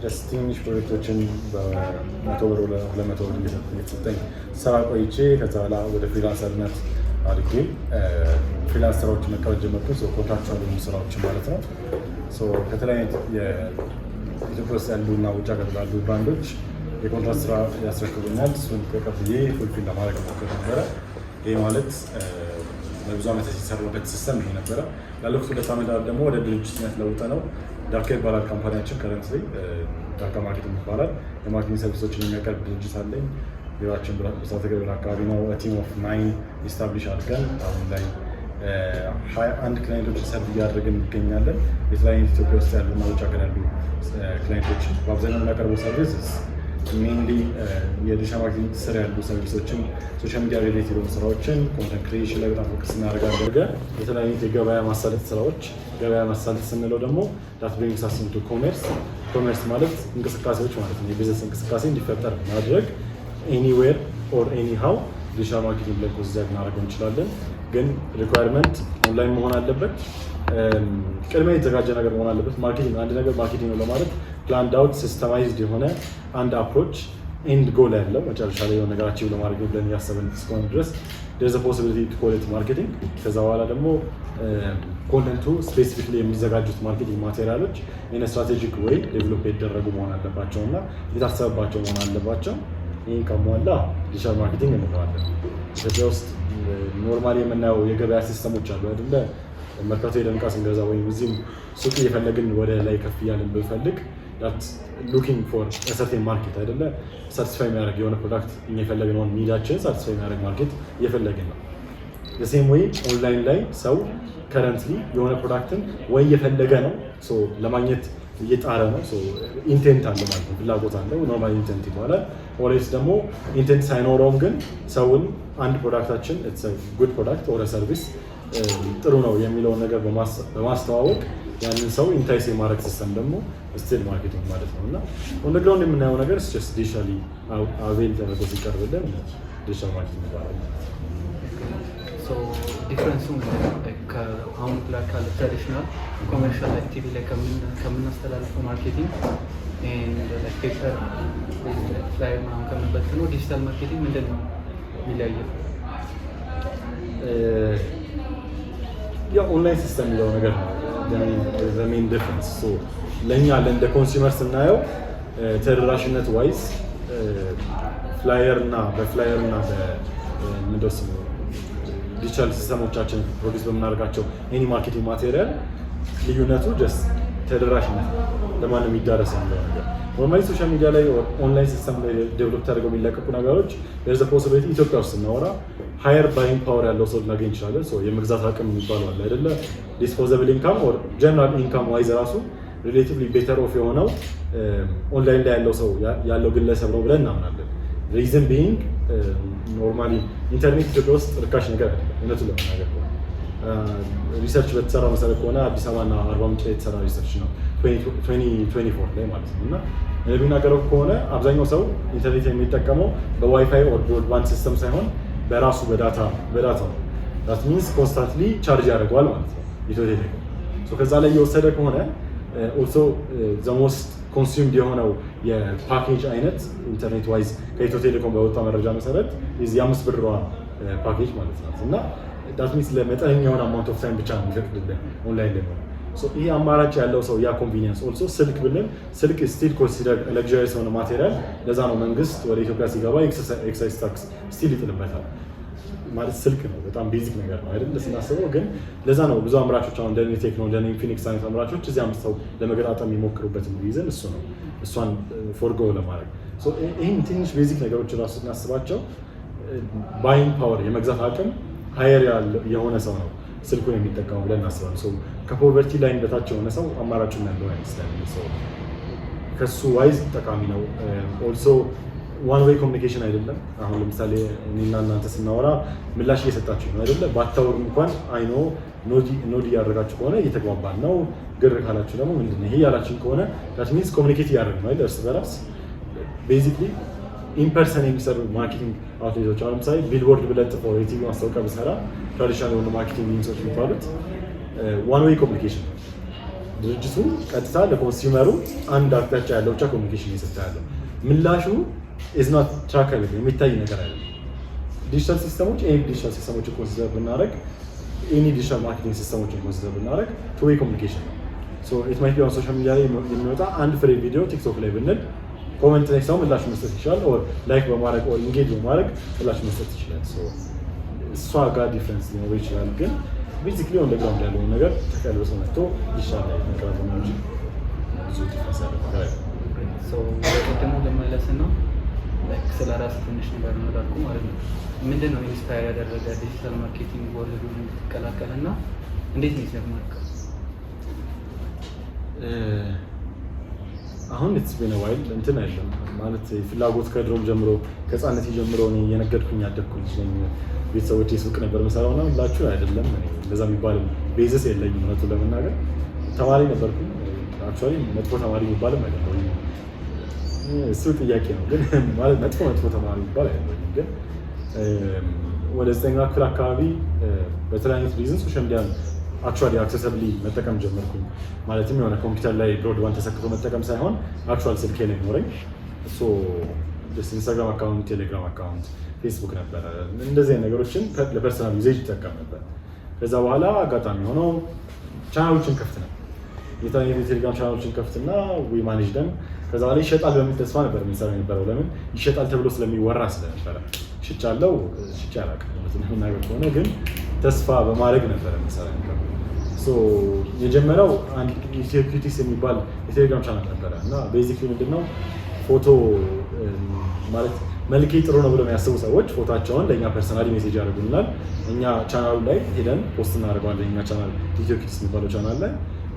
Just ትንሽ ፕሮጀክቶችን በ100 ብር፣ 200 ብር እየተሰጠኝ ስራ ቆይቼ ከዛ በኋላ ወደ freelancer ነት አድጌ freelance ስራዎችን መቀበል ጀመርኩ። Contractual የሆኑ ስራዎችን ማለት ነው። ከተለያዩ ኢትዮጵያ ውስጥ ያሉ እና ውጭ ሀገር ላሉ brand ኦች የኮንትራት ስራ ያስረክቡኛል። እሱን ተቀብዬ fulfill ለማድረግ ሞክር ነበረ። ይህ ማለት ለብዙ ዓመታት ሲሰራበት system ይሄ ነበረ። ላለፉት 2 ዓመታት ደግሞ ወደ ድርጅትነት ለውጠ ነው። ዳርካ ይባላል company ያችን። Currently ዳርካ Marketing ይባላል። የ marketing service ኦችን የሚያቀርብ ድርጅት አለኝ። ቢሮችን ብስራተ ገብርኤል አካባቢ ነው። Team of nine establish አድርገን አሁን ላይ 21 client ኦችን serve እያደረግን እንገኛለን። የተለያዩ ኢትዮጵያ ውስጥ ያሉ እና ውጭ ሀገር ያሉ client ኦችን በአብዛኛው የምናቀርበው service mainly የ digital marketing ስር ያሉ service ኦችን፣ social media related የሆኑ ስራዎችን፣ content creation ላይ በጣም focus እናደርጋለን። የተለያዩ የገበያ ማሳለጥ ስራዎች። ገበያ ማሳለጥ ስንለው ደግሞ that brings us into commerce። Commerce ማለት እንቅስቃሴዎች ማለት ነው። የቢዝነስ እንቅስቃሴ እንዲፈጠር ማድረግ anywhere or anyhow digital marketing ብለን consider ልናደርገው እንችላለን። ግን requirement online መሆን አለበት። ቅድሚያ የተዘጋጀ ነገር መሆን አለበት። Marketing፣ አንድ ነገር marketing ነው ለማለት planned out, systemized የሆነ አንድ approach, end goal ያለው፣ መጨረሻ ላይ የሆነ ነገር achieve ለማድረግ ብለን እያሰብን እስከሆነ ድረስ there's a possibility to call it marketing። ከዛ በኋላ ደግሞ content ኡ specifically የሚዘጋጁት marketing material ኦች in strategic way develop የተደረጉ መሆን አለባቸው እና የታሰበባቸው መሆን አለባቸው። ይህን ካሟላ digital marketing እንለዋለን። ኢትዮጵያ ውስጥ normally የምናየው የገበያ system ኦች አሉ አይደለ? መርካቶ ሄደን ዕቃ ስንገዛ ወይም እዚህም ሱቅ እየፈለግን ወደ ላይ ከፍ እያለን ብንፈልግ looking for certain market አይደለ? Satisfy የሚያደርግ የሆነ product፣ እኛ የፈለግነውን need ኣችን satisfy የሚያደርግ market እየፈለግን ነው። Same way online ላይ ሰው currently የሆነ product ን ወይ እየፈለገ ነው፣ ለማግኘት እየጣረ ነው፣ intent አለ ማለት ነው፣ ፍላጎት አለው። Normal intent ይባላል። Or else ደግሞ intent ሳይኖረውም ግን ሰውን አንድ product ኣችን good product or service ጥሩ ነው የሚለውን ነገር በማስተዋወቅ ያንን ሰው entice የማድረግ system ደግሞ still marketing ማለት ነው። እና on the ground የምናየው ነገር digitally avail ተደርጎ ሲቀርብልን digital marketing ይባላል። Difference ኡ ምንድን ነው? አሁን ላይ ካለ traditional commercial ላይ ቲቪ ላይ ከምናስተላልፈው marketing, paper flyer ምናምን ከምንበትነው digital marketing ምንድን ነው የሚለያየው? ያው online system የሚለው ነገር ነው main difference። ለእኛ እንደ consumer ስናየው ተደራሽነት wise flyer እና በ flyer እና በምንድን ስሙ digital system ኦቻችን produce በምናደርጋቸው any marketing material ልዩነቱ just ተደራሽነት፣ ለማንም የሚዳረስ የሚለው ነገር። Normally social media ላይ online system ላይ develop ተደርገው የሚለቀቁ ነገሮች there's a possibility ኢትዮጵያ ውስጥ ስናወራ higher buying power ያለው ሰው ልናገኝ እንችላለን። የመግዛት አቅም የሚባለው አለ አይደለ? Disposable income or general income wise ራሱ relatively better off የሆነው ኦንላይን ላይ ያለው ሰው፣ ያለው ግለሰብ ነው ብለን እናምናለን። Reason being normally ኢንተርኔት ኢትዮጵያ ውስጥ ርካሽ ነገር አይደለም። እውነቱን ለመናገር ከሆነ research በተሰራው መሰረት ከሆነ አዲስ አበባና አርባ ምንጭ ላይ የተሰራ research ነው 2024 ላይ ማለት ነው። እና እንደሚናገረው ከሆነ አብዛኛው ሰው ኢንተርኔት የሚጠቀመው በ WiFi or broadband system ሳይሆን በራሱ በ data ነው። That means constantly charge ያደርገዋል ማለት ነው ኢትዮ ቴሌኮም። ከዛ ላይ እየወሰደ ከሆነ also the most consumed የሆነው የፓኬጅ አይነት internet wise ከኢትዮ ቴሌኮም በወጣ መረጃ መሰረት የ5 ብሯ ፓኬጅ ማለት ናት። እና that means ለመጠነኛ የሆነ amount of time ብቻ ነው የሚፈቅድልን ኦንላይን ላይ መሆን። ይህ አማራጭ ያለው ሰው ያ convenience፣ also ስልክ ብለን ስልክ still consider luxurious የሆነ material። ለዛ ነው መንግስት ወደ ኢትዮጵያ ሲገባ excise tax still ይጥልበታል። ማለት ስልክ ነው፣ በጣም basic ነገር ነው አይደል ስናስበው። ግን ለዛ ነው ብዙ አምራቾች አሁን እንደነ ቴክኖ፣ እንደነ ኢንፊኒክስ አይነት አምራቾች እዚህ አምጥተው ለመገጣጠም የሚሞክሩበትን reason እሱ ነው፣ እሷን forgo ለማድረግ። ይህን ትንሽ basic ነገሮች ራሱ ስናስባቸው buying power፣ የመግዛት አቅም higher የሆነ ሰው ነው ስልኩን የሚጠቀመው ብለን እናስባለን። ከ poverty line በታች የሆነ ሰው አማራጩን ያለው አይመስለንም። ከሱ wise ጠቃሚ ነው። Also one way communication አይደለም። አሁን ለምሳሌ እኔና እናንተ ስናወራ ምላሽ እየሰጣችሁ ነው አይደለ? ባታወሩ እንኳን I know nod እያደረጋችሁ ከሆነ እየተግባባን ነው። ግር ካላችሁ ደግሞ ምንድን ነው ይሄ ያላችን ከሆነ that means communicate እያደረግን ነው አይደል? እርስ በራስ basically in person የሚሰሩ marketing outlet ኦች፣ አሁን ለምሳሌ ቢልቦርድ ብለጥፈው የቲቪ ማስታወቂያ ብሰራ፣ traditional የሆኑ marketing means ኦች የሚባሉት one way communication ነው። ድርጅቱ ቀጥታ ለ consumer ኡ አንድ አቅጣጫ ያለው ብቻ communication እየሰጠ ያለው ምላሹ is not trackable፣ የሚታይ ነገር አይደለም። ዲጂታል system ኦች፣ any digital system ኦችን consider ብናደርግ፣ any digital marketing system ኦችን consider ብናደርግ two way communication ነው። It might be on social media ላይ የሚወጣ አንድ ፍሬ ቪዲዮ ቲክቶክ ላይ ብንል comment ላይ ሰው ምላሽ መስጠት ይችላል። Or like በማድረግ or engage በማድረግ ምላሽ መስጠት ይችላል። እሷ ጋር difference ሊኖረው ይችላል። ግን basically on ground ያለውን ነገር ተቀልብሶ መጥቶ ዲጂታል ላይ መቅረቡ ነው እንጂ ብዙ difference ያለው ነገር አይደለም። ወደ ቅድሙ ልመለስና ስለ ራስህ ትንሽ ነገር ነው ላልኩህ ማለት ነው። ምንድን ነው inspire ያደረገ digital marketing world ኡን እንድትቀላቀል እና እንዴት ነው የጀመርከው? አሁን it's been a while፣ እንትን አይደለም ማለት ፍላጎት ከድሮም ጀምሮ፣ ከህፃነት ጀምሮ እኔ እየነገድኩኝ ያደግኩ ልጅ ነኝ። ቤተሰቦቼ ሱቅ ነበር የምሰራው እና ላችሁ አይደለም፣ እኔ እንደዛ የሚባል basis የለኝም። እውነቱን ለመናገር ተማሪ ነበርኩኝ። Actually መጥፎ ተማሪ የሚባልም አይደለም። እሱ ጥያቄ ነው፣ ግን ማለት መጥፎ መጥፎ ተማሪ የሚባል አይደለም። ግን ወደ 9ኛ ክፍል አካባቢ በተለያዩ reason social media ን actually accessibly መጠቀም ጀመርኩኝ። ማለትም የሆነ ኮምፒውተር ላይ broadband ተሰክቶ መጠቀም ሳይሆን actual ስልኬ ላይ ኖረኝ። ኢንስታግራም account፣ ቴሌግራም account፣ ፌስቡክ ነበረ። እንደዚህ አይነት ነገሮችን ለ personal usage ይጠቀም ነበር። ከዛ በኋላ አጋጣሚ ሆነው ቻናሎችን ከፍት ነበር። የተለያዩ የቴሌግራም ቻናሎችን ከፍትና we manage them። ከዛ በኋላ ይሸጣል በሚል ተስፋ ነበር የምንሰራው የነበረው። ለምን? ይሸጣል ተብሎ ስለሚወራ ስለነበረ። ሽጫለው፣ ሽጬ አላውቅም እውነቱን ለመናገር ከሆነ፣ ግን ተስፋ በማድረግ ነበረ የምንሰራው የነበረው። የጀመረው አንድ ኢትዮኪቲስ የሚባል የቴሌግራም ቻናል ነበረ እና basically ምንድነው፣ ፎቶ ማለት መልኬ ጥሩ ነው ብለው የሚያስቡ ሰዎች ፎቶቸውን ለእኛ personally message ያደርጉልናል። እኛ ቻናሉ ላይ ሄደን post እናደርገዋለን። እኛ ቻናል ኢትዮኪቲስ የሚባለው ቻናል ላይ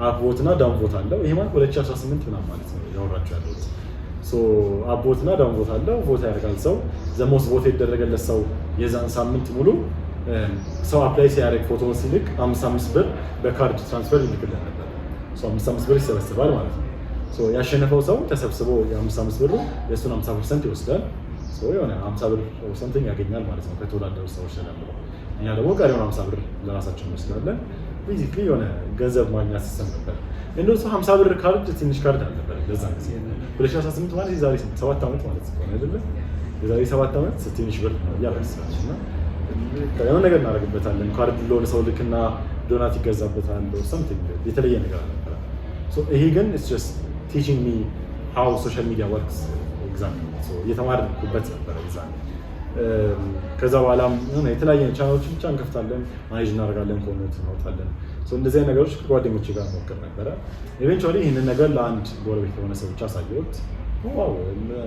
up vote እና down vote አለው። ይሄ ማለት 2018 ምናምን ማለት ነው ያወራችሁ ያለሁት። Up vote እና down vote አለው። Vote ያደርጋል ሰው። The most vote የተደረገለት ሰው የዛን ሳምንት ሙሉ ሰው apply ሲያደርግ፣ ፎቶውን ሲልክ 55 ብር በካርድ transfer ይልክልን ነበር። 55 ብር ይሰበስባል ማለት ነው። ያሸነፈው ሰው ተሰብስቦ የ55 ብሩ የእሱን 50% ይወስዳል። የሆነ 50 ብር something ያገኛል ማለት ነው ከተወዳደሩ ሰዎች ተደምሮ። እኛ ደግሞ ቀሪውን 50 ብር ለራሳችን እንወስዳለን። Basically የሆነ ገንዘብ ማግኛ system ነበር። እንደው ሰው 50 ብር ካርድ ትንሽ ካርድ አልነበረ ለዛን ጊዜ። 2018 ማለት የዛሬ 7 ዓመት ማለት ነው አይደለ? የዛሬ 7 ዓመት ትንሽ ብር ነው እያለ እና የሆነ ነገር እናደርግበታለን። ካርድ ለሆነ ሰው ልክና ዶናት ይገዛበታል። Something የተለየ ነገር አልነበረ። ይሄ ግን just teaching me how social media works exactly እየተማርኩበት ነበረ ዛ። ከዛ በኋላም የተለያየ ቻናሎችን ብቻ እንከፍታለን፣ manage እናደርጋለን፣ content እናወጣለን። እንደዚህ አይነት ነገሮች ከጓደኞቼ ጋር ሞክር ነበረ። Eventually ይህንን ነገር ለአንድ ጎረቤት የሆነ ሰው ብቻ አሳየሁት። Wow፣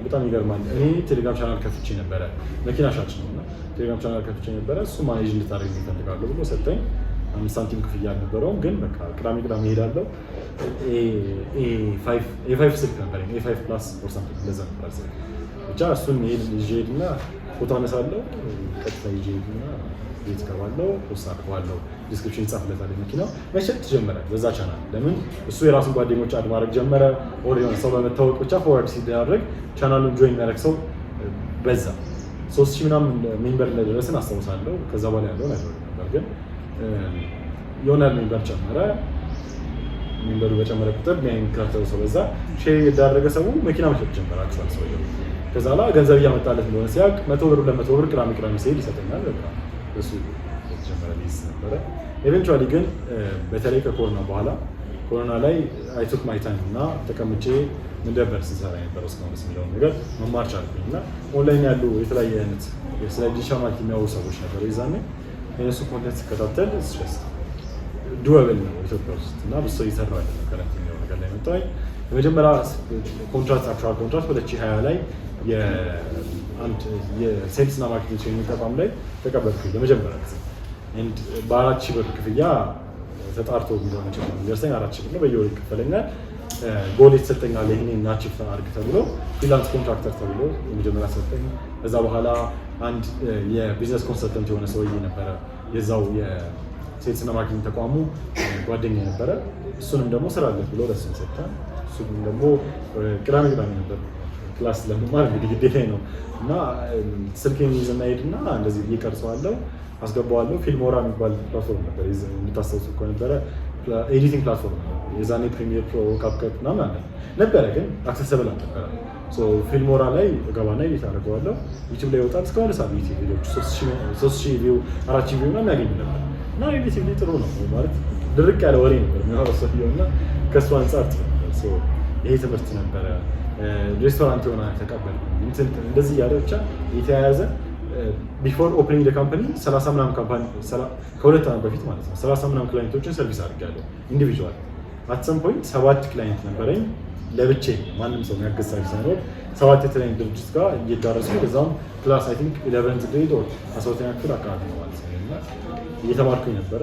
በጣም ይገርማል። እኔ ቴሌግራም ቻናል ከፍቼ ነበረ፣ መኪና ሻጭ ነው እና ቴሌግራም ቻናል ከፍቼ ነበረ፣ እሱ manage እንድታደርግ ይፈልጋለሁ ብሎ ሰጠኝ። 5 ሳንቲም ክፍያ አልነበረውም፣ ግን በቃ ቅዳሜ ቅዳሜ እሄዳለሁ። A5 ስልክ ነበር፣ A5 Plus or something እንደዛ ነበር ስልክ። ብቻ እሱን ይዤ ሄድና ፎቶ አነሳለሁ፣ ቀጥታ ይዤ ሄድና ቤት እገባለሁ፣ post አድርገዋለሁ፣ description ይጻፍለታል። መኪናው መሸጥ ጀመረ በዛ ቻናል። ለምን? እሱ የራሱን ጓደኞች add ማድረግ ጀመረ። Or የሆነ ሰው በመታወቅ ብቻ forward ሲደረግ ቻናሉን join የሚያደርግ ሰው በዛ። 3000 ምናምን member እንደደረስን አስታውሳለሁ። ከዛ በኋላ ያለውን አይደለም ነበር፣ ግን የሆነ member ጨመረ። Member ኡ በጨመረ ቁጥር የሚከታተለው ሰው በዛ፣ share ያደረገ ሰው መኪና መሸጥ ጀመረ። Actual ሰውየው ከዛ ላይ ገንዘብ እያመጣለት እንደሆነ ሲያውቅ 100 ብር፣ 200 ብር ቅዳሜ ቅዳሜ ሲሄድ ይሰጠኛል። በቃ እሱ የተጀመረ ሊዝ ነበረ። Eventually ግን በተለይ ከኮሮና በኋላ፣ ኮሮና ላይ I took my time እና ተቀምጬ ምን ነበር ስንሰራ የነበረው እስካሁን የሚለውን ነገር መማር ቻልኩኝ እና ኦንላይን ያሉ የተለያየ አይነት ስለ digital marketing የሚያወሩ ሰዎች ነበሩ። የዛኔ የነሱ content ስከታተል doable ነው ኢትዮጵያ ውስጥ እና ብዙ ሰው እየሰራው አይደለም current የሚለው ነገር ላይ መጣሁኝ። የመጀመሪያ contract፣ actual contract 2020 ላይ የአንድ የ sales እና marketing training ተቋም ላይ ተቀበልኩኝ ለመጀመሪያ ጊዜ። በ4,000 ብር ክፍያ ተጣርቶ የሚለው መቼም ነው የሚደርሰኝ፣ 4,000 ብር ነው፣ በየወሩ ይከፈለኛል። ጎል የተሰጠኛል፣ ይህን achieve አድርግ ተብሎ freelance contractor ተብሎ የመጀመሪያ ሰጠኝ። ከዛ በኋላ አንድ የ business consultant የሆነ ሰውዬ ነበረ፣ የዛው የ sales እና marketing ተቋሙ ጓደኛ ነበረ። እሱንም ደግሞ ስራለት ብሎ ለሱም ሰጠን። እሱንም ደግሞ ቅዳሜ ቅዳሜ ነበር class ለመማር እንግዲህ ግዴታ ነው እና ስልኬን ይዝና ሄድና እንደዚህ እየቀርጸዋለሁ፣ አስገባዋለሁ። ፊልሞራ የሚባል platform ነበር የምታስታውሱ ከነበረ፣ editing platform ነው። የዛኔ Premiere Pro፣ CapCut ምናምን አለ ነበረ፣ ግን accessible አልነበረ። Filmora ላይ እገባና edit አደርገዋለሁ። YouTube ላይ ይወጣል። እስከሆነ ሰዓት YouTube ቪዲዮዎች 3,000 view፣ 4,000 view ምናምን ያገኙ ነበር እና relatively ጥሩ ነው ማለት ድርቅ ያለ ወሬ ነበር የሚያወራው ሰውዬው እና ከእሱ አንጻር ጥሩ ነበር። ይሄ ትምህርት ነበረ። ሬስቶራንት የሆነ ተቀበል እንደዚህ እያለ ብቻ የተያያዘ before opening company 30 ምናምን company ከ2 ዓመት በፊት ማለት ነው 30 ምናምን client ኦችን service አድርጌያለሁ individual። At some point ሰባት client ነበረኝ ለብቼ፣ ማንም ሰው የሚያግዝ ሳይኖር ሰባት የተለያዩ ድርጅት ጋር እየዳረስኩ፣ በዛም class I think 11th grade or 12ኛ ክፍል አካባቢ ነው ማለት ነው እና እየተማርኩኝ ነበረ።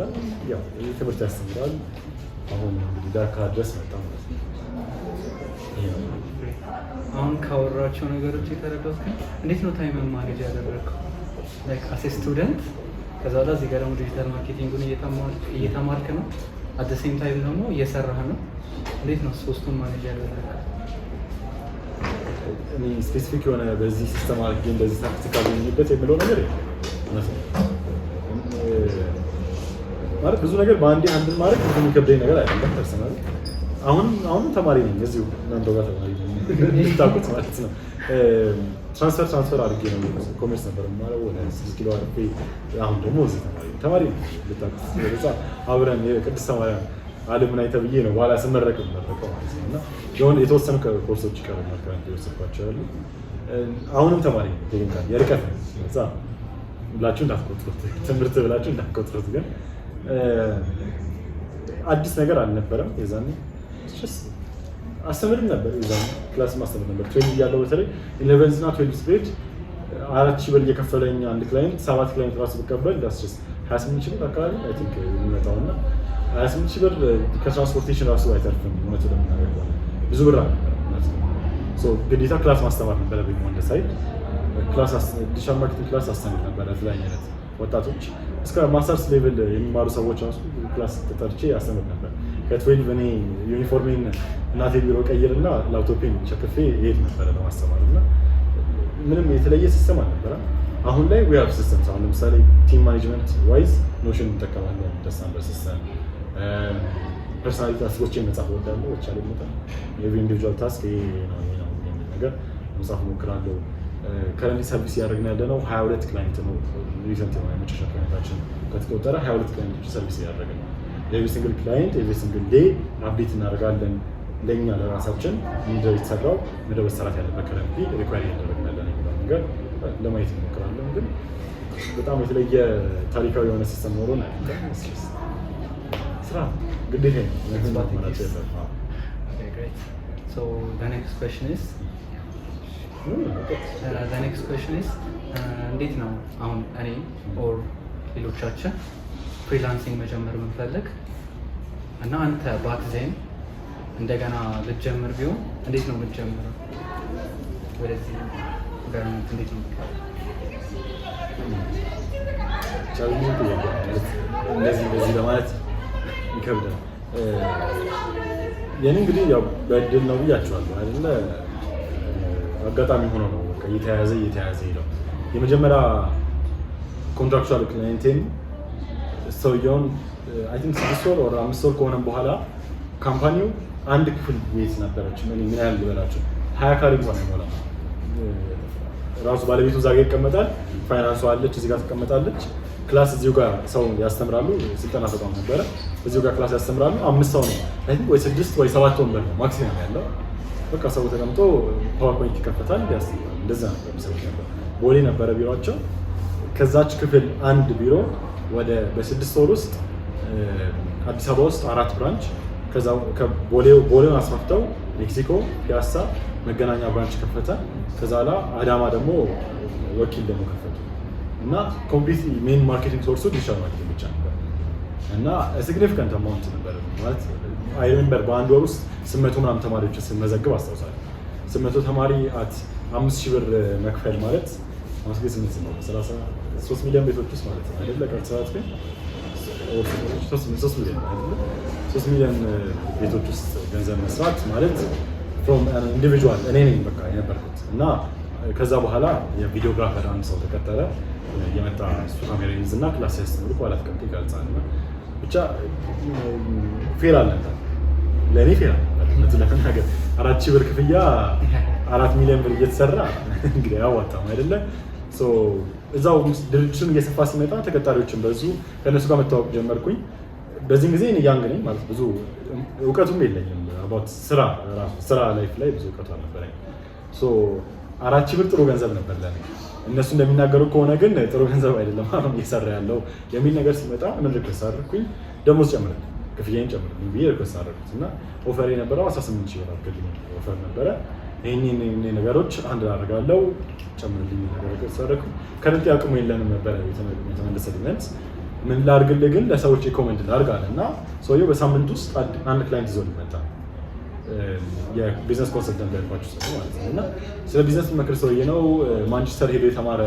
ያው ይህ ትምህርት ያስተምራል። አሁን እንግዲህ ዳካ ድረስ መጣ ማለት ነው። ይሄ ነው። አሁን ካወራቸው ነገሮች የተረዳሁት ግን እንዴት ነው time ን manage ያደረግከው? Like as a student፣ ከዛ በኋላ እዚህ ጋር ደግሞ digital marketing ኡን እየተማርክ ነው፣ at same time ደግሞ እየሰራህ ነው። እንዴት ነው ሶስቱን manage ያደረግከው? እኔ specific የሆነ በዚህ system አድርጌ እንደዚህ tactical ሆኜበት የምለው ነገር የለም። እውነት ነው ማለት ብዙ ነገር በአንዴ handle ማድረግ ብዙ የሚከብደኝ ነገር አይደለም። Personally አሁን አሁንም ተማሪ ነኝ፣ እዚሁ እናንተ ጋር ተማሪ ነኝ እንድታውቁት ማለት ነው። Transfer አድርጌ ነው፣ commerce ነበር የምማረው ወደ 6 ኪሎ አርፌ፣ አሁን ደግሞ እዚህ ተማሪ ነኝ እንድታውቁት። ወደዛ አብረን የቅድስተ ማርያም alumni ተብዬ ነው በኋላ ስመረቅ የምመረቀው ማለት ነው። እና የሆነ የተወሰኑ ኮርሶች ይቀሩኛል current የወሰድኳቸው ያሉ። አሁንም ተማሪ ነኝ technically፣ የርቀት ነው እዛ ብላችሁ እንዳትቆጥሩት፣ ትምህርት ብላችሁ እንዳትቆጥሩት። ግን አዲስ ነገር አልነበረም የዛኔ። አስተምርም ነበር የዛኔ፣ class ማስተምር ነበር። 12 እያለሁ በተለይ 11th እና 12th grade 4,000 ብር እየከፈለኝ አንድ client ሰባት client ራሱ ብቀበል that's just 28,000 ብር አካባቢ I think የሚመጣው እና 28,000 ብር ከ transportation ራሱ አይተርፍም። እውነቱ ለመናገር ከሆነ ብዙ ብር አልነበረም። እውነት ነው። ግዴታ class ማስተማር ነበረብኝ። On the side class digital marketing class አስተምር ነበረ። የተለያየ አይነት ወጣቶች እስከ masters level የሚማሩ ሰዎች ራሱ class ተጠርቼ አስተምር ነበር። ከ 12 እኔ ዩኒፎርሜን እናቴ ቢሮ ቀይርና ላፕቶፔን ሸክፌ እሄድ ነበረ ለማስተማር እና ምንም የተለየ system አልነበረም። አሁን ላይ we have systems። አሁን ለምሳሌ team management wise Notion እንጠቀማለን። ደስታን በ system personally task ኦችን መጻፍ እወዳለሁ። በተቻለ መጠን every individual task ይሄ ነው ይሄ ነው የሚል ነገር መጻፍ እሞክራለሁ። Currently service እያደረግን ያለ ነው 22 client ነው። Recent የሆነ የመጨረሻ client ኣችን ከተቆጠረ 22 client ኦች service እያደረግን ነው። Every single client every single day update እናደርጋለን። ለእኛ ለራሳችን ምንድነው የተሰራው፣ ምንድነው መሰራት ያለበት፣ currently require እያደረግን ያለ ነው የሚለውን ነገር ለማየት እንሞክራለን። ግን በጣም የተለየ ታሪካዊ የሆነ system ኖሮን አይደለም። ስራ ግዴታ ነው። Okay, great. So the next question is እንዴት ነው አሁን እኔ or ሌሎቻችን freelancing መጀመር ብንፈልግ እና አንተ back then እንደገና ልትጀምር ቢሆን እንዴት ነው የምትጀምረው? ወደዚህ environment እንዴት ነው የምትገባው? Challenge ጥያቄ ነው ማለት እንደዚህ እንደዚህ ለማለት ይከብዳል። የኔ እንግዲህ ያው በእድል ነው ብያቸዋለሁ አይደለ? አጋጣሚ ሆኖ ነው በቃ እየተያያዘ እየተያያዘ ሄደው። የመጀመሪያ contractual client ኤን ሰውየውን I think 6 ወር ወር 5 ወር ከሆነም በኋላ company ው አንድ ክፍል ቤት ነበረች። ምን ምን ያህል ልበላቸው 20 ካሬ እንኳን አይሞላም። ራሱ ባለቤቱ እዛ ጋር ይቀመጣል። ፋይናንሱ አለች እዚህ ጋር ትቀመጣለች። Class እዚሁ ጋር ሰው ያስተምራሉ። ስልጠና ተቋም ነበረ። እዚሁ ጋር class ያስተምራሉ። አምስት ሰው ነው I think ወይ ስድስት ወይ ሰባት ወንበር ነው maximum ያለው። በቃ ሰው ተቀምጦ PowerPoint ይከፈታል፣ ያስተምራል። እንደዛ ነበር የሚሰሩት ነበር። ቦሌ ነበረ ቢሮቸው። ከዛች ክፍል አንድ ቢሮ ወደ በ6 ወር ውስጥ አዲስ አበባ ውስጥ አራት branch፣ ከዛ ቦሌውን አስፋፍተው ሜክሲኮ፣ ፒያሳ፣ መገናኛ branch ከፈተ። ከዛ ላ አዳማ ደግሞ ወኪል ደግሞ ከፈቱ እና complete main marketing source ኡ digital marketing ብቻ ነበር እና significant amount ነበር ማለት I remember በአንድ ወር ውስጥ 800 ምናምን ተማሪዎችን ስመዘግብ አስታውሳለሁ። 800 ተማሪ at 5,000 ብር መክፈል ማለት አምስት ጊዜ ስምንት ነው 33 ሚሊዮን ቤቶች ውስጥ ማለት ነው አይደለ? ቀርጽራት ግን 3 ሚሊዮን አይደለ? 3 ሚሊዮን ቤቶች ውስጥ ገንዘብ መስራት ማለት from individual እኔ ነኝ በቃ የነበርኩት። እና ከዛ በኋላ የ videographer አንድ ሰው ተቀጠረ። የመጣ እሱ ካሜራ ይይዝ እና class ሲያስተምሩ በኋላ ተቀምጦ ይቀርጻል። እና ብቻ fair አልነበር። ለእኔ fair ነበር። እውነቱን ለመናገር 4,000 ብር ክፍያ 4 ሚሊዮን ብር እየተሰራ እንግዲህ አያዋጣም አይደለ? So እዛው ድርጅቱን እየሰፋ ሲመጣ ተቀጣሪዎችን በዙ፣ ከእነሱ ጋር መታወቅ ጀመርኩኝ። በዚህም ጊዜ እኔ young ነኝ፣ ማለት ብዙ እውቀቱም የለኝም about ስራ ራሱ፣ ስራ life ላይ ብዙ እውቀቱ አልነበረኝ። So 4,000 ብር ጥሩ ገንዘብ ነበር ለእኔ። እነሱ እንደሚናገሩ ከሆነ ግን ጥሩ ገንዘብ አይደለም አሁን እየሰራ ያለው የሚል ነገር ሲመጣ ምን request አደረኩኝ? ደሞዝ ጨምርልኝ፣ ክፍያዬን ጨምርልኝ ብዬ request አደረኩት እና offer የነበረው 18 ሺህ ብር አድርግልኝ offer ነበረ። ይህን ነገሮች አንድ አደርጋለሁ፣ ጨምርልኝ ነገር request አደረኩ። Current አቅሙ የለንም ነበረ የተመለሰልኝ መልስ። ምን ላድርግልህ ግን ለሰዎች recommend ላድርግ አለ እና ሰውየው በሳምንት ውስጥ አንድ client ይዞ መጣ። የ business consultant ያልኳችሁ ሰው ማለት ነው። እና ስለ ቢዝነስ የሚመክር ሰውዬ ነው። ማንቸስተር ሄዶ የተማረ፣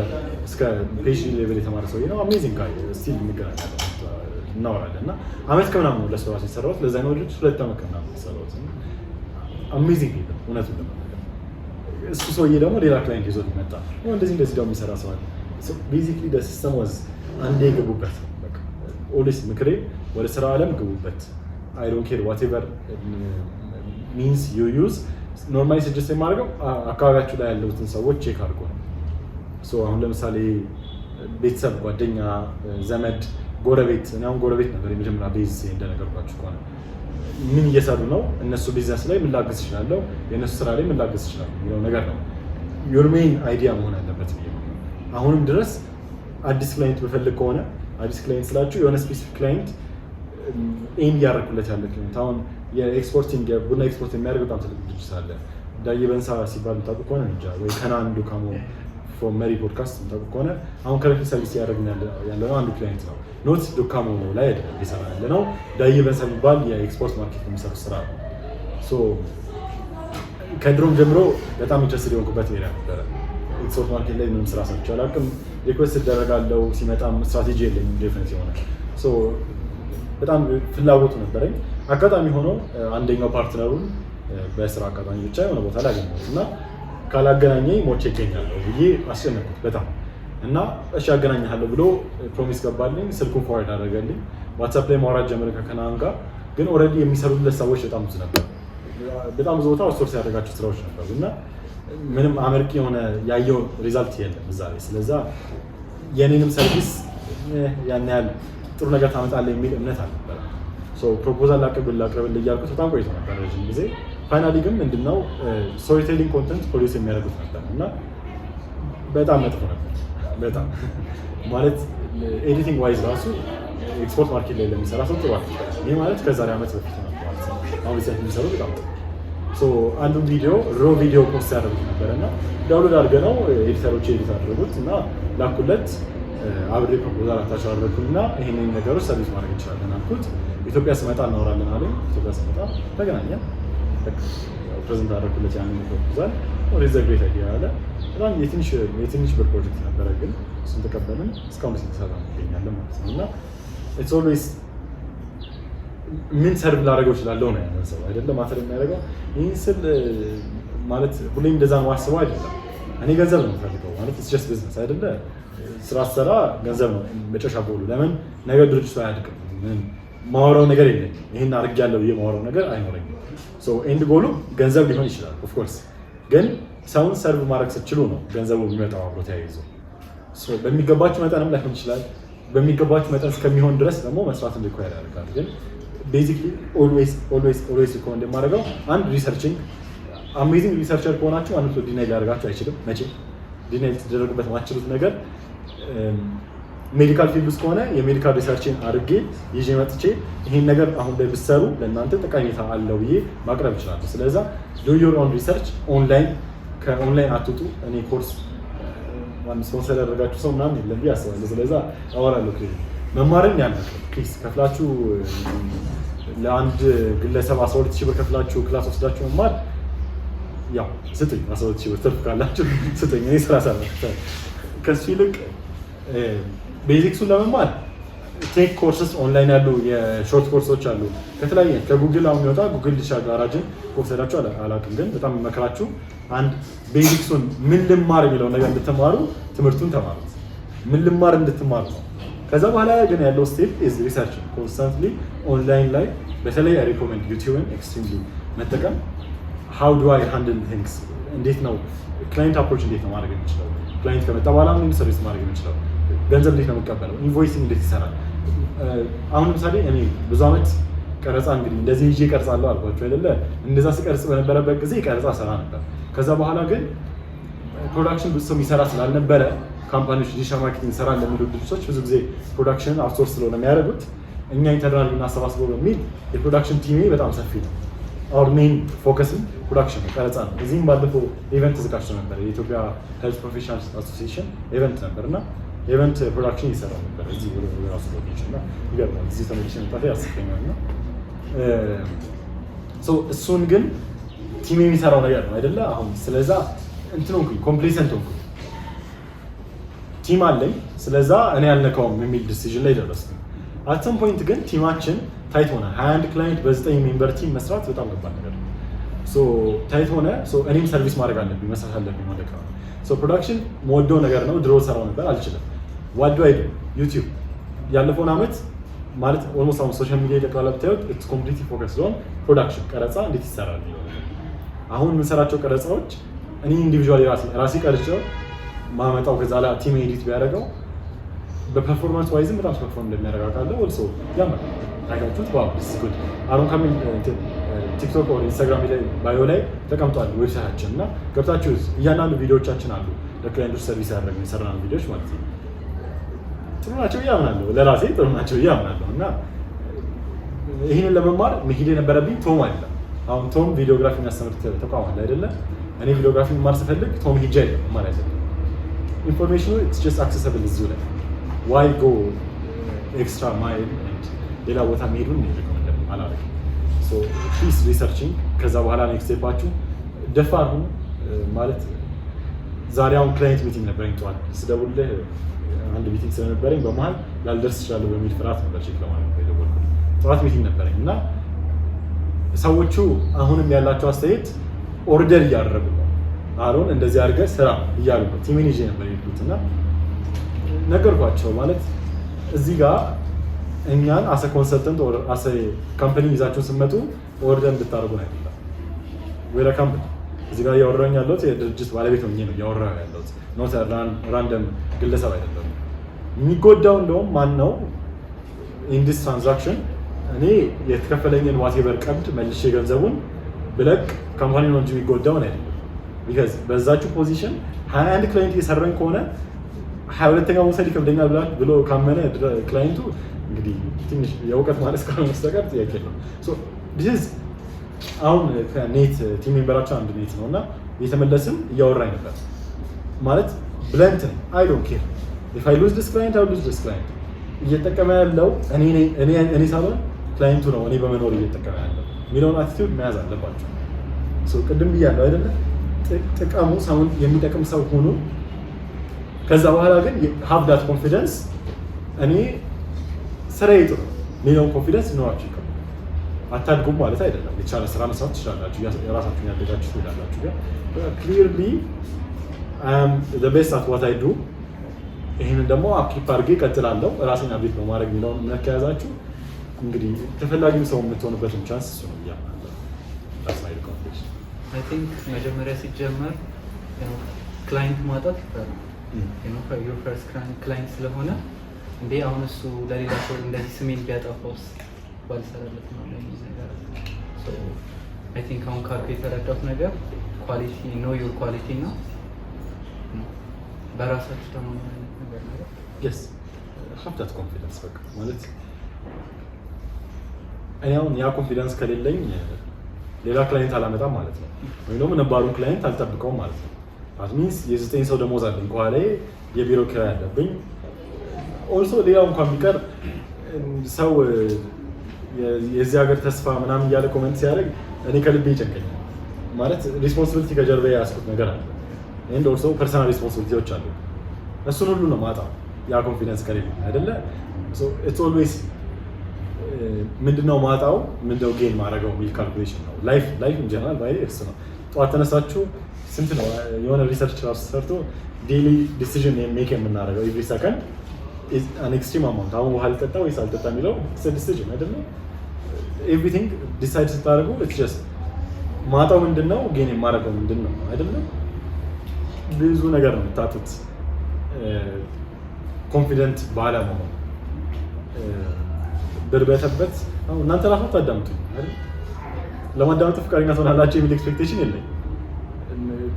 እስከ PhD level የተማረ ሰውዬ ነው። Amazing guy፣ still እንገናኛለን፣ እናወራለን። እና አመት ከምናምን ነው ለሰው ራሱ የሰራሁት። ለዛኛው ድርጅት 2 ዓመት ከምናምን የሰራሁት። Amazing people እውነቱን ለመናገር። እሱ ሰውዬ ደግሞ ሌላ client ይዞት መጣ። እንደዚህ እንደዚህ ደግሞ የሚሰራ ሰው አለ። Basically system was አንዴ ግቡበት ነው። በቃ always ምክሬ ወደ ስራ ዓለም ግቡበት። I don't care whatever means you use። Normally suggest የማደርገው አካባቢያችሁ ላይ ያሉትን ሰዎች check አድርጎ ነው። So አሁን ለምሳሌ ቤተሰብ፣ ጓደኛ፣ ዘመድ፣ ጎረቤት። እኔ አሁን ጎረቤት ነበር የመጀመሪያ base እንደነገርኳችሁ ከሆነ። ምን እየሰሩ ነው፣ እነሱ ቢዝነስ ላይ ምን ላግዝ እችላለሁ፣ የእነሱ ስራ ላይ ምን ላግዝ እችላለሁ የሚለው ነገር ነው your main idea መሆን ያለበት ብዬ ነው። አሁንም ድረስ አዲስ client ብፈልግ ከሆነ፣ አዲስ client ስላችሁ የሆነ specific client aim እያደረኩለት ያለ client፣ አሁን የ exporting፣ የቡና ኤክስፖርት የሚያደርግ በጣም ትልቅ ድርጅት አለ። ዳዬ በንሳ ሲባል የምታውቁ ከሆነ እንጃ፣ ወይ ከናን ዱካሞ from መሪ ፖድካስት የምታውቁ ከሆነ፣ አሁን currently service እያደረግን ያለነው አንዱ client ነው። Not ዱካሞ ላይ አይደለም እየሰራ ያለ ነው። ዳዬ በንሳ የሚባል የ export market የሚሰሩ ስራ ነው። So ከድሮም ጀምሮ በጣም interested የሆንኩበት area ነበረ። Export market ላይ ምንም ስራ ሰርቼ አላውቅም። Request እደረጋለሁ፣ ሲመጣም ስትራቴጂ የለኝም definite የሆነ። So በጣም ፍላጎቱ ነበረኝ። አጋጣሚ ሆኖ አንደኛው partner ኡን በስራ አጋጣሚ ብቻ የሆነ ቦታ ላይ አገኘሁት እና ካላገናኘኝ ሞቼ ይገኛለሁ ብዬ አስጨነኩት በጣም። እና እሺ አገናኝሃለሁ ብሎ promise ገባልኝ። ስልኩን forward አደረገልኝ። WhatsApp ላይ ማውራት ጀመረ ከከናን ጋር። ግን already የሚሰሩለት ሰዎች በጣም ብዙ ነበር። በጣም ብዙ ቦታ outsource ያደረጋቸው ስራዎች ነበሩ እና ምንም አመርቂ የሆነ ያየው result የለም እዛ ላይ። ስለዛ የኔንም service ያን ያህል ጥሩ ነገር ታመጣለህ የሚል እምነት አልነበረም። Proposal ላቅርብልህ እያልኩት በጣም ቆይቶ ነበር ረዥም ጊዜ። Finally ግን ምንድነው storytelling content produce የሚያደርጉት ነበር እና በጣም መጥፎ ነበር። በጣም ማለት editing wise ራሱ export market ላይ ለሚሰራ ሰው ጥሩ አልነበረም። ይህ ማለት ከዛሬ ዓመት በፊት ነው ማለት ነው። አሁን recent የሚሰሩ በጣም ጥሩ። አንዱን ቪዲዮ raw ቪዲዮ post ያደርጉት ነበር እና download አድርገ ነው editor ኦች edit አደረጉት እና ላኩለት። አብሬ proposal attach አደረግኩኝ እና ይሄንን ነገሮች service ማድረግ እንችላለን አልኩት። ኢትዮጵያ ስመጣ እናወራለን አለኝ። ኢትዮጵያ ስመጣ ተገናኘን። Present አደረኩለት ያንን proposal። It's a great idea አለ። በጣም የትንሽ ብር ፕሮጀክት ነበረ፣ ግን እሱን ተቀበልን። እስካሁን ሲሰራ እንገኛለን ማለት ነው። እና it's always ምን serve ላደርገው እችላለሁ ነው ያንን ሰው አይደለም matter የሚያደርገው። ይህን ስል ማለት ሁሌም እንደዛ ነው አስበው አይደለም። እኔ ገንዘብ ነው የምፈልገው፣ ማለት it's just business አይደለ? ስራ ስሰራ ገንዘብ ነው መጨረሻ ጎሉ። ለምን ነገ ድርጅቱ አያድግም? ምን ማወራው ነገር የለኝም። ይሄን አድርጌያለሁ ብዬ ማወራው ነገር አይኖረኝም። So end goal ኡ ገንዘብ ሊሆን ይችላል of course፣ ግን ሰውን serve ማድረግ ስትችሉ ነው ገንዘቡ የሚመጣው አብሮ ተያይዞ። በሚገባችሁ መጠንም ላይሆን ይችላል። በሚገባችሁ መጠን እስከሚሆን ድረስ ደግሞ መስራት require ያደርጋል። ግን basically always, always, always recommend የማደርገው አንድ researching። Amazing researcher ከሆናችሁ አንድ ሰው deny ሊያደርጋችሁ አይችልም። መቼ deny ልትደረጉበት ማትችሉት ነገር medical field ውስጥ ከሆነ የ medical research ን አድርጌ ይዤ መጥቼ ይሄን ነገር አሁን ላይ ብትሰሩ ለእናንተ ጠቀሜታ አለው ብዬ ማቅረብ እችላለሁ። ስለዛ do your own research online፣ ከ ኦንላይን አትውጡ። እኔ ኮርስ ስፖንሰር ያደረጋችሁ ሰው ምናምን የለም ብዬ አስባለሁ። ስለዛ አወራለሁ። መማርን ያናል please ከፍላችሁ ለአንድ ግለሰብ 12 ሺህ ብር ከፍላችሁ class ወስዳችሁ መማር፣ ያው ስጡኝ፣ 12 ሺህ ብር ትርፍ ካላችሁ ስጡኝ። እኔ ስራ ሰራ። ከሱ ይልቅ basics ኡን ለመማር take courses፣ online ያሉ የ short ኮርሶች አሉ። ከተለያየ ከጉግል አሁን የሚወጣ Google Digital Garage ን ከወሰዳችሁ አላውቅም፣ ግን በጣም መከራችሁ አንድ basics ኡን ምን ልማር የሚለውን ነገር እንድትማሩ ትምህርቱን ተማሩት። ምን ልማር እንድትማሩ ነው። ከዛ በኋላ ግን ከዛ በኋላ ግን ያለው step is research፣ constantly online ላይ። በተለይ recommend ዩቲዩብን extremely መጠቀም። How do I handle things? እንዴት ነው client approach፣ እንዴት ነው ማድረግ የምችለው? Client ከመጣ በኋላ ምን service ማድረግ የምችለው? ገንዘብ እንዴት ነው የምቀበለው? Invoicing እንዴት ይሰራል? አሁን ለምሳሌ እኔ ብዙ ዓመት ቀረጻ እንግዲህ እንደዚህ ይዤ ቀርጻለሁ አልኳቸው አይደለ? እንደዛ ስቀርጽ በነበረበት ጊዜ ቀረጻ ሰራ ነበር። ከዛ በኋላ ግን production ብዙ ሰው የሚሰራ ስላልነበረ፣ company ዎች digital marketing እንሰራ ለሚሉ ድርጅቶች ብዙ ጊዜ production outsource ስለሆነ የሚያደርጉት፣ እኛ internal እናሰባስበው በሚል የ production team ኤ በጣም ሰፊ ነው። Our main focus ም production ነው፣ ቀረጻ ነው። እዚህም ባለፈው event ተዘጋጅቶ ነበር። የኢትዮጵያ Health Professionals Association event ነበር እና event production እየሰራ ነበር እዚህ ወደ ራሱ location። እና ይገርማል፣ እዚህ ተመልሼ መምጣቴ ያስቀኛል። እና እሱን ግን team የሚሰራው ነገር ነው አይደለ? አሁን ስለዛ እንትን ሆንኩኝ፣ complacent ሆንኩኝ። Team አለኝ፣ ስለዛ እኔ አልነካውም የሚል decision ላይ ደረስኩኝ። At some point ግን team ኣችን tight ሆነ። 21 client በ9 member team መስራት በጣም ከባድ ነገር ነው። Tight ሆነ። እኔም service ማድረግ አለብኝ፣ መስራት አለብኝ ማለት ነው። Production መወደው ነገር ነው። ድሮ ሰራው ነበር፣ አልችልም። What do I do? ዩቲዩብ። ያለፈውን ዓመት ማለት almost አሁን social media ጠቅላላ ብታዩት it's completely focused on production፣ ቀረጻ እንዴት ይሰራል የሚለው ነገር። አሁን የምንሰራቸው ቀረጻዎች እኔ individually ራሴ ቀርጬው ማመጣው፣ ከዛ ላይ team edit ቢያደርገው በ performance wise ም በጣም perform እንደሚያደርግ አውቃለሁ። Also ያምራል። አይታችሁት "Wow, this is good"። አሮን ካሚል ቲክቶክ or ኢንስታግራም ላይ bio ላይ ተቀምጧል website ኣችን እና ገብታችሁ እያንዳንዱ ቪዲዮዎቻችን አሉ። ለ client ኦች service ያደረግነው፣ የሰራነው ቪዲዮዎች ማለት ነው። ጥሩ ናቸው ብዬ አምናለሁ። ለራሴ ጥሩ ናቸው ብዬ አምናለሁ። እና ይህንን ለመማር መሄድ የነበረብኝ ቶም አይደለም። አሁን ቶም videography የሚያስተምር ተቋም አለ አይደለ? እኔ videography መማር ስፈልግ ቶም ሄጄ አይደለም መማር ያለብኝ። Information ኑ it's just accessible እዚሁ ላይ። Why go extra mile? ሌላ ቦታ መሄዱን recommend አላደርግም። Please researching። ከዛ በኋላ next step ኣችሁ ደፋር ሁኑ። ማለት ዛሬ አሁን client meeting ነበረኝ። ጠዋት ስደውልልህ አንድ meeting ስለነበረኝ በመሀል ላልደርስ እችላለሁ በሚል ፍርሃት ነበር check ለማድረግ የደወልኩት። ጠዋት meeting ነበረኝ እና ሰዎቹ አሁንም ያላቸው አስተያየት order እያደረጉ ነው። "አሮን፣ እንደዚህ አድርገህ ስራ" እያሉ ነው። Team ኤን ይዤ ነበር የሄድኩት እና ነገርኳቸው። ማለት እዚህ ጋር እኛን as a consultant፣ as a company ይዛችሁን ስትመጡ order እንድታደርጉን አይደለም። We're a company። እዚህ ጋር እያወራኝ ያለሁት የድርጅት ባለቤት ሆኜ ነው እያወራሁ ያለሁት፣ not random ግለሰብ አይደለም። የሚጎዳው እንደውም ማን ነው in this transaction? እኔ የተከፈለኝን whatever ቀብድ መልሼ ገንዘቡን ብለቅ company ነው እንጂ የሚጎዳውን አይደለም። Because በዛችሁ position 21 client እየሰራኝ ከሆነ 22ኛ መውሰድ ይከብደኛል ብሎ ካመነ client ኡ እንግዲህ ትንሽ የእውቀት ማነስ ካልሆነ በስተቀር ጥያቄ ነው። አሁን ከኔት team member ኣቸው አንድ ኔት ነው እና እየተመለስን እያወራኝ ነበር። ማለት blunt ነኝ። I don't care if I lose this client, I lose this client። እየጠቀመ ያለው እኔ ሳልሆን client ኡ ነው፣ እኔ በመኖር እየጠቀመ ያለው የሚለውን attitude መያዝ አለባቸው። ቅድም ብያለሁ አይደለ? ጥቀሙ፣ ሰውን የሚጠቅም ሰው ሁኑ። ከዛ በኋላ ግን have that confidence፣ እኔ ስራዬ ጥሩ የሚለውን confidence ሊኖራችሁ ይገባል። አታድጉም ማለት አይደለም። የተሻለ ስራ መስራት ትችላላችሁ፣ የራሳችሁን ያደጋችሁ ትሄዳላችሁ። ግን clearly best at what I do፣ ይህንን ደግሞ upkeep አድርጌ እቀጥላለሁ ራሴን update በማድረግ የሚለውን እምነት ከያዛችሁ እንግዲህ ተፈላጊው ሰው የምትሆንበትን chance እሱ ነው ብዬ አምናለሁ። That's my recommendation. I think መጀመሪያ ሲጀመር client ማጣት ይፈራል። Your first client ስለሆነ እንዴ አሁን እሱ ለሌላ ሰው እንደዚህ ስሜን ቢያጠፋውስ ባልሰራለት ነው የሚል ነገር አለ። I think አሁን ካልኩ የተረዳሁት ነገር quality፣ know your quality እና በራሳችሁ ተማመን አይነት ነገር ነገር። Yes, have that confidence። በቃ ማለት እኔ አሁን ያ confidence ከሌለኝ ሌላ client አላመጣም ማለት ነው፣ ወይም ደግሞ ነባሩን client አልጠብቀውም ማለት ነው። That means የ9 ሰው ደሞዝ አለኝ ከኋላዬ፣ የቢሮ ኪራይ አለብኝ። Also ሌላው እንኳን ቢቀር ሰው የዚህ ሀገር ተስፋ ምናምን እያለ comment ሲያደርግ እኔ ከልቤ ይጨንቀኛል። ማለት responsibility ከጀርባ የያዝኩት ነገር አለ። And also personal responsibility ዎች አሉ። እሱን ሁሉ ነው ማጣው ያ confidence ከሌለ አይደለ? It's always ምንድነው ማጣው፣ ምንድነው gain ማድረገው የሚል calculation ነው። Life in general ባይ እሱ ነው። ጠዋት ተነሳችሁ ስንት ነው የሆነ research ራሱ ሰርቶ daily decision make የምናደርገው every second An extreme amount አሁን ውሃ ልጠጣ ወይስ አልጠጣ የሚለው decision አይደለ? Everything decide ስታደርጉ it's just ማጣው ምንድን ነው፣ gain የማደርገው ምንድን ነው አይደለም? ብዙ ነገር ነው የምታጡት confident ባለመሆን። ብርበተበት አሁን እናንተ ራሱ አታዳምጡኝ አይደል? ለማዳመጥ ፈቃደኛ ትሆናላችሁ የሚል expectation የለኝ።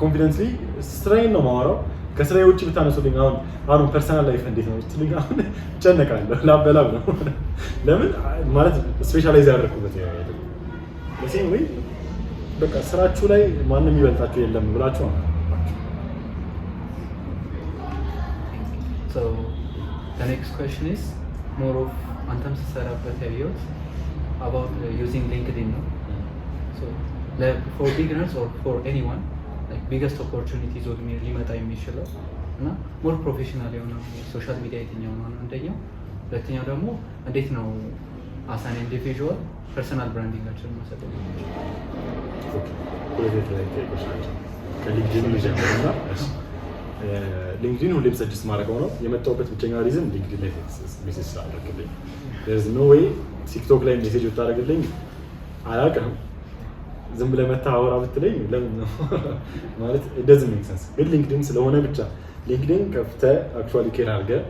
Confidently ስራዬን ነው የማወራው። ከስራዬ ውጭ ብታነሱልኝ አሁን personal life እንዴት ነው ብትሉኝ አሁን እጨነቃለሁ። ላብ በላብ ነው። ለምን ማለት specialize ያደረኩበት ለ same ወይ በቃ ስራችሁ ላይ ማንም ይበልጣችሁ የለም ብላችሁ ነው። So the next question is more of አንተም ስትሰራበት ያየሁት about using LinkedIn ነው። So for beginners or for anyone, like biggest opportunity ይዞ ሊመጣ የሚችለው እና more professional የሆነ social media የትኛው ነው አንደኛው። ሁለተኛው ደግሞ እንዴት ነው as an individual personal branding ኣችንን ማሳደግ የምንችለው? ሁለት የተለያዩ ጥያቄዎች ናቸው። ከ LinkedIn ልጀምርና LinkedIn ሁሌም suggest ማድረገው ነው። የመጣሁበት ብቸኛ reason LinkedIn ላይ message ስላደረግልኝ፣ no way TikTok ላይ message ብታደርግልኝ አላውቅም። ዝም ብለህ መተህ አውራ ብትለኝ ለምን ነው ማለት doesn't make sense። ግን LinkedIn ስለሆነ ብቻ LinkedIn ከፍተህ actually care አድርገህ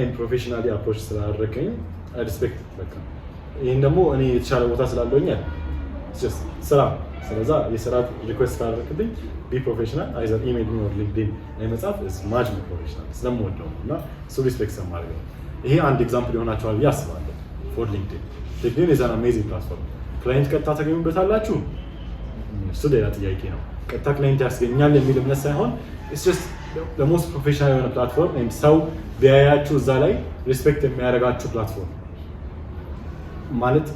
and professionally approach ስላደረገኝ I respect። በቃ ይህን ደግሞ እኔ የተሻለ ቦታ ስላለውኝ ስራ ስለዛ የስራ request ካደረግብኝ be professional፣ either email me or LinkedIn ላይ መጻፍ much more professional ስለምወደው ነው እና እሱ respect ስለማድረግ ነው። ይሄ አንድ example ይሆናቸዋል ብዬ አስባለሁ። For LinkedIn፣ LinkedIn is an amazing platform። Client ቀጥታ ታገኙበታላችሁ፣ እሱ ሌላ ጥያቄ ነው። ቀጥታ client ያስገኛል የሚል እምነት ሳይሆን the most professional የሆነ platform፣ ሰው ቢያያችሁ እዛ ላይ respect የሚያደርጋችሁ platform ማለት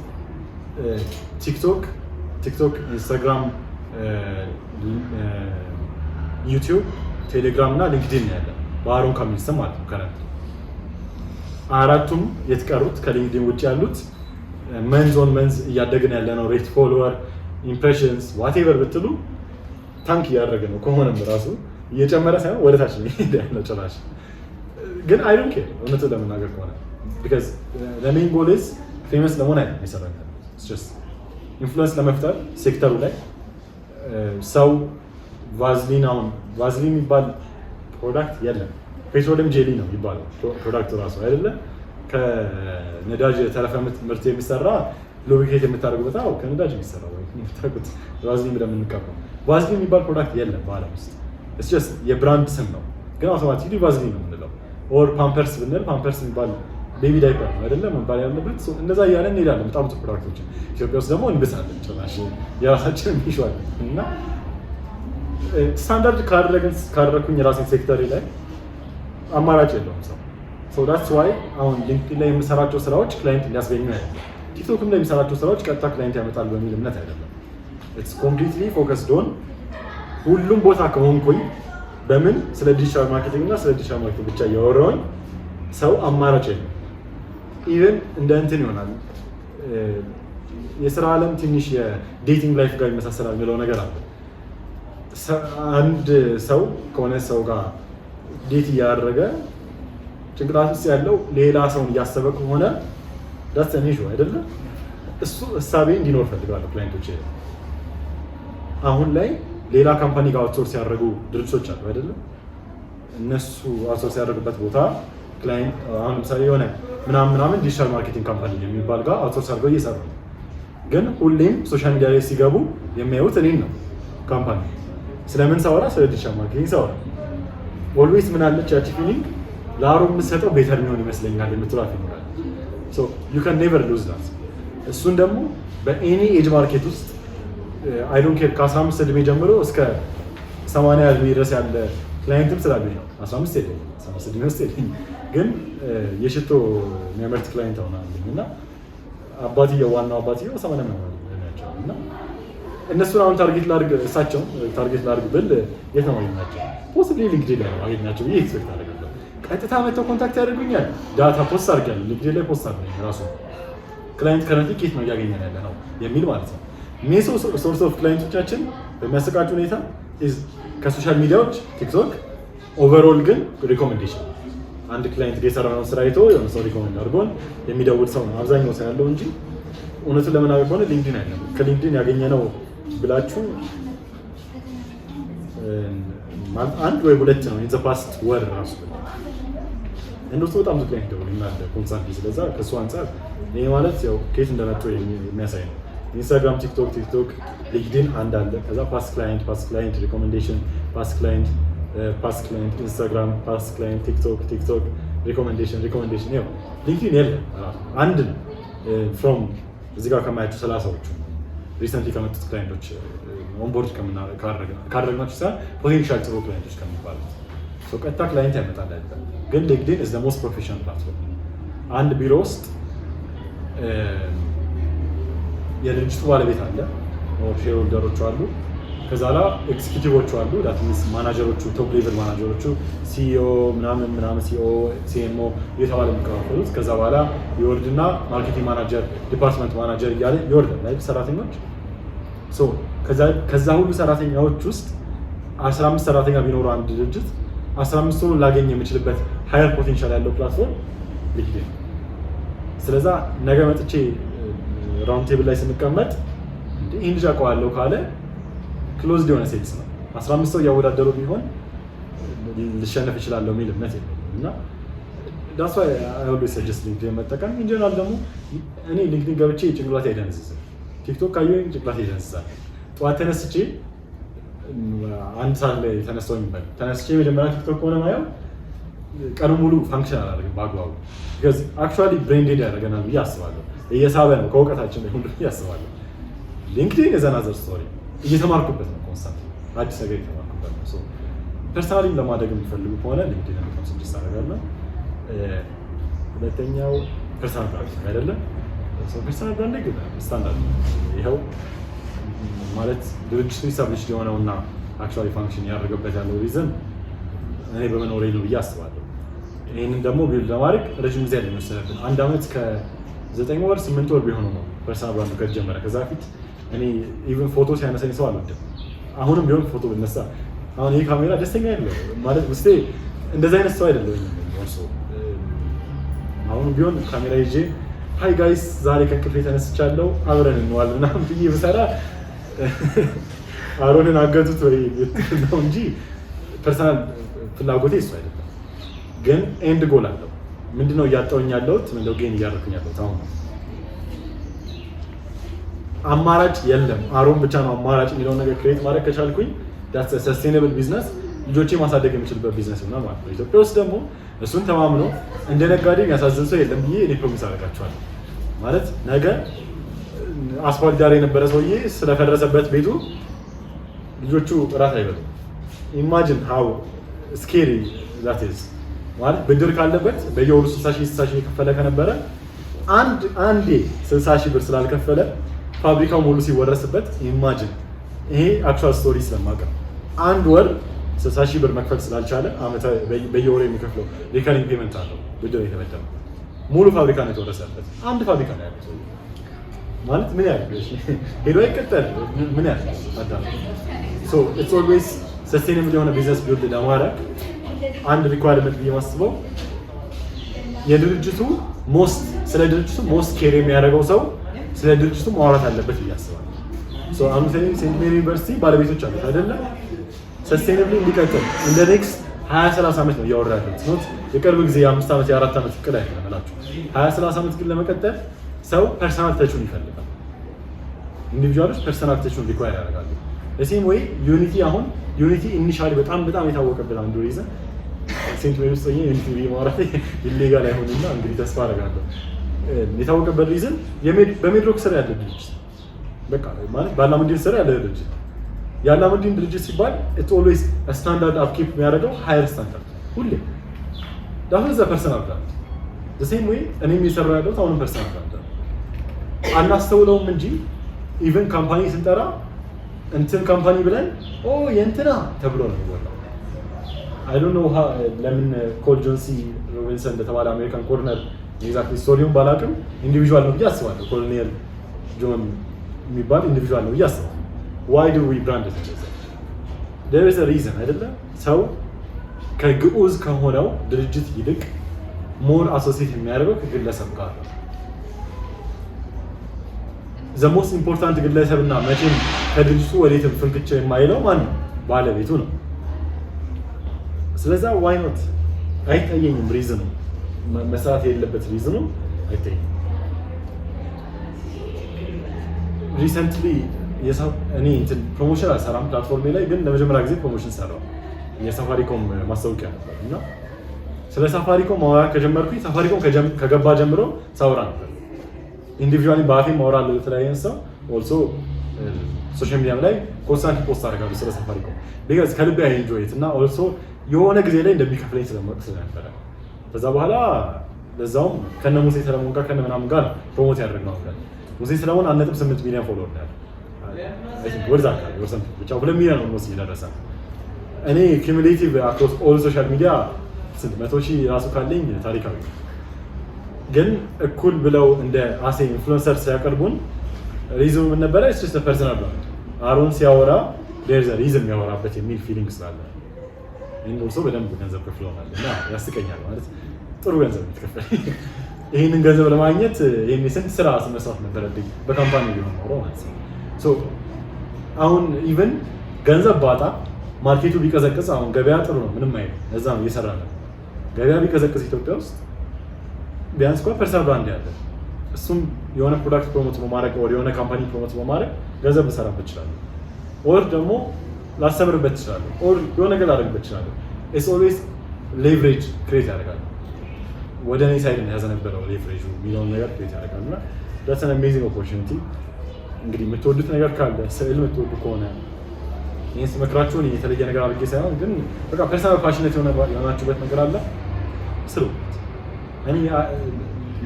TikTok፣ Instagram፣ YouTube፣ Telegram እና LinkedIn ያለ በአሮን ካሚል ስም ማለት ነው። Current አራቱም የተቀሩት ከ LinkedIn ውጭ ያሉት month on month እያደግን ያለ ነው። Rate፣ follower፣ impressions፣ whatever ብትሉ tank እያደረገ ነው። ከሆነም ራሱ እየጨመረ ሳይሆን ወደ ታች የሚሄድ ያለው ጭራሽ። ግን I don't care እውነቱን ለመናገር ከሆነ፣ because the main goal is famous ለመሆን አይደለም የሰራን፣ influence ለመፍጠር ሴክተሩ ላይ። ሰው ቫዝሊን፣ አሁን ቫዝሊን የሚባል product የለም። Petroleum jelly ነው የሚባለው product ኡ ራሱ አይደለ? ከነዳጅ ተረፈ ምርት የሚሰራ lubricate የምታደርጉበት፣ አዎ ከነዳጅ የሚሰራ ወይ የምታውቁት ቫዝሊን ብለን የምንቀባው ቫዝሊን የሚባል product የለም በዓለም ውስጥ። It's just የ brand ስም ነው፣ ግን automatically ቫዝሊን ነው የምንለው። Or Pampers ብንል Pampers የሚባል baby diaper ነው አይደለም መባል ያለበት። እንደዛ እያለን እንሄዳለን። በጣም ብዙ product ኦችን ኢትዮጵያ ውስጥ ደግሞ እንብሳለን፣ ጭራሽ የራሳችን የሚሸዋለን እና ስታንዳርድ ካደረግኩኝ የራሴን ሴክተር ላይ አማራጭ የለውም ሰው። So that's why አሁን LinkedIn ላይ የምሰራቸው ስራዎች client እንዲያስገኙ አይደለም። TikTok ም ላይ የሚሰራቸው ስራዎች ቀጥታ client ያመጣል በሚል እምነት አይደለም። It's completely focused on ሁሉም ቦታ ከሆንኩኝ በምን ስለ digital marketing እና ስለ digital marketing ብቻ እያወራሁኝ ሰው አማራጭ የለም። Even እንደ እንትን ይሆናል፣ የስራ ዓለም ትንሽ የ dating life ጋር ይመሳሰላል የሚለው ነገር አለ። አንድ ሰው ከሆነ ሰው ጋር date እያደረገ ጭንቅላት ውስጥ ያለው ሌላ ሰውን እያሰበ ከሆነ that's an issue አይደለም። እሱ እሳቤ እንዲኖር ፈልጋለሁ client ኦች። አሁን ላይ ሌላ company ጋር outsource ያደረጉ ድርጅቶች አሉ አይደለም። እነሱ outsource ያደረጉበት ቦታ client አሁን ለምሳሌ የሆነ ምናምን ምናምን digital marketing company የሚባል ጋር outsource አድርገው እየሰሩ ነው። ግን ሁሌም social media ላይ ሲገቡ የሚያዩት እኔን ነው። Company ስለምን ሳወራ፣ ስለ digital marketing ሳወራ always ምን አለች ያቺ feeling፣ ለአሮ የምትሰጠው better የሚሆን ይመስለኛል የምትሏ feeling አለ። You can never lose that። እሱን ደግሞ በ any age market ውስጥ I don't care፣ ከ15 እድሜ ጀምሮ እስከ 80 እድሜ ድረስ ያለ client ም ስላለኝ ነው። 15 የለኝም፣ 15 እድሜ ውስጥ የለኝም፣ ግን የሽቶ የሚያመርት client አሁን አለኝ እና አባትየው፣ ዋናው አባትየው 80 ምናምን እድሜያቸው እና እነሱን አሁን target ላድርግ፣ እሳቸውን target ላድርግ ብል የት ነው ማግኘታቸው? Possibly LinkedIn ላይ ነው ማግኘታቸው ብዬ expect አደርጋለሁ። ቀጥታ መጥተው contact ያደርጉኛል። Data post አድርጊያለሁ፣ LinkedIn ላይ post አድርገኝ ራሱ client currently ኬት ነው እያገኘን ያለ ነው የሚል ማለት ነው። Main source of client ኦቻችን በሚያሰቃጭ ሁኔታ ከ social media ዎች TikTok፣ overall ግን recommendation አንድ client ጋር የሰራነውን ስራ አይቶ የሆነ ሰው recommend አድርጎን የሚደውል ሰው ነው አብዛኛው ሰው ያለው እንጂ እውነቱን ለመናገር ከሆነ LinkedIn አይደለም። ከ LinkedIn ያገኘነው ብላችሁ ማለት አንድ ወይ ሁለት ነው in the past ወር ራሱ። እንደሱ በጣም ብዙ client ይደውልልናል constantly። ስለዛ ከእሱ አንጻር ይሄ ማለት ያው ከየት እንደመጡ የሚያሳይ ነው። Instagram፣ TikTok፣ LinkedIn አንድ አለ። ከዛ past client፣ past client recommendation፣ past client፣ past client፣ Instagram፣ past client፣ TikTok፣ recommendation። ያው LinkedIn የለም፣ ራሱ አንድ ነው። From እዚህ ጋር ከማያቸው 30ዎቹ recently ከመጡት client ኦች፣ onboard ካደረግናቸው ሳይሆን potential ጥሩ client ኦች ከሚባሉት። ቀጥታ client ያመጣል አይደለም። ግን LinkedIn is the most professional platform። አንድ ቢሮ ውስጥ የድርጅቱ ባለቤት አለ፣ shareholder ኦቹ አሉ፣ ከዛ ላ executive ኦቹ አሉ፣ that means manager ኦቹ፣ top level manager ኦቹ፣ CEO ምናምን ምናምን፣ CEO፣ CMO እየተባለ የሚከፋፈሉት። ከዛ በኋላ ይወርድና marketing manager፣ department manager እያለ ይወርዳል ላይ ሰራተኞች። ከዛ ሁሉ ሰራተኛዎች ውስጥ 15 ሰራተኛ ቢኖረው አንድ ድርጅት 15ቱን ላገኝ የምችልበት higher potential ያለው platform LinkedIn ነው። ስለዛ ነገ መጥቼ round table ላይ ስንቀመጥ ይህን ልጅ አውቀዋለሁ ካለ closed የሆነ sales ነው። 15 ሰው እያወዳደሩ ቢሆን ልሸነፍ እችላለሁ የሚል እምነት የለኝም እና that's why I always suggest LinkedIn መጠቀም። In general ደግሞ እኔ LinkedIn ገብቼ ጭንቅላቴ አይደነዝዝም። TikTok ካየሁኝ ጭንቅላቴ ይደነዝዛል። ጠዋት ተነስቼ 1 ሰዓት ላይ ተነሳሁኝ ይባል፣ ተነስቼ መጀመሪያ TikTok ከሆነ ማየው ቀኑ ሙሉ function አላደርግም በአግባቡ። Because actually brain dead ያደርገናል ብዬ አስባለሁ። እየሳበ ነው ከእውቀታችን ላይ ሁሉ ብዬ አስባለሁ። LinkedIn is another story። እየተማርኩበት ነው፣ constant አዲስ ነገር እየተማርኩበት ነው። Personally ለማደግ የሚፈልጉ ከሆነ LinkedIn በጣም suggest አደርጋለሁ። ሁለተኛው personal branding አይደለም። Personal branding standard ይኸው ማለት ድርጅቱ establish የሆነውና actually function ያደረገበት ያለው reason እኔ በመኖሬ ነው ብዬ አስባለሁ። ይህንን ደግሞ build ለማድረግ ረጅም ጊዜ አይደለም የወሰደብን። አንድ ዓመት ከ9 ወር 8 ወር ቢሆኑ ነው personal brand ኡ ከተጀመረ። ከዛ በፊት እኔ even ፎቶ ሲያነሳኝ ሰው አልወድም። አሁንም ቢሆን ፎቶ ብነሳ አሁን ይህ ካሜራ ደስተኛ አይደለም ማለት ውስጤ እንደዚህ አይነት ሰው አይደለሁም። አሁንም ቢሆን ካሜራ ይዤ "Hi guys፣ ዛሬ ከእንቅልፌ ተነስቻለሁ፣ አብረን እንዋል" ምናምን ብዬ ብሰራ አሮንን አገቱት ወይ ነው እንጂ personal ፍላጎቴ እሱ አይደለም። ግን end goal አለው። ምንድነው እያጣሁኝ ያለሁት? ምንድነው gain እያደረኩኝ ያለሁት? አሁን አማራጭ የለም፣ አሮን ብቻ ነው አማራጭ የሚለውን ነገር create ማድረግ ከቻልኩኝ sustainable business፣ ልጆቼ ማሳደግ የምችልበት ቢዝነስ ይሆናል ማለት ነው። ኢትዮጵያ ውስጥ ደግሞ እሱን ተማምኖ እንደ ነጋዴ የሚያሳዝን ሰው የለም ብዬ እኔ promise አደርጋቸዋለሁ። ማለት ነገ አስፋልት ዳር የነበረ ሰውዬ ስለፈረሰበት ቤቱ ልጆቹ እራት አይበሉም። Imagine how scary that is። ማለት ብድር ካለበት በየወሩ 60 ሺህ 60 ሺህ የከፈለ ከነበረ አንዴ 60 ሺህ ብር ስላልከፈለ ፋብሪካው ሙሉ ሲወረስበት imagine። ይሄ actual story ስለማውቅ ነው። አንድ ወር 60 ሺህ ብር መክፈል ስላልቻለ በየወሩ የሚከፍለው recurring payment አለው፣ ብድር የተበደረው ሙሉ ፋብሪካ ነው የተወረሰበት። አንድ ፋብሪካ ነው ያለው ሰውዬው። ማለት ምን ያህል ሄዶ አይቀጠል ምን ያህል አዳም። So it's always sustainable የሆነ business build ለማድረግ አንድ requirement ብዬ ማስበው የድርጅቱ most ስለ ድርጅቱ most care የሚያደርገው ሰው ስለ ድርጅቱ ማውራት አለበት ብዬ አስባለሁ። So አሁን ሴንት ሜሪ ዩኒቨርሲቲ ባለቤቶች አሉት አይደለ? Sustainably እንዲቀጥል እንደ next 20 30 ዓመት ነው እያወራ ያለሁት፣ not የቅርብ ጊዜ የ5 ዓመት የ4 ዓመት እቅድ አይደለም እላችሁ። 20 30 ዓመት ግን ለመቀጠል ሰው personal touch ኡን ይፈልጋል። Individual ኦች personal touch ኡን require ያደርጋሉ። Same way ዩኒቲ፣ አሁን ዩኒቲ initially በጣም በጣም የታወቀበት አንዱ reason፣ ሴንት ሜሪ ውስጥ ሆኜ ዩኒቲ ብዬ ማውራት illegal አይሆንና እንግዲህ ተስፋ አደርጋለሁ። የታወቀበት reason በሜድሮክ ስር ያለ ድርጅት፣ በቃ ማለት በአላሙዲን ስር ያለ ድርጅት። የአላሙዲን ድርጅት ሲባል it always standard upkeep የሚያደርገው higher standard ሁሌ። That the personal brand። Same way እኔም የሰራው ያለሁት አሁንም personal brand ነው። አናስተውለውም እንጂ even company ስንጠራ እንትን company ብለን ኦ የእንትና ተብሎ ነው የሚወራው። I don't know ለምን ኮል ጆን ሲ ሮቢንሰን እንደተባለ American colonel exactly story ውን ባላውቅም individual ነው ብዬ አስባለሁ። ኮሎኔል ጆን የሚባል individual ነው ብዬ አስባለሁ። Why do we brand it እንደዛ? There is a reason አይደለም? ሰው ከግዑዝ ከሆነው ድርጅት ይልቅ More associate የሚያደርገው ከግለሰብ ጋር ነው። The most important ግለሰብ እና መቼም ከድርጅቱ ወዴትም ፍንክች የማይለው ማን ነው? ባለቤቱ ነው። ስለዛ why not አይታየኝም። Reason ኑ መስራት የሌለበት reason ኑ አይታየኝም። Recently እኔ እንትን promotion አልሰራም platform ኤ ላይ፣ ግን ለመጀመሪያ ጊዜ promotion ሰራው። የሳፋሪኮም ማስታወቂያ ነበር እና ስለ ሳፋሪኮም ማውራት ከጀመርኩኝ ሳፋሪኮም ከገባ ጀምሮ ሳውራ ነበር። Individually በአፌ ማውራለሁ ለተለያየን ሰው፣ also social media ም ላይ constantly post አደርጋለሁ ስለ ሳፋሪኮም because ከልቤ I enjoy it እና also የሆነ ጊዜ ላይ እንደሚከፍለኝ ስለማውቅ ስለነበረ። ከዛ በኋላ ለዛውም ከነ ሙሴ ሰለሞን ጋር ከነ ምናምን ጋር promote ያደረግነው አብረን። ሙሴ ሰለሞን 1.8 ሚሊዮን follower ነው ያለው፣ ወደዛ አካባቢ or something፣ ብቻ 2 ሚሊዮን almost እየደረሰ ነው። እኔ cumulative across all social media ስንት 100,000 ራሱ ካለኝ ታሪካዊ ነው። ግን እኩል ብለው እንደ as a influencer ሲያቀርቡን reason ኑ ምን ነበረ? It's personal brand፣ አሮን ሲያወራ there's a reason የሚያወራበት የሚል feeling ስላለ። ይህን also በደንብ ገንዘብ ከፍለውናል እና ያስቀኛል፣ ማለት ጥሩ ገንዘብ የተከፈለኝ። ይህንን ገንዘብ ለማግኘት ይህን ስንት ስራ መስራት ነበረብኝ በ company ቢሆን ኖሮ ማለት ነው። So አሁን even ገንዘብ ባጣ፣ market ኡ ቢቀዘቅዝ፣ አሁን ገበያ ጥሩ ነው፣ ምንም አይልም። ለዛ ነው እየሰራ ነው። ገበያ ቢቀዘቅዝ ኢትዮጵያ ውስጥ ቢያንስ እንኳን personal brand ያለ እሱም የሆነ product promote በማድረግ or የሆነ company promote በማድረግ ገንዘብ ልሰራበት እችላለሁ። Or ደግሞ ላስተምርበት እችላለሁ። Or የሆነ ነገር ላደርግበት እችላለሁ። It's always leverage create ያደርጋል። ወደ እኔ side ነው ያዘነበለው leverage ኡ የሚለውን ነገር create ያደርጋል እና that's an amazing opportunity። እንግዲህ የምትወዱት ነገር ካለ፣ ስዕል የምትወዱ ከሆነ፣ ይህን ስመክራችሁ እኔ የተለየ ነገር አድርጌ ሳይሆን ግን በቃ personal passionate የሆናችሁበት ነገር አለ፣ ስሩበት። እኔ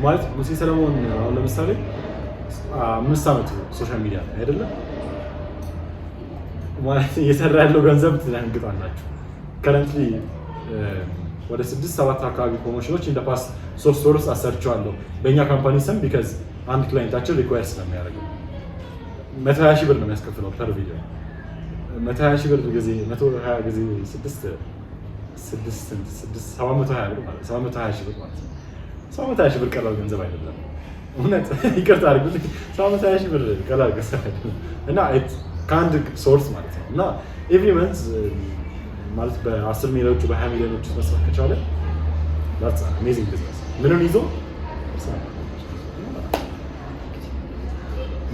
ማለት ሙሴ ሰለሞን አሁን ለምሳሌ 5 ዓመቱ social media ላይ አይደለም፣ ማለት እየሰራ ያለው ገንዘብ ትደነግጣላችሁ። Currently ወደ ስድስት ሰባት አካባቢ promotion ኖች in past 3 ወር ውስጥ አሰርቸዋለሁ በእኛ company ስም because አንድ client ኣችን require ስለሚያደርገው። 120,000 ብር ነው የሚያስከፍለው per ቪዲዮ። 120,000 ብር ጊዜ 120 ጊዜ ስድስት ስድስት ስድስት 720 ብር ማለት 720,000 ብር ማለት ነው። 720,000 ብር ቀላል ገንዘብ አይደለም። እውነት ይቅርታ አድርጉልኝ። 720,000 ብር ቀላል ገንዘብ አይደለም እና ከአንድ source ማለት ነው እና every month ማለት በ10 ሚሊዮኖቹ በ20 ሚሊዮኖች ውስጥ መስራት ከቻለ amazing business። ምንም ይዞ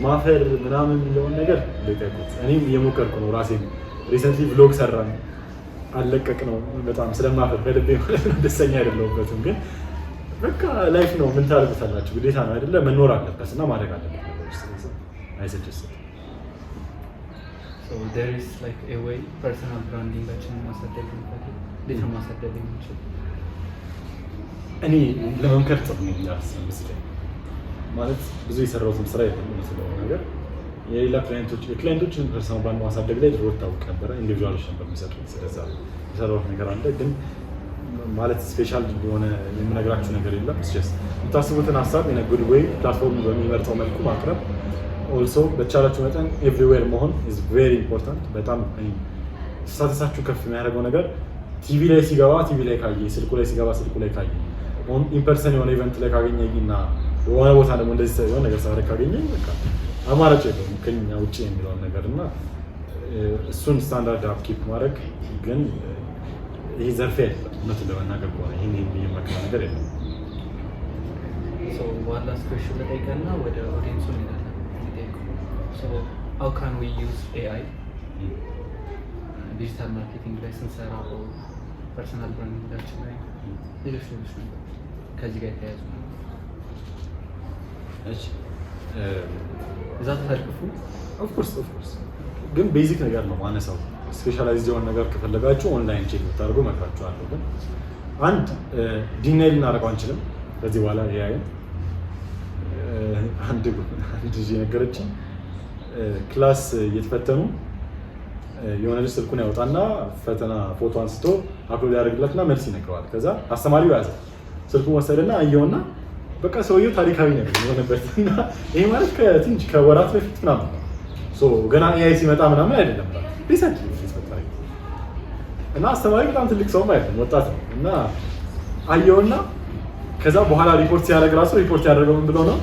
ማፈር ምናምን የሚለውን ነገር ልቀቁት። እኔም እየሞከርኩ ነው። ራሴ recently vlog ሰራን አለቀቅ ነው፣ በጣም ስለማፈር ከልቤ ማለት ነው። ደስተኛ አይደለሁበትም፣ ግን በቃ life ነው። ምን ታደርጉታላችሁ? ግዴታ ነው አይደለ? መኖር አለበት እና ማድረግ አለበት ነገሮች። ስለዚህ I suggest So there is like a way personal branding ኣችንን ማሳደግ ብንፈልግ እንዴት ነው ማሳደግ የምንችል? እኔ ለመምከር ጥሩ ነኝ መስለኝ፣ ማለት ብዙ የሰራሁትም ስራ የለም። እውነት ለመናገር የሌላ client ኦች የ client ኦችን personal brand ማሳደግ ላይ ድሮ እታወቅ ነበረ። Individual ኦች ነበር የሚሰጡት። ስለዛ የሰራሁት ነገር አለ፣ ግን ማለት special የሆነ የምነግራችሁ ነገር የለም። Just የምታስቡትን ሀሳብ in good way platform በሚመርጠው መልኩ ማቅረብ፣ also በቻላችሁ መጠን everywhere መሆን is very important። በጣም status ኣችሁ ከፍ የሚያደርገው ነገር ቲቪ ላይ ሲገባ ቲቪ ላይ ካየ፣ ስልኩ ላይ ሲገባ ስልኩ ላይ ካየ፣ in person የሆነ event ላይ ካገኘ እና የሆነ ቦታ ደግሞ እንደዚህ የሆነ ነገር ሳደርግ ካገኘኝ በቃ አማራጭ የለውም ከኛ ውጭ የሚለውን ነገር እና እሱን standard up keep ማድረግ። ግን ይህ ዘርፌ አይደለም። እውነቱን ለመናገር ከሆነ ይህን የሚመክረው ነገር የለም። So one last question ልጠይቅህና ወደ audience ኡ እንሄዳለን። የሚጠይቀው፣ so how can we use AI digital marketing ላይ ስንሰራ፣ personal branding ኣችን ላይ፣ ሌሎች ሌሎች ነገሮች ከዚህ ጋር የተያያዙ? እሺ። Is that helpful? Of course, of course። ግን basic ነገር ነው ማነሳው። Specialized የሆነ ነገር ከፈለጋችሁ online check ብታደርጉ እመክራችኋለሁ። ግን አንድ deny ልናደርገው አንችልም ከዚህ በኋላ AI ን። አንድ ልጅ የነገረችኝ class እየተፈተኑ የሆነ ልጅ ስልኩን ያወጣና ፈተና ፎቶ አንስቶ upload ያደርግለትና መልስ ይነግረዋል። ከዛ አስተማሪው ያዘ፣ ስልኩን ወሰደና አየውና በቃ ሰውየው ታሪካዊ ነገር የሆነበት። እና ይሄ ማለት ከትንሽ ከወራት በፊት ምናምን ነው። ገና AI ሲመጣ ምናምን አይደለም፣ recently የተፈጠረ። እና አስተማሪ በጣም ትልቅ ሰውም አይደለም፣ ወጣት ነው እና አየውና ከዛ በኋላ ሪፖርት ሲያደርግ ራሱ ሪፖርት ያደረገው ምን ብሎ ነው?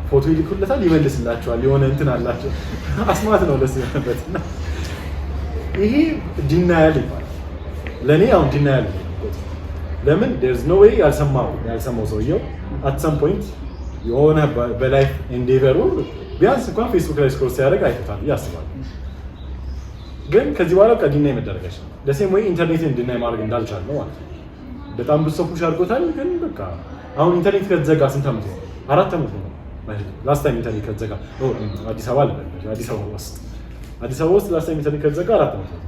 ፎቶ ይልኩለታል፣ ይመልስላቸዋል። የሆነ እንትን አላቸው፣ አስማት ነው ደስ የሆነበት። እና ይሄ denial ይባላል። ለእኔ አሁን denial ነው። ለምን there's no way ያልሰማው ሰውየው at some point የሆነ በ life endeavor ኡ ቢያንስ እንኳን ፌስቡክ ላይ scroll ሲያደርግ አይቶታል ብዬ አስባለሁ። ግን ከዚህ በኋላ በቃ deny መደረግ አይችልም። The same way ኢንተርኔትን deny ማድረግ እንዳልቻል ነው ማለት ነው። በጣም ብዙ ሰው push አድርጎታል። ግን በቃ አሁን ኢንተርኔት ከተዘጋ ስንት ዓመት ሆነ? 4 ዓመት ሆነ። Last time ኢንተርኔት ከተዘጋ አዲስ አበባ አለ አዲስ አበባ ውስጥ last time ኢንተርኔት ከተዘጋ 4 ዓመት ሆነ።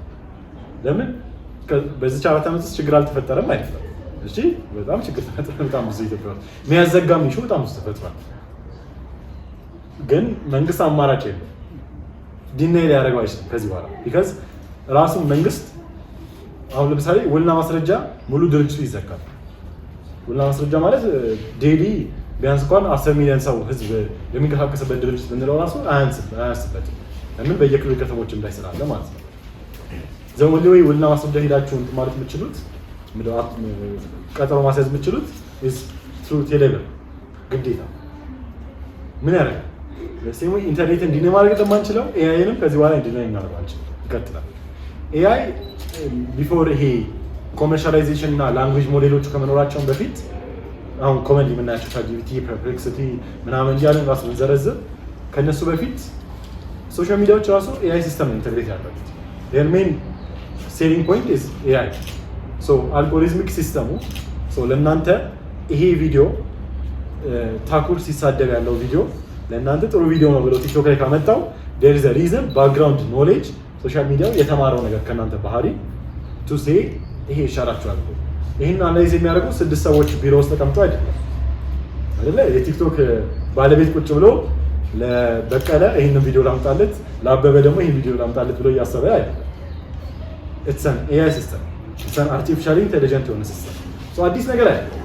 ለምን በዚች 4 ዓመት ውስጥ ችግር አልተፈጠረም አይደለም። እሺ፣ በጣም ችግር ተፈጥሯል። በጣም ብዙ ኢትዮጵያ ውስጥ የሚያዘጋም issue በጣም ብዙ ተፈጥሯል። ግን መንግስት አማራጭ የለም፣ deny ሊያደርገው አይችልም ከዚህ በኋላ፣ because ራሱ መንግስት አሁን ለምሳሌ ውልና ማስረጃ ሙሉ ድርጅቱ ይዘጋል። ውልና ማስረጃ ማለት daily ቢያንስ እንኳን 10 ሚሊዮን ሰው ህዝብ የሚንቀሳቀስበት ድርጅት ብንለው ራሱ አያንስበትም። ለምን በየክልል ከተሞችም ላይ ስላለ ማለት ነው። The only way ውልና ማስረጃ ሄዳችሁ እንትን ማለት የምትችሉት፣ ቀጠሮ ማስያዝ የምትችሉት through ቴሌብር ግዴታ ምን ያደርጋል? Same way ኢንተርኔትን deny ማድረግ እንደማንችለው AI ንም ከዚህ በኋላ deny እናደርገው አንችልም። ይቀጥላል። AI before ይሄ commercialization እና language model ኦቹ ከመኖራቸውን በፊት አሁን common የምናያቸው ChatGPT፣ Perplexity ምናምን እያልን ራሱ ብንዘረዝር ከእነሱ በፊት social media ዎች ራሱ AI system ነው integrate ያደረጉት። Their main selling point is AI, so algorithmic system ኡ ለእናንተ ይሄ ቪዲዮ ታኩር ሲሳደብ ያለው ቪዲዮ ለእናንተ ጥሩ ቪዲዮ ነው ብሎ ቲክቶክ ላይ ካመጣው there is a reason፣ background knowledge፣ social media ው የተማረው ነገር ከእናንተ ባህሪ to say ይሄ ይሻላችኋል። ይህን analyze የሚያደርጉ ስድስት ሰዎች ቢሮ ውስጥ ተቀምጠው አይደለም፣ አይደለ? የቲክቶክ ባለቤት ቁጭ ብሎ ለበቀለ ይህንን ቪዲዮ ላምጣለት፣ ለአበበ ደግሞ ይህን ቪዲዮ ላምጣለት ብሎ እያሰበ አይደለም። It's an AI system፣ it's an artificially intelligent የሆነ system። አዲስ ነገር አይደለም።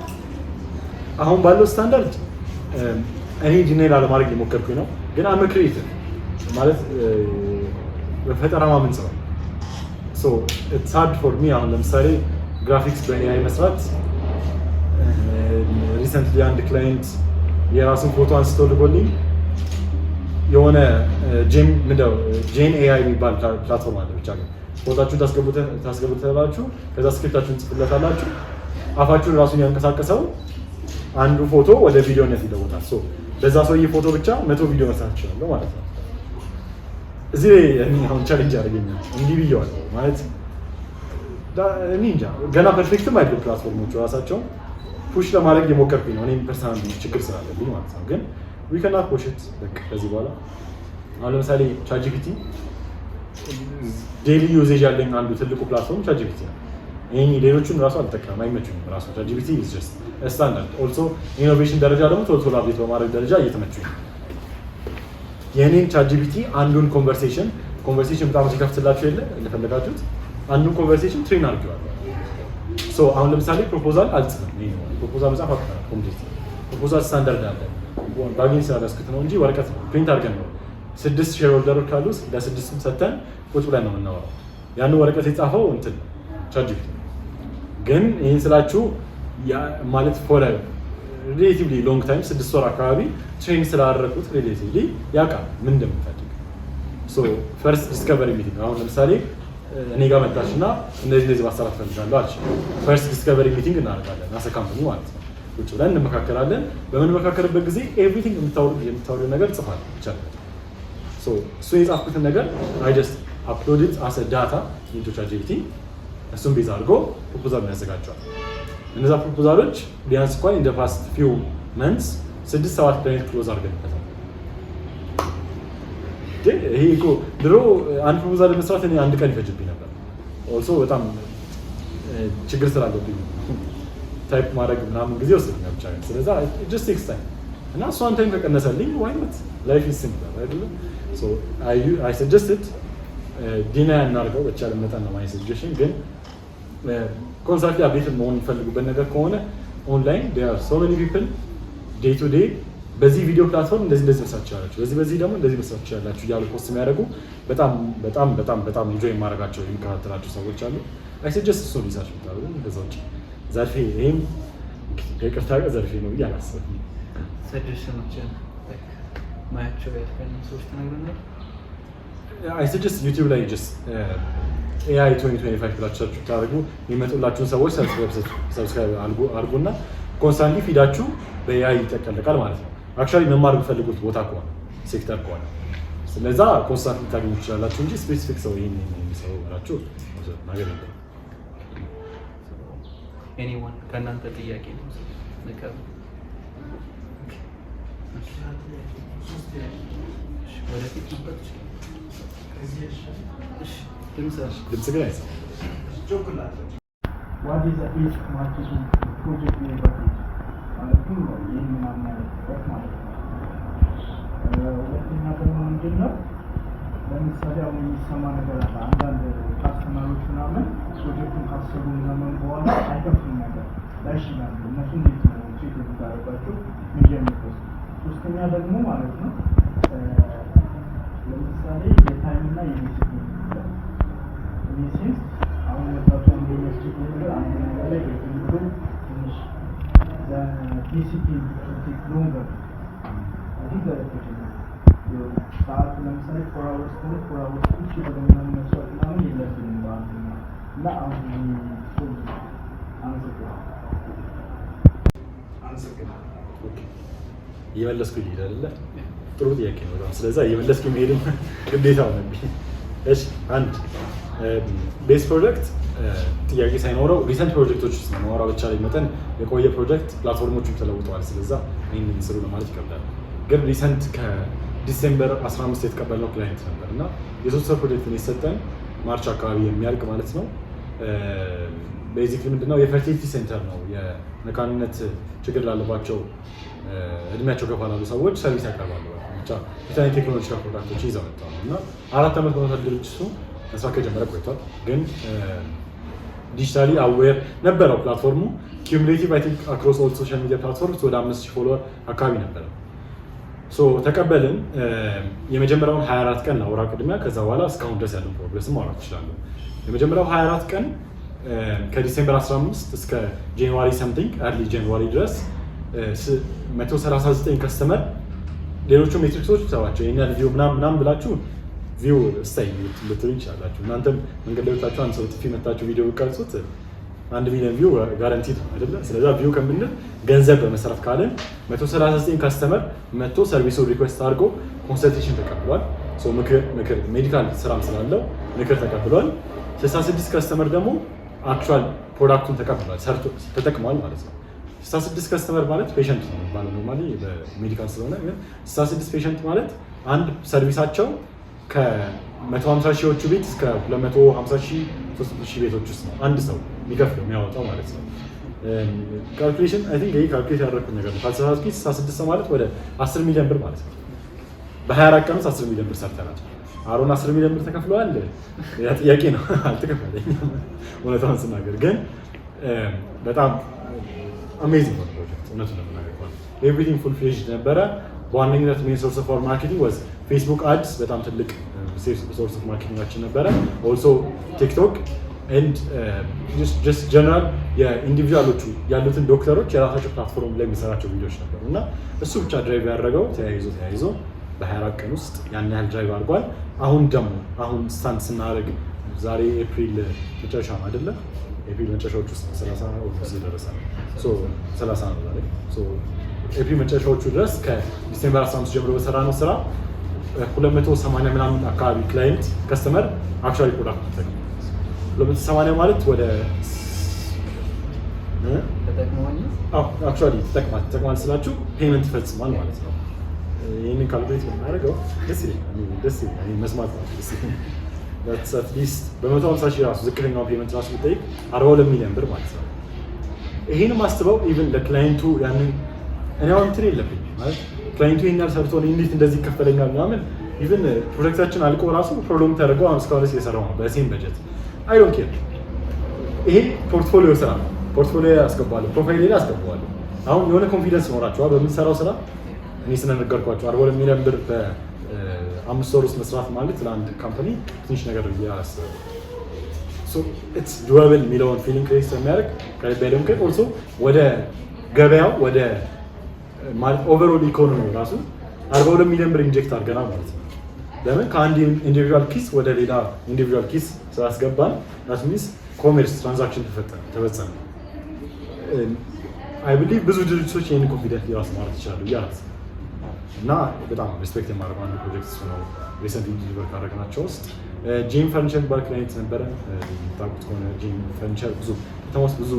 አሁን ባለው ስታንዳርድ እኔ deny ላለማድረግ የሞከርኩኝ ነው። ግን I'm creative ማለት በፈጠራ ማምን ሰው፣ it's hard for me። አሁን ለምሳሌ ግራፊክስ በ AI መስራት፣ recently አንድ client የራሱን ፎቶ አንስቶ ልኮልኝ የሆነ ጄም ምንድነው Gen AI የሚባል platform አለ። ብቻ ግን ፎቶችሁን ታስገቡታላችሁ፣ ከዛ script ኣችሁን ጽፍለታላችሁ። አፋችሁን ራሱን ያንቀሳቀሰው አንዱ ፎቶ ወደ ቪዲዮነት ይለወጣል። So በዛ ሰውዬ ፎቶ ብቻ 100 ቪዲዮ መስራት እችላለሁ ማለት ነው። እዚህ ላይ እኔ አሁን challenge ያደርገኛል። እንዲህ ብየዋለሁ ማለት እኔ እንጃ፣ ገና perfect ም አይደሉም platform ኦቹ ራሳቸው። Push ለማድረግ የሞከርኩኝ ነው። እኔም personal ችግር ስላለብኝ ማለት ነው። ግን ዊ ከናት ፑሽ ኢት በቃ ከዚህ በኋላ። አሁን ለምሳሌ ChatGPT daily usage ያለኝ አንዱ ትልቁ platform ChatGPT ነው። ይህ ሌሎቹን ራሱ አልጠቀምም፣ አይመቹኝም። ራሱ ChatGPT is just standard። Also innovation ደረጃ ደግሞ ቶሎ ቶሎ update በማድረግ ደረጃ እየተመቹኝ ነው። የእኔን ChatGPT አንዱን conversation በጣም ሲከፍትላችሁ የለ እንደፈለጋችሁት አንዱን conversation train አድርጌዋለሁ። So አሁን ለምሳሌ proposal አልጽፍም። Proposal መጻፍ አቅታል complete proposal ስታንዳርድ አለ፣ ባግኝ ስላልያዝኩት ነው እንጂ ወረቀት ነው print አድርገን ነው፣ ስድስት shareholder ኦች ካሉ ለስድስቱም ሰተን ቁጭ ብለን ነው የምናወራው። ያንን ወረቀት የጻፈው እንትን ChatGPT። ግን ይህን ስላችሁ ማለት for relatively long time 6 ወር አካባቢ train ስላደረኩት relatively ያውቃል ምን እንደምፈልግ። First discovery meeting፣ አሁን ለምሳሌ እኔ ጋር መጣች እና እንደዚህ እንደዚህ ማሰራት ፈልጋለሁ አለች። First discovery meeting እናደርጋለን as a company ማለት ነው። ቁጭ ብለን እንመካከራለን። በምንመካከርበት ጊዜ everything የምታወሪው ነገር ጽፋለሁ ይቻላል። እሱ የጻፍኩትን ነገር I just upload it as data into ChatGPT። እሱን base አድርጎ proposal ያዘጋጀዋል። እነዛ proposal ኦች ቢያንስ እንኳን in past few months ስድስት ሰባት client close አድርገንበታል። ይሄ እኮ ድሮ አንድ proposal ለመስራት እኔ አንድ ቀን ይፈጅብኝ ነበር። Also በጣም ችግር ስላለብኝ type ማድረግ ምናምን ጊዜ ወስድኛል ብቻ ግን ስለዛ just takes time እና እሷን time ከቀነሰልኝ why not? Life is simple አይደለም? So I suggested deny እናድርገው በተቻለ መጠን ነው my suggestion። ግን constantly update መሆን የሚፈልጉበት ነገር ከሆነ online there are so many people day to day በዚህ ቪዲዮ platform እንደዚህ እንደዚህ መስራት ትችላላችሁ፣ በዚህ በዚህ ደግሞ እንደዚህ መስራት ትችላላችሁ እያሉ post የሚያደርጉ በጣም በጣም በጣም በጣም enjoy የማደርጋቸው የሚከታተላቸው ሰዎች አሉ። I suggest እሱን research ብታደርጉ። ከዛ ውጭ ዘርፌ ይሄም ከይቅርታ ጋር ዘርፌ ነው ብዬ አላስብም። Suggestion ኦችን ማያቸው ያልከን ሰዎች ትነግረናል። I suggest YouTube ላይ just AI 2025 ብላችሁ search ብታደርጉ የሚመጡላችሁን ሰዎች subscribe አድርጉና constantly feed ኣችሁ በ AI ይጠቀለቃል ማለት ነው። Actually መማር የምፈልጉት ቦታ ከሆነ፣ ሴክተር ከሆነ፣ ስለዛ constant ልታገኙ ትችላላችሁ እንጂ specific ሰው ይህን ሰው ብላችሁ ነገር የለም። Anyone ከእናንተ ጥያቄ ነው ንቀሩ። ወደፊት መምጣት ይችላል። እሺ፣ ድምፅ ድምፅ ግን አይሰማም። What is the best marketing project leverage? ማለትም ይህን ምናምን ያለበት ማለት ነው። ሁለተኛ ደግሞ ምንድን ነው፣ ለምሳሌ አሁን የሚሰማ ነገር አለ። አንዳንድ customer ኦች ምናምን ፕሮጀክቱን ካሰሩ ምናምን በኋላ አይከፍሉም ነገር ላሽ ይላሉ። እነሱ እንዴት ነው check የምታደርጓቸው የሚጀምሩት? ሶስተኛ ደግሞ ማለት ነው ለምሳሌ የ time እና የዲሲፕሊን ጉዳይ since አሁን ወጣቱ አንድ የሚያስቸግረው ነገር አንድ ነገር ላይ ብሎ ትንሽ discipline take longer ሰዓቱ ለምሳሌ 4 hours ከሆነ 4 hours ቁጭ ብለን ምናምን መስራት ምናምን የለብንም በአንድ እና አሁን አመሰግናለሁ። አመሰግናለሁ። እየመለስኩ ልሂድ አይደለ? ጥሩ ጥያቄ ነው በጣም። ስለዛ እየመለስኩ መሄድም ግዴታ ሆነብኝ። እሺ፣ አንድ best project ጥያቄ ሳይኖረው recent ፕሮጀክቶች ውስጥ ነው ማውራት በቻለኝ መጠን። የቆየ ፕሮጀክት platform ኦቹም ተለውጠዋል። ስለዛ ይህንን ስሩ ለማለት ይከብዳል። ግን recent ከ December 15 የተቀበልነው client ነበር እና የ3 ወር ፕሮጀክት ነው የሰጠን፣ March አካባቢ የሚያልቅ ማለት ነው። Basically ምንድነው፣ የ fertility center ነው። የመካንነት ችግር ላለባቸው፣ እድሜያቸው ገፋ ላሉ ሰዎች service ያቀርባሉ። ብቻ የተለያዩ technological product ኦችን ይዘው መጥተው ነው እና 4 ዓመት ሆኖታል ድርጅቱ መስራት ከጀመረ ቆይቷል። ግን digitally aware ነበረው platform ኡ። Cumulative I think across all social media platforms ወደ 5,000 follower አካባቢ ነበረ። So ተቀበልን። የመጀመሪያውን 24 ቀን ላውራ ቅድሚያ፣ ከዛ በኋላ እስካሁን ድረስ ያለው progress ማውራት እችላለሁ። የመጀመሪያው 24 ቀን ከ December 15 እስከ January something፣ early January ድረስ 139 customer። ሌሎቹ metrics ኦች ተዋቸው፣ የኛ view ምናምን ምናምን ብላችሁ view እስታይ ልትሉ ይችላላችሁ። እናንተም መንገድ ላይ ወጣችሁ አንድ ሰው ጥፊ መታችሁ ቪዲዮ ብትቀርጹት 1 ሚሊዮን view guaranteed ነው አይደለ? ስለዛ view ከምንል ገንዘብ በመሰረት ካለን 139 customer መጥቶ service ኡ request አድርጎ consultation ተቀብሏል። ምክር medical ስራም ስላለው ምክር ተቀብሏል። 66 customer ደግሞ actual product ኡን ተቀብሏል፣ ሰርቶ ተጠቅሟል ማለት ነው። 66 customer ማለት patient ነው የሚባለው normally በ medical ስለሆነ፣ ግን 66 patient ማለት አንድ service ኣቸው ከ150 ሺዎቹ ቤት እስከ 250 ሺህ፣ 300 ሺህ ቤቶች ውስጥ ነው አንድ ሰው የሚከፍለው፣ የሚያወጣው ማለት ነው። Calculation I think ይሄ calculate ያደረኩት ነገር ነው። ካልተሳሳትኩኝ 66 ማለት ወደ 10 ሚሊዮን ብር ማለት ነው። በ24 ቀን ውስጥ 10 ሚሊዮን ብር ሰርተናል። አሮን 10 ሚሊዮን ብር ተከፍለዋል? ያ ጥያቄ ነው። አልተከፈለኝም እውነታውን ስናገር፣ ግን በጣም amazing ነው ፕሮጀክት እውነቱን ለመናገር ከሆነ everything full fledged ነበረ። በዋነኝነት main source of our marketing was Facebook ads፣ በጣም ትልቅ source of marketing ኣችን ነበረ። Also TikTok and just general የ individual ኦቹ ያሉትን ዶክተሮች የራሳቸው platform ላይ የሚሰራቸው ቪዲዮዎች ነበሩ እና እሱ ብቻ drive ያደረገው ተያይዞ ተያይዞ በ24 ቀን ውስጥ ያን ያህል drive አድርጓል። አሁን ደግሞ አሁን stand ስናደርግ ዛሬ ኤፕሪል መጨረሻ ነው አይደለ? ኤፕሪል መጨረሻዎቹ ውስጥ 30 almost የደረሰ ነው። So 30 ነው ዛሬ። So ኤፕሪል መጨረሻዎቹ ድረስ ከ December 15 ጀምሮ በሰራ ነው ስራ 280 ምናምን አካባቢ client customer actually product ተጠቅሟል። 280 ማለት ወደ ተጠቅመዋል። Actually ተጠቅሟል። ተጠቅሟል ስላችሁ payment ፈጽሟል ማለት ነው። ይህንን calculate ብናደርገው ደስ ይለኛል። ደስ ይለኛል። እኔ መስማት ነው ደስ ይለኛል። That's at least በ150 ሺህ ራሱ ዝቅተኛው payment ራሱ ቢጠይቅ 42 ሚሊዮን ብር ማለት ነው። ይሄን ማስበው even ለ client ኡ ያንን እኔ አሁን እንትን የለብኝም ማለት client ኡ ይሄን ያህል ሰርቶ እኔ እንዴት እንደዚህ ይከፈለኛል ምናምን። Even ፕሮጀክታችን አልቆ ራሱ prolong ተደርጎ አሁን እስካሁን ድረስ እየሰራው ነው በ same budget። I don't care። ይሄ portfolio ስራ ነው። Portfolio አስገባዋለሁ፣ profile ላይ አስገባዋለሁ። አሁን የሆነ confidence ኖራቸዋል በምንሰራው ስራ። እኔ ስለነገርኳቸው 42 ሚሊዮን ብር በ5 ወር ውስጥ መስራት ማለት ለአንድ company ትንሽ ነገር ብዬ አላስብም። It's doable የሚለውን feeling create ስለሚያደርግ ከልቤ don't care። Also ወደ ገበያው ወደ ማለት overall ኢኮኖሚ ራሱ 42 ሚሊዮን ብር inject አድርገናል ማለት ነው። ለምን? ከአንድ individual ኪስ ወደ ሌላ individual ኪስ ስላስገባን that means commerce transaction ተፈጸመ። I believe ብዙ ድርጅቶች ይህን confident ራሱ ማለት ይችላሉ ብዬ አላስብም። እና በጣም respect የማደርገው አንዱ ፕሮጀክት እሱ ነው። Recent deliver ካደረግናቸው ውስጥ ጂም ፈርኒቸር የሚባል client ነበረ። የምታውቁት ከሆነ ጂም ፈርኒቸር ብዙ ከተማ ውስጥ ብዙ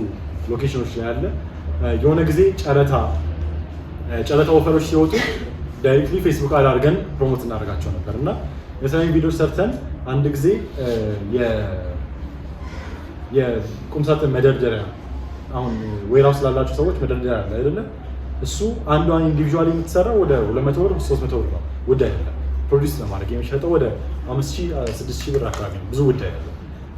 location ኦች ላይ ያለ፣ የሆነ ጊዜ ጨረታ offer ኦች ሲወጡ directly ፌስቡክ ad አድርገን promote እናደርጋቸው ነበር። እና የተለያዩ ቪዲዮዎች ሰርተን አንድ ጊዜ የቁምሳጥን መደርደሪያ፣ አሁን warehouse ላላቸው ሰዎች መደርደሪያ አለ አይደለ? እሱ አንዷን individual የምትሰራው ወደ 200 ብር፣ 300 ብር ነው። ውድ አይደለም። Produce ለማድረግ የሚሸጠው ወደ 5000፣ 6000 ብር አካባቢ ነው። ብዙ ውድ አይደለም።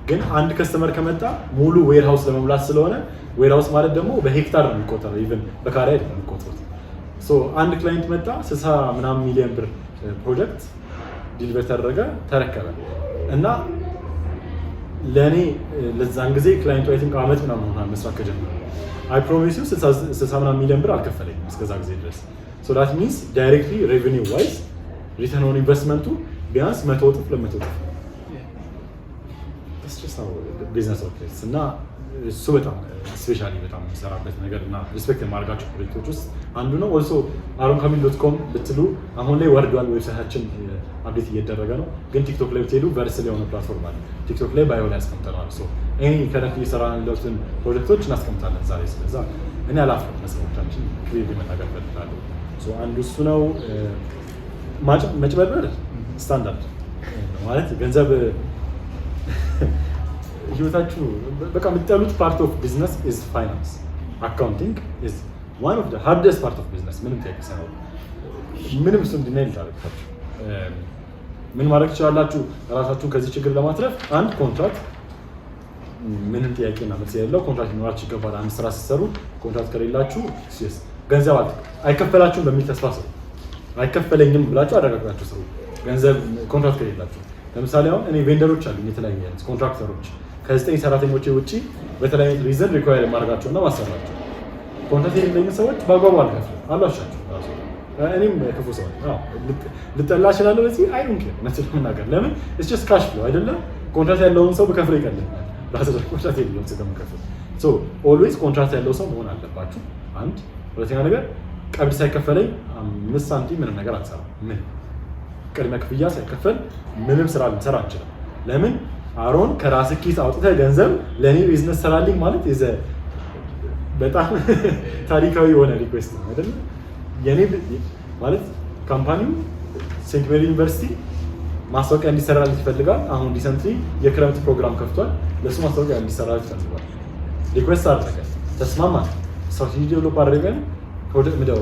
ግን አንድ customer ከመጣ ሙሉ warehouse ለመሙላት ስለሆነ፣ warehouse ማለት ደግሞ በሄክታር ነው የሚቆጠረው፣ even በካሬ አይደለም የሚቆጥሩት። So አንድ client መጣ፣ 60 ምናምን ሚሊዮን ብር ፕሮጀክት deliver ተደረገ፣ ተረከበ። እና ለእኔ ለዛን ጊዜ client ኡ I think አመት ምናምን ሆኗል መስራት ከጀመረ። I promise you 60 ምናምን ሚሊዮን ብር አልከፈለኝም እስከዛ ጊዜ ድረስ። So that means directly revenue wise return on investment ኡ ቢያንስ 100 እጥፍ፣ 200 እጥፍ ነው። Business operates። እና እሱ በጣም especially በጣም የሚሰራበት ነገር እና respect የማደርጋቸው ፕሮጀክቶች ውስጥ አንዱ ነው። Also አሮን ካሚል.com ብትሉ አሁን ላይ ወርዷል፣ website ኣችን update እየደረገ ነው። ግን ቲክቶክ ላይ ብትሄዱ ቨርስል የሆነ platform አለ። ቲክቶክ ላይ bio ላይ ያስቀምጠነዋል። So ይህ current እየሰራ ያሉትን ፕሮጀክቶች እናስቀምጣለን ዛሬ። ስለዛ እኔ አላፍርም፣ መስራቶቻችን clear መናገር እፈልጋለሁ። አንዱ እሱ ነው። መጭበርበር ስታንዳርድ ማለት ገንዘብ ህይወታችሁ በቃ የምትጠሉት part of business is finance። Accounting is one of the hardest part of business። ምንም ጥያቄ ሳይኖር ምንም እሱ እንድናይ ልታደርጋችሁ ምን ማድረግ ትችላላችሁ? ራሳችሁን ከዚህ ችግር ለማትረፍ አንድ ኮንትራት፣ ምንም ጥያቄና መልስ የሌለው ኮንትራት ሊኖራችሁ ይገባል። አንድ ስራ ስትሰሩ ኮንትራት ከሌላችሁ ገንዘብ አይከፈላችሁም በሚል ተስፋ ስሩ። አይከፈለኝም ብላችሁ አረጋግጣችሁ ስሩ። ገንዘብ ኮንትራት ከሌላችሁ፣ ለምሳሌ አሁን እኔ vendor ኦች አሉኝ፣ የተለያዩ አይነት contractor ኦች፣ ከዘጠኝ ሰራተኞቼ ውጭ በተለያዩ reason require የማደርጋቸው እና ማሰራቸው። ኮንትራት የሌለኝ ሰዎች በአግባቡ አልከፍልም፣ አልዋሻቸውም። ራሱ እኔም ክፉ ሰው ልጠላ እችላለሁ። በዚህ I don't care እውነት ለመናገር። ለምን? It's just cash flow አይደለም። ኮንትራት ያለውን ሰው ብከፍለው ይቀልኛል ራሱ ኮንትራት የሌለውን ሰው ከምከፍል። So always ኮንትራት ያለው ሰው መሆን አለባችሁ። አንድ ሁለተኛ ነገር ቀብድ ሳይከፈለኝ 5 ሳንቲም ምንም ነገር አልሰራም። ምን ቅድመ ክፍያ ሳይከፈል ምንም ስራ ልንሰራ አንችልም። ለምን? አሮን ከራስ ኪስ አውጥተህ ገንዘብ ለእኔ ቢዝነስ ሰራልኝ ማለት የዘ በጣም ታሪካዊ የሆነ request ነው አይደለ? የኔ ማለት company ው ሴንት ሜሪ ዩኒቨርሲቲ ማስታወቂያ እንዲሰራለት ይፈልጋል። አሁን recently የክረምት ፕሮግራም ከፍቷል። ለእሱ ማስታወቂያ እንዲሰራለት ይፈልጋል። Request አደረገ፣ ተስማማን። Strategy develop አድርገን ምደው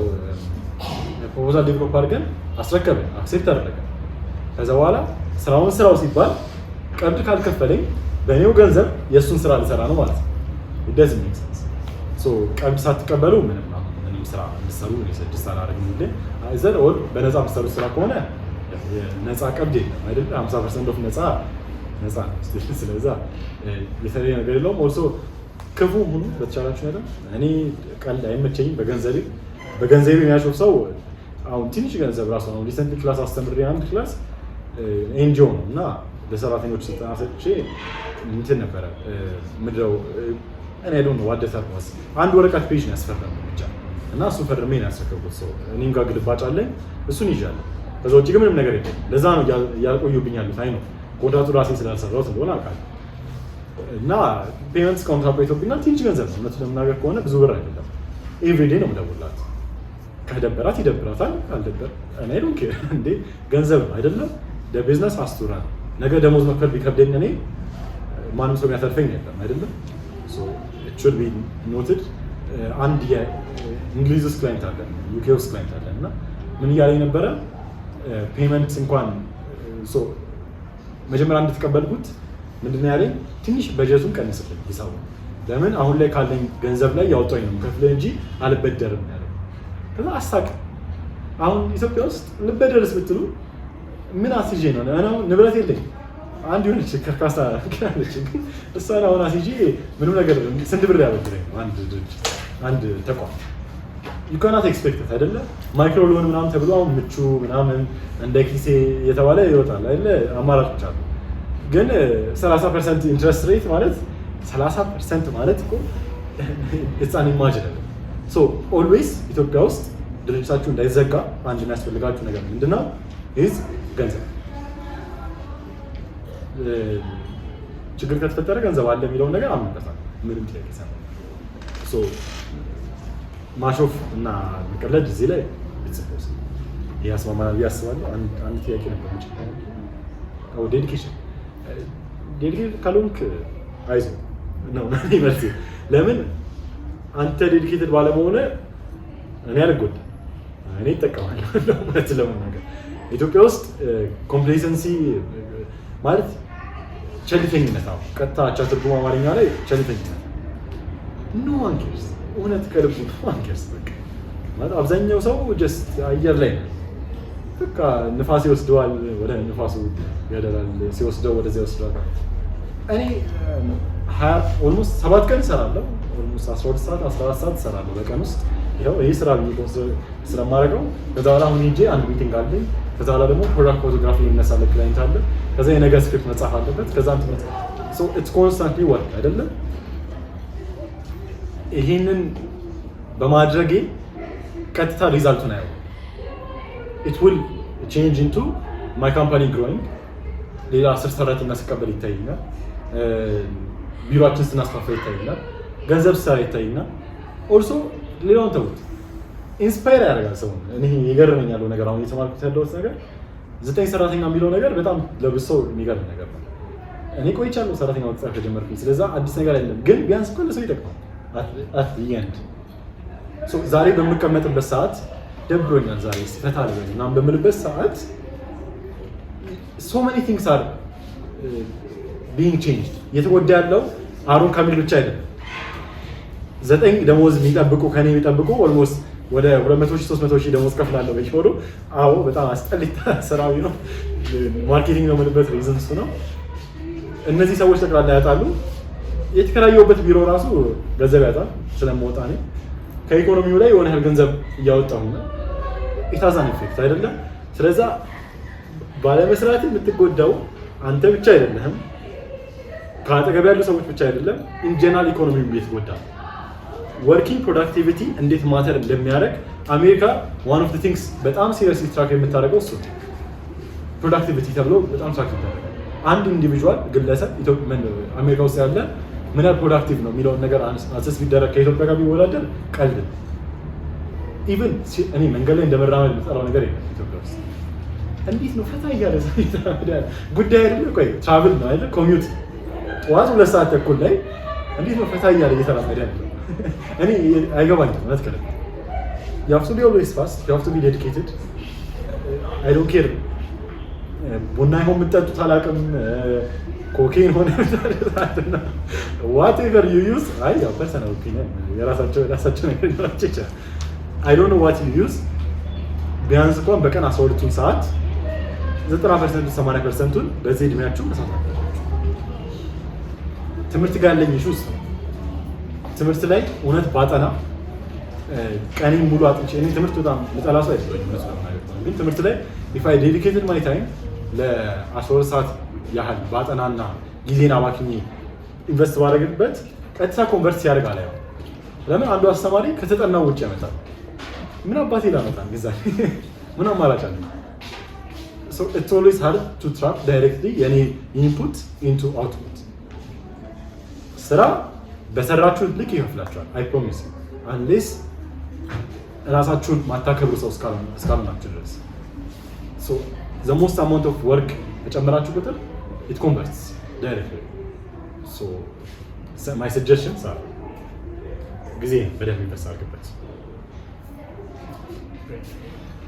proposal develop አድርገን አስረከብን፣ accept አደረገ። ከዛ በኋላ ስራውን ስራው ሲባል ቀብድ ካልከፈለኝ በእኔው ገንዘብ የእሱን ስራ ልሰራ ነው ማለት ነው። Doesn't make sense። So ቀብድ ሳትቀበሉ ምንም ምንም ስራ እንድትሰሩ እኔ suggest አላደርግም። ሁሌ either or በነፃ የምትሰሩት ስራ ከሆነ ነፃ ቀብድ የለም አይደል? 50% of ነፃ ነፃ ነው። ስለዛ የተለየ ነገር የለውም። Also ክፉ ሁኑ በተቻላችሁ ነገር። እኔ ቀልድ አይመቸኝም። በገንዘቤ የሚያሾፍ ሰው አሁን ትንሽ ገንዘብ ራሱ፣ አሁን recently class አስተምሬ አንድ class NGO ነው እና ለሰራተኞች ስልጠና ሰጥቼ እንትን ነበረ ምድረው እኔ don't know what the term was፣ አንድ ወረቀት page ነው ያስፈረመው ብቻ እና እሱ ፈርሜ ነው ያስረከብኩት። ሰው እኔም ጋር ግልባጭ አለኝ፣ እሱን ይዣለሁ። ከዛ ውጭ ግን ምንም ነገር የለም። ለዛ ነው እያልቆዩብኝ ያሉት። አይ ነው ኮንትራቱ ራሴ ስላልሰራሁት እንደሆነ አውቃለሁ። እና payment እስካሁን ታቆይቶብኛል። ትንሽ ገንዘብ ነው፣ እውነቱን ለመናገር ከሆነ ብዙ ብር አይደለም። Everyday ነው የምደውልላት። ከደበራት ይደብራታል፣ ካልደበር እኔ don't care። እንዴ ገንዘብ ነው አይደለም? ቢዝነስ አስቱራ ነው። ነገ ደሞዝ መክፈል ቢከብደኝ እኔ ማንም ሰው የሚያተርፈኝ የለም አይደለም? Should be noted። አንድ የእንግሊዝ ውስጥ client አለን፣ ዩኬ ውስጥ client አለን እና ምን እያለኝ ነበረ፣ payment እንኳን መጀመሪያ እንድትቀበልኩት ምንድን ነው ያለኝ፣ ትንሽ በጀቱን ቀንስልኝ ሂሳቡ፣ ለምን አሁን ላይ ካለኝ ገንዘብ ላይ ያወጣኝ ነው የምከፍልህ እንጂ አልበደርም ያለኝ። ከዛ አሳቅ። አሁን ኢትዮጵያ ውስጥ ልበደርስ ብትሉ ምን አስይዤ ነው? እኔ አሁን ንብረት የለኝም። አንድ የሆነች ከርካሳ አለች፣ ግን እሷን አሁን አስይዤ ምንም ነገር ስንት ብር ያበድረኝ ነው አንድ ድርጅት፣ አንድ ተቋም? ዩ ካናት ኤክስፔክት አይደለ? Micro loan ምናምን ተብሎ አሁን ምቹ ምናምን እንደ ኪሴ እየተባለ ይወጣል አይደለ? አማራጮች አሉ። ግን 30% interest rate ማለት፣ 30% ማለት እኮ it's unimaginable። So always ኢትዮጵያ ውስጥ ድርጅታችሁ እንዳይዘጋ አንድ የሚያስፈልጋችሁ ነገር ምንድነው? Is ገንዘብ። ችግር ከተፈጠረ ገንዘብ አለ የሚለውን ነገር አምንበታል። ምንም ጥያቄ ሳይሆን so ማሾፍ እና መቀለድ እዚህ ላይ it's ያስማማናል ብዬ አስባለሁ። አንድ ጥያቄ ነበር። Dedication፣ dedicated ካልሆንክ አይዞህ ነው መልሴ። ለምን አንተ dedicated ባለመሆነ እኔ አልጎዳም፣ እኔ እጠቀማለሁ። እውነት ለመናገር ኢትዮጵያ ውስጥ complacency ማለት ቸልተኝነት፣ አሁን ቀጥታ አቻ ትርጉም አማርኛ ላይ ቸልተኝነት። No one cares፣ እውነት ከልቡ no one cares። በቃ ማለት አብዛኛው ሰው just አየር ላይ ነው። በቃ ንፋስ ይወስደዋል፣ ወደ ንፋሱ ያደላል፣ ሲወስደው ወደዚያ ይወስደዋል። እኔ almost 7 ቀን እሰራለሁ። Almost 12 ሰዓት፣ 14 ሰዓት እሰራለሁ በቀን ውስጥ። ይኸው ይህ ስራ ብዬ ስለማደርገው ከዛ በኋላ አሁን ሄጄ አንድ meeting አለኝ። ከዛ በኋላ ደግሞ product photography የሚነሳለ client አለ። ከዛ የነገ script መጻፍ አለበት። ከዛ እንትን it's constantly work አይደለም። ይሄንን በማድረጌ ቀጥታ result ኡን አየው። It will change into my company growing። ሌላ 10 ሰራተኛ ስቀበል ይታየኛል። ቢሮአችን ስናስፋፋ ይታየኛል። ገንዘብ ስሰራ ይታየኛል። Also ሌላውን ተውት፣ inspire ያደርጋል ሰውን። እኔ የገረመኝ ያለው ነገር፣ አሁን እየተማርኩት ያለሁት ነገር፣ ዘጠኝ ሰራተኛ የሚለው ነገር በጣም ለብዙ ሰው የሚገርም ነገር ነው። እኔ ቆይቻለሁ ሰራተኛ መቅጠር ከጀመርኩኝ፣ ስለዛ አዲስ ነገር አይደለም። ግን ቢያንስ እኮ ለሰው ይጠቅማል። At the end ዛሬ በምቀመጥበት ሰዓት ደብሮኛል፣ ዛሬ እስኪ ፈታ ልበል ምናምን በምልበት ሰዓት so many things are being changed። እየተጎዳ ያለው አሮን ካሚል ብቻ አይደለም። ዘጠኝ ደሞዝ የሚጠብቁ፣ ከኔ የሚጠብቁ almost ወደ 200 ሺህ፣ 300 ሺህ ደሞዝ ከፍላለሁ በየወሩ። አዎ በጣም አስጠሊታ ስራዊ ነው። Marketing ነው የምልበት reason እሱ ነው። እነዚህ ሰዎች ጠቅላላ ያጣሉ። የተከራየሁበት ቢሮ ራሱ ገንዘብ ያጣል ስለምወጣ እኔ ከኢኮኖሚው ላይ የሆነ ያህል ገንዘብ እያወጣሁ ነው። It has an effect አይደለም። ስለዛ ባለመስራት የምትጎዳው አንተ ብቻ አይደለህም፣ ከአጠገብ ያሉ ሰዎች ብቻ አይደለም፣ in general ኢኮኖሚው እየተጎዳ ነው። Working productivity እንዴት matter እንደሚያደርግ አሜሪካ one of things በጣም seriously track የምታደርገው እሱ ነው። Productivity ተብሎ በጣም track ይደረጋል። አንድ individual ግለሰብ አሜሪካ ውስጥ ያለ ምን ያህል productive ነው የሚለውን ነገር assess ቢደረግ ከኢትዮጵያ ጋር ቢወዳደር ቀልድ ነው። Even እኔ መንገድ ላይ እንደመራመድ የምጠራው ነገር የለም ኢትዮጵያ ውስጥ። እንዴት ነው ፈታ እያለ ሰው እየተራመደ ያለ? ጉዳይ አይደለ? ቆይ travel ነው አይደለ? Commute ጠዋት 2 ሰዓት ተኩል ላይ እንዴት ነው ፈታ እያለ እየተራመደ ያለው? እኔ አይገባኝም። እውነት ከልብ you have to be always fast, you have to be dedicated. I don't care ቡና ይሆን የምትጠጡት አላውቅም፣ ኮኬን ሆነ whatever you use። አይ ያው personal opinion፣ የራሳቸው የራሳቸው ነገር ሊኖራቸው ይችላል። I don't know what you use። ቢያንስ እንኳን በቀን 12ቱን ሰዓት 90%ቱ፣ 80%ቱን በዚህ እድሜያችሁ መስራት አለባችሁ። ትምህርት ጋር ያለኝ issue ውስጥ ነው። ትምህርት ላይ እውነት ባጠና፣ ቀኔን ሙሉ አጥንቼ፣ እኔ ትምህርት በጣም መጠላ ሰው አይደለሁም እውነት ለመናገር፣ ግን ትምህርት ላይ if I dedicated my time ለ12 ሰዓት ያህል ባጠናና ጊዜን አባክኜ invest ባደረግበት ቀጥታ convert ሲያደርግ አላየውም። ለምን አንዱ አስተማሪ ከተጠናው ውጭ ያመጣል። ምን አባቴ ላመጣ ጊዜ ምን አማራጭ አለ? It's always hard to track directly የኔ input into output። ስራ በሰራችሁት ልክ ይከፍላችኋል። I promise, unless ራሳችሁን ማታከብሩ ሰው እስካልሆናችሁ ድረስ። The most amount of work በጨመራችሁ ቁጥር it converts directly። My suggestion ጊዜ በደንብ invest አድርግበት።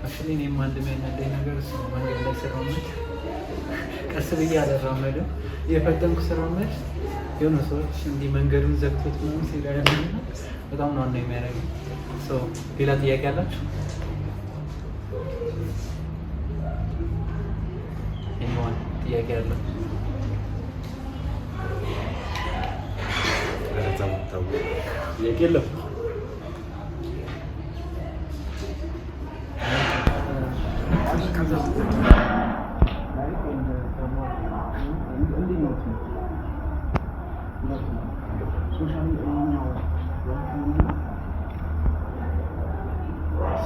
Actually እኔም አንድ የሚያናደኝ ነገር እሱ ነው። መንገድ ላይ ስራመድ ቀስ ብዬ አልራመድም። እየፈጠንኩ ስራመድ የሆነ ሰዎች እንዲህ መንገዱን ዘግቶት ምናምን ሲሄዱ ያለኝና በጣም ነው annoy የሚያደርገኝ። So ሌላ ጥያቄ አላችሁ? Anyone ጥያቄ አለው? ኧረ ተው ተው፣ ጥያቄ የለም።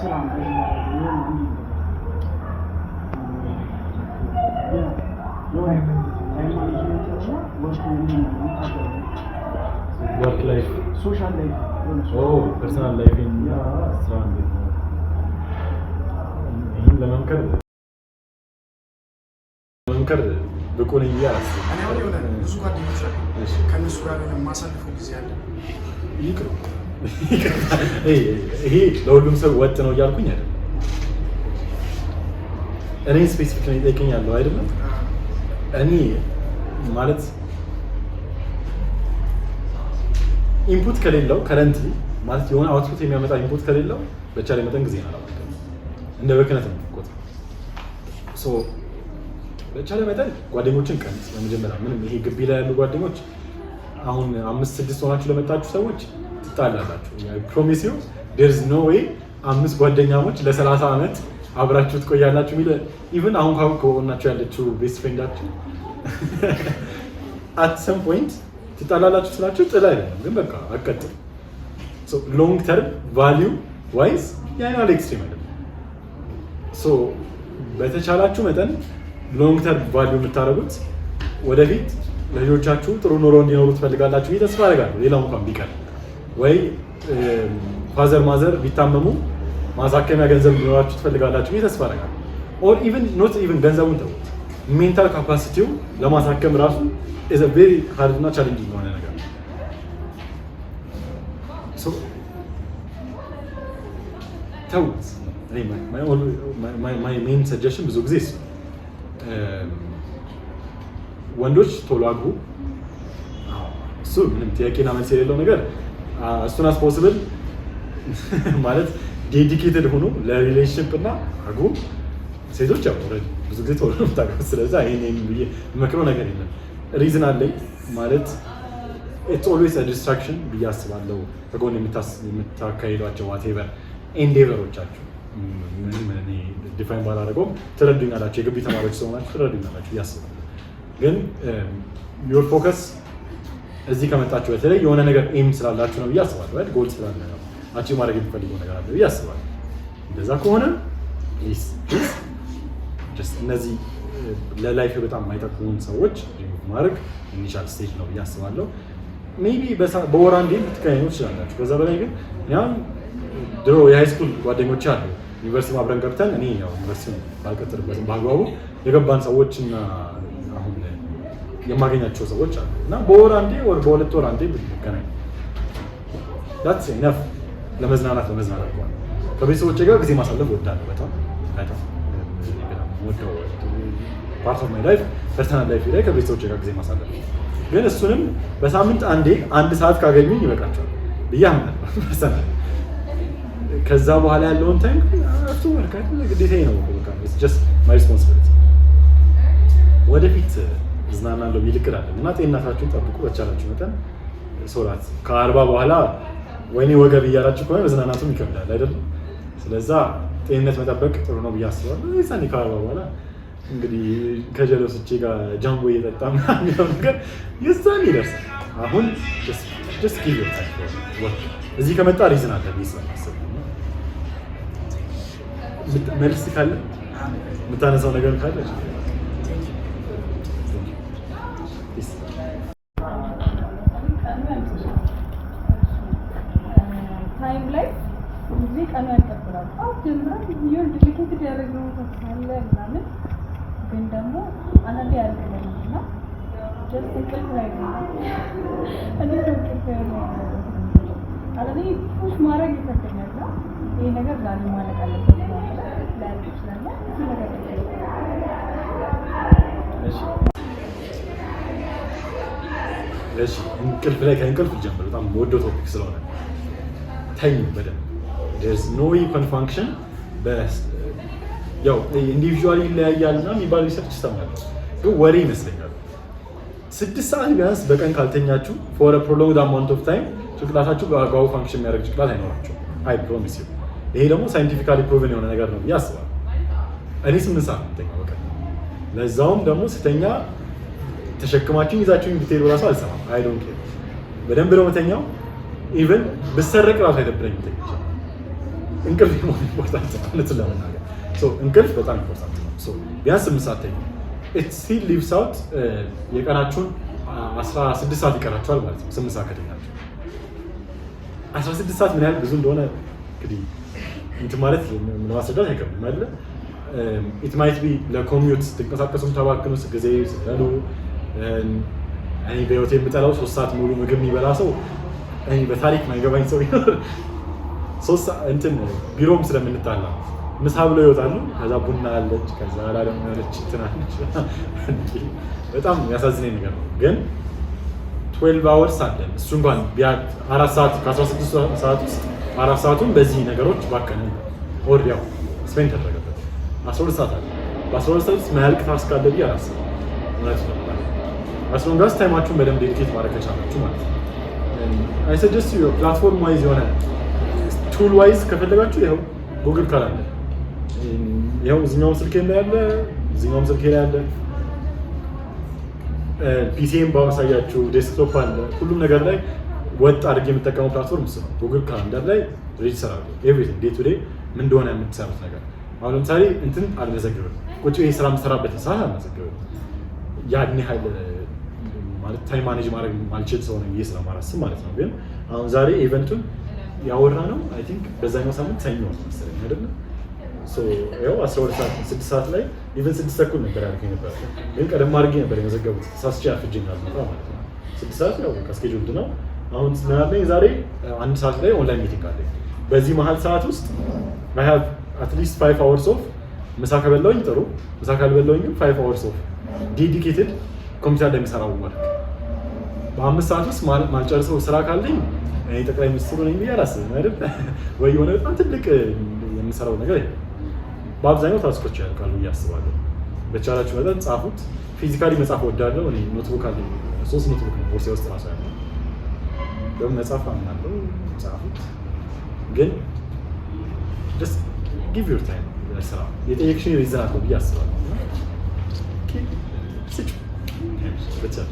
ስራ ነው የሆነ የሆነ time management እና work ነው? Work life? Social life የሆነ Personal life እና ስራ እንዴት ነው? ይህን ለመምከር መምከር ብቁ ነኝ ብዬ አላስብም። እኔ አሁን የሆነ ብዙ ጓደኞች አሉ። ከእነሱ ጋር የሆነ የማሳልፈው ጊዜ አለ። ይቅሩ። ይሄ ለሁሉም ሰው ወጥ ነው እያልኩኝ አይደለም። እኔ specific ነው ይጠይቀኝ ያለው አይደለም። እኔ ማለት input ከሌለው፣ currently ማለት የሆነ output የሚያመጣ input ከሌለው በቻለ መጠን ጊዜ አላባክንም። እንደ ብክነት ነው የምቆጥረው። So በቻለ መጠን ጓደኞችን ቀንስ። በመጀመሪያ ምንም ይሄ ግቢ ላይ ያሉ ጓደኞች አሁን አምስት ስድስት ሆናችሁ ለመጣችሁ ሰዎች ትጣላላችሁ። Promise you, there's no way አምስት ጓደኛሞች ለ30 ዓመት አብራችሁ ትቆያላችሁ የሚል። Even አሁን ካሁን ከሆናችሁ ያለችው best friend ኣችሁ at some point ትጣላላችሁ ስላችሁ ጥል አይደለም ግን በቃ አቀጥል። Long term value wise ያን ያህል extreme አይደለም። So በተቻላችሁ መጠን long term value የምታደርጉት ወደፊት ለልጆቻችሁ ጥሩ ኑሮ እንዲኖሩ ትፈልጋላችሁ ብዬ ተስፋ አደርጋለሁ። ሌላው እንኳን ቢቀር ወይ father mother ቢታመሙ ማሳከሚያ ገንዘብ እንዲኖራችሁ ትፈልጋላችሁ ብዬ ተስፋ አደርጋለሁ። Or even not even ገንዘቡን ተውት፣ mental capacity ው ለማሳከም ራሱ is a very hard እና challenging የሆነ ነገር ነው። So ተውት። My main suggestion ብዙ ጊዜ እሱ ነው። ወንዶች ቶሎ አግቡ። እሱ ምንም ጥያቄና መልስ የሌለው ነገር። As soon as possible ማለት dedicated ሆኖ ለ relationship እና አግቡ። ሴቶች ያው already ብዙ ጊዜ ቶሎ ነው የምታገቡት። ስለዛ ይሄን ብዬ የምመክረው ነገር የለም። Reason አለኝ ማለት it's always distraction ብዬ አስባለሁ። ከጎን የምታካሂዷቸው whatever endeavor ኦቻችሁ ምንም እኔ define ባላደርገውም ትረዱኛላችሁ። የግቢ ተማሪዎች ስለሆናችሁ ትረዱኛላችሁ ብዬ አስባለሁ። ግን your focus እዚህ ከመጣችሁ በተለይ የሆነ ነገር aim ስላላችሁ ነው ብዬ አስባለሁ። አይደል? ጎል ስላለ ነው፣ achieve ማድረግ የሚፈልገው ነገር አለ ብዬ አስባለሁ። እንደዛ ከሆነ please, please just እነዚህ ለ life በጣም የማይጠቅሙን ሰዎች ሪሙቭ ማድረግ initial stage ነው ብዬ አስባለሁ። Maybe በወር አንዴ ልትገናኙ ትችላላችሁ። ከዛ በላይ ግን እኛም ድሮ የ high school ጓደኞች አሉ፣ ዩኒቨርሲቲ አብረን ገብተን፣ እኔ ያው ዩኒቨርሲቲ ባልቀጥልበትም በአግባቡ የገባን ሰዎች እና አሁን የማገኛቸው ሰዎች አሉ እና በወር አንዴ ወር በ2 ወር አንዴ ብንገናኝ that's enough ለመዝናናት ከሆነ። ከቤተሰቦቼ ጋር ጊዜ ማሳለፍ እወዳለሁ። በጣም በጣም በጣም ወደው part of my life፣ personal life ላይ ከቤተሰቦቼ ጋር ጊዜ ማሳለፍ፣ ግን እሱንም በሳምንት አንዴ አንድ ሰዓት ካገኙኝ ይበቃቸዋል ብዬ አምናለሁ። Personal ከዛ በኋላ ያለውን time አፍቶ work ግዴታዬ ነው። በቃ it's just my responsibility። ወደፊት እዝናናለሁ የሚል እቅድ አለኝ እና ጤንነታችሁን ጠብቁ በቻላችሁ መጠን። ሶላት ከ40 በኋላ ወይኔ ወገብ እያላችሁ ከሆነ መዝናናቱም ይከብዳል አይደለም። ስለዛ ጤንነት መጠበቅ ጥሩ ነው ብዬ አስባለሁ። የዛኔ ከ40 በኋላ እንግዲህ ከጀለሶቼ ጋር ጃምቦ እየጠጣ ምናምን የሚለው ነገር የዛኔ ይደርሳል። አሁን just give your time work። እዚህ ከመጣ reason አለ ብዬ ስለማስብ ነው። መልስ ካለ፣ የምታነሳው ነገር ካለ። Peace. ቀኑ ያልቅሻል። Time ላይ ጊዜ ቀኑ ያልቀጥላል። ጠዋት ጀምረን የሆነ dedicated ያደረግነው አለ ምናምን፣ ግን ደግሞ አንዳንዴ ያልቅልናል እና just እንቅልፍ ላይ ነው። እንዴት ነው እንቅልፍ ላይ ነው? አንዳንዴ push ማድረግ ይከብደኛል እና ይሄ ነገር ዛሬ ማለቅ አለበት ምናምን ላያልቅ ይችላል እና እሱ ነገር እሺ፣ እንቅልፍ ላይ ከእንቅልፍ ጀምር። በጣም ወደው topic ስለሆነ ተኙ በደንብ። There's no way you can function። ያው individually ይለያያል እና የሚባል research ይሰማል፣ ግን ወሬ ይመስለኛል። 6 ሰዓት ቢያንስ በቀን ካልተኛችሁ for prolonged amount of time ጭንቅላታችሁ በአግባቡ function የሚያደርግ ጭንቅላት አይኖራቸውም። I promise you። ይሄ ደግሞ scientifically proven የሆነ ነገር ነው ብዬ አስባለሁ። እኔ 8 ሰዓት ነው የምተኛው በቀን። ለዛውም ደግሞ ስተኛ ተሸክማችሁኝ ይዛችሁኝ ብትሄዱ እራሱ አልሰማም። I don't care። በደንብ ነው የምተኛው። Even ብሰረቅ እራሱ አይደብረኝም ተኝቼ። እንቅልፍ more important ነው። እውነቱን ለመናገር so እንቅልፍ በጣም important ነው። So ቢያንስ 8 ሰዓት ተኙ። It still leaves out የቀናችሁን 16 ሰዓት ይቀራችኋል ማለት ነው። 8 ሰዓት ከተኛችሁ 16 ሰዓት ምን ያህል ብዙ እንደሆነ እንግዲህ እንትን ማለት ለማስረዳት አይከብድም አይደለ? It might be ለ commute ስትንቀሳቀሱም ተባክኑ ጊዜ ስትበሉ። እኔ በህይወቴ የምጠላው 3 ሰዓት ሙሉ ምግብ የሚበላ ሰው፣ እኔ በታሪክ ማይገባኝ ሰው ቢኖር 3 እንትን ቢሮም ስለምንጣላ ምሳ ብለው ይወጣሉ። ከዛ ቡና አለች፣ ከዛ ላ ደግሞ ያለች እንትን አለች። በጣም ያሳዝነኝ ነገር ነው። ግን 12 hours አለን። እሱ እንኳን 4 ሰዓት፣ ከ16 ሰዓት ውስጥ 4 ሰዓቱን በዚህ ነገሮች ባከነ or ያው spend ተደረገበት። 12 ሰዓት አለ። በ12 ሰዓት ውስጥ ማያልቅ task አለ ብዬ አላስብም። እውነት ነው። As long as time ኣችሁን በደንብ dedicate ማድረግ ከቻላችሁ ማለት ነው። I suggest platform wise የሆነ tool wise ከፈለጋችሁ ይኸው Google Calendar፣ ይኸው እዚኛውም ስልኬ ላይ ያለ፣ እዚኛውም ስልኬ ላይ ያለ፣ PC ም ባሳያችሁ desktop አለ። ሁሉም ነገር ላይ ወጥ አድርጌ የምጠቀመው platform እሱ ነው። Google Calendar ላይ register አድርጎ everything day to day ምን እንደሆነ የምትሰሩት ነገር። አሁን ለምሳሌ እንትን አልመዘግብም፣ ቁጭ ብዬ ስራ የምሰራበትን ሰዓት አልመዘግብም። ያን ያህል ማለት time manage ማድረግ ማልችል ሰው ነኝ ብዬ ስለማላስብ ማለት ነው። ግን አሁን ዛሬ event ኡን ያወራ ነው I think በዛኛው ሳምንት ሰኞ ነው መሰለኝ አይደለ? ያው 12 ሰዓት፣ 6 ሰዓት ላይ፣ even 6:30 ነበር ያልከኝ ነበር፣ ግን ቀደም አድርጌ ነበር የመዘገቡት፣ ተሳስቼ አርፍጄ እንዳልመጣ ማለት ነው። 6 ሰዓት ያው ከ scheduled ነው። አሁን ምን አለኝ? ዛሬ 1 ሰዓት ላይ online meeting አለኝ። በዚህ መሀል ሰዓት ውስጥ I have at least 5 hours of፣ ምሳ ከበላሁኝ ጥሩ፣ ምሳ ካልበላሁኝ 5 hours of dedicated ኮምፒውተር ላይ የሚሰራው work። በ5 ሰዓት ውስጥ ማልጨርሰው ስራ ካለኝ እኔ ጠቅላይ ሚኒስትሩ ነኝ ብዬ አላስብም አይደል? ወይ የሆነ በጣም ትልቅ የምሰራው ነገር የለም። በአብዛኛው task ኦች ያልቃሉ ብዬ አስባለሁ። በቻላችሁ መጠን ጻፉት። Physically መጻፍ እወዳለሁ። እኔ notebook አለኝ፣ ሶስት notebook ነው ቦርሴ ውስጥ ራሱ ያለው። ደግሞ መጻፍ አምናለሁ። ጻፉት፣ ግን just give your time ለስራ። የጠየቅሽኝ reason አለው ብዬ አስባለሁ። ስጪው በቻለ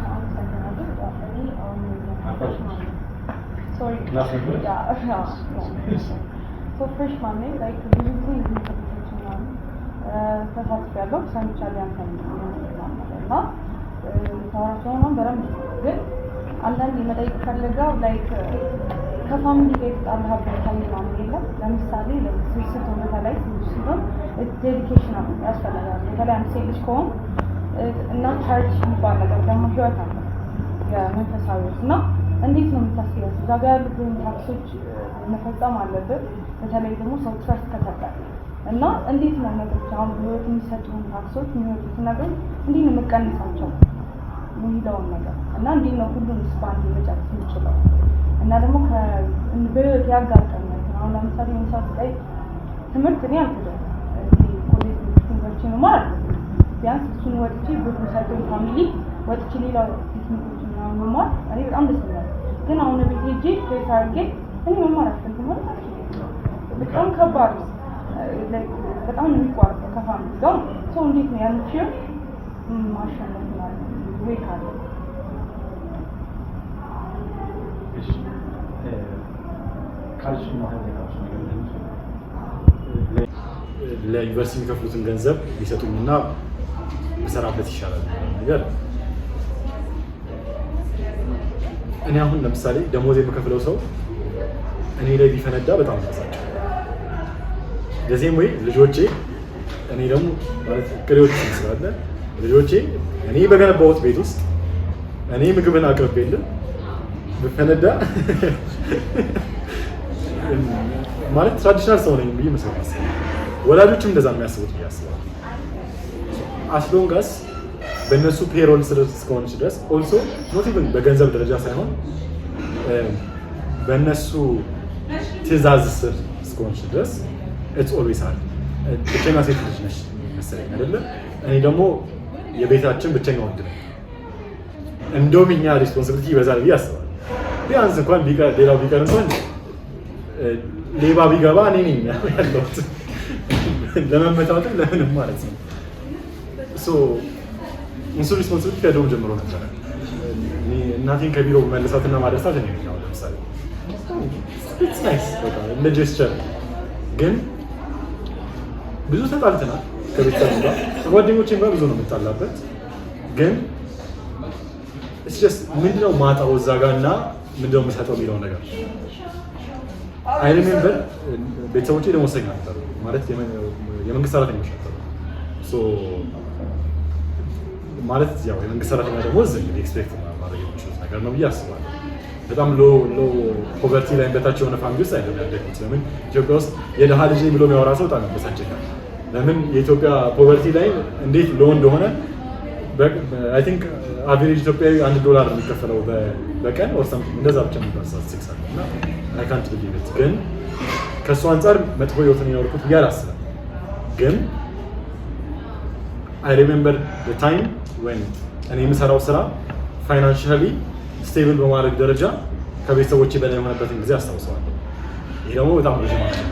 አመሰግናለሁ። እኔ sorry. Class ነበር? So freshman ነኝ። Like ብዙ ጊዜ ኢቨንቶች ምናምን ተሳትፌያለሁ፣ ሰምቻለሁ ያንተን ምናምን ነገር እና የምታወራቸው ምናምን በደንብ፣ ግን አንዳንድ የመጠየቅ ፈልገው like ከ family ጋር የተጣላህበት time ምናምን የለም? ለምሳሌ ስትሆን፣ በተለይ ስትሆን dedication ያስፈልጋል። በተለይ አንድ ሴት ልጅ ከሆን እና church የሚባል ነገር ደግሞ ህይወት አለ፣ የመንፈሳዊ ህይወት፣ እና እንዴት ነው የምታስቢያት? እዛ ጋር ያሉብን task ኦች መፈጸም አለብን። በተለይ ደግሞ ሰው trust ከሰጠ እና እንዴት ነው ነገሮች አሁን በህይወት የሚሰጡን task ኦች፣ የሚወጡትን ነገሮች እንዴት ነው የምቀንሳቸው የሚለውን ነገር እና እንዴት ነው ሁሉን በአንድ መጨረስ የምችለው? እና ደግሞ በህይወት ያጋጠመ አሁን ለምሳሌ የሆነ ሰዓት ላይ ትምህርት እኔ አልክደም፣ ኮሌጅ ዩኒቨርሲቲ መማር አልፈልግም። ቢያንስ እሱን ወጥቼ ብር ሰጠኝ family ወጥቼ ሌላ ቴክኒኮች ምናምን መማር እኔ በጣም ደስ ይላል። ግን አሁን ቤት ሄጄ stress አድርጌ እኔ መማር አልፈልግም ማለት አልችልም። በጣም ከባድ ነው። Like በጣም ነው የሚቋረጠው ከ family ጋር። ሰው እንዴት ነው ያን fear ማሸነፍ ማለት ወይ ካለ? እሺ፣ ካልሽ መሀል ላይ ካልሽ ነገር ለዩኒቨርሲቲ የሚከፍሉትን ገንዘብ ቢሰጡኝና ብሰራበት ይሻላል ነገር፣ እኔ አሁን ለምሳሌ ደሞዝ የምከፍለው ሰው እኔ ላይ ቢፈነዳ በጣም ያሳቸው ለዚህም ወይ ልጆቼ፣ እኔ ደግሞ ማለት ቅሬዎች ስላለ ልጆቼ እኔ በገነባሁት ቤት ውስጥ እኔ ምግብን አቅርቤልን ብፈነዳ ማለት traditional ሰው ነኝ ብዬ መሰለኝ። ወላጆችም እንደዛ የሚያስቡት ብዬ አስባለሁ። As long as በእነሱ payroll ስር እስከሆነች ድረስ፣ also not even በገንዘብ ደረጃ ሳይሆን በእነሱ ትዕዛዝ ስር እስከሆነች ድረስ it's always hard። ብቸኛ ሴት ልጅ ነሽ መሰለኝ አይደለ? እኔ ደግሞ የቤታችን ብቸኛ ወንድ ነኝ። እንደውም እኛ responsibility ይበዛል ብዬ አስባለሁ። ቢያንስ እንኳን ሌላው ቢቀር እንኳን ሌባ ቢገባ እኔ ነኝ ያለሁት ለመመታትም ለምንም ማለት ነው። So እሱ responsibility ከድሮም ጀምሮ ነበረ። እኔ እናቴን ከቢሮ መለሳትና ማደርሳት እኔ ነኝ። አሁን ለምሳሌ It's nice በቃ እንደ gesture። ግን ብዙ ተጣልተናል ከቤተሰብ ጋር፣ ከጓደኞቼም ጋር ብዙ ነው የምጣላበት። ግን it's just ምንድነው ማጣው እዛ ጋር እና ምንድነው የምሰጠው የሚለው ነገር። I remember ቤተሰቦቼ ደሞዝተኛ ነበሩ፣ ማለት የመንግስት ሰራተኞች ነበሩ። So ማለት ያው የመንግስት ሰራተኛ ደሞዝ እንግዲህ expect ማድረግ የሚችሉት ነገር ነው ብዬ አስባለሁ። በጣም low poverty line በታች የሆነ family ውስጥ አይደለም ያደግኩት። ለምን ኢትዮጵያ ውስጥ የድሃ ልጅ ብሎ የሚያወራ ሰው በጣም ያበሳጨኛል። ለምን የኢትዮጵያ poverty line እንዴት low እንደሆነ፣ I think average ኢትዮጵያዊ $1 የሚከፈለው በቀን or something እንደዛ ብቻ የሚባል ስታቲስቲክስ አለ እና አይ ካንት ቢሊቭ ኢት። ግን ከእሱ አንጻር መጥፎ ህይወትን የኖርኩት ብዬ አላስብም። ግን I remember time when እኔ የምሰራው ስራ financially stable በማድረግ ደረጃ ከቤተሰቦቼ በላይ የሆነበትን ጊዜ አስታውሰዋለሁ። ይሄ ደግሞ በጣም ረዥም ዓመት።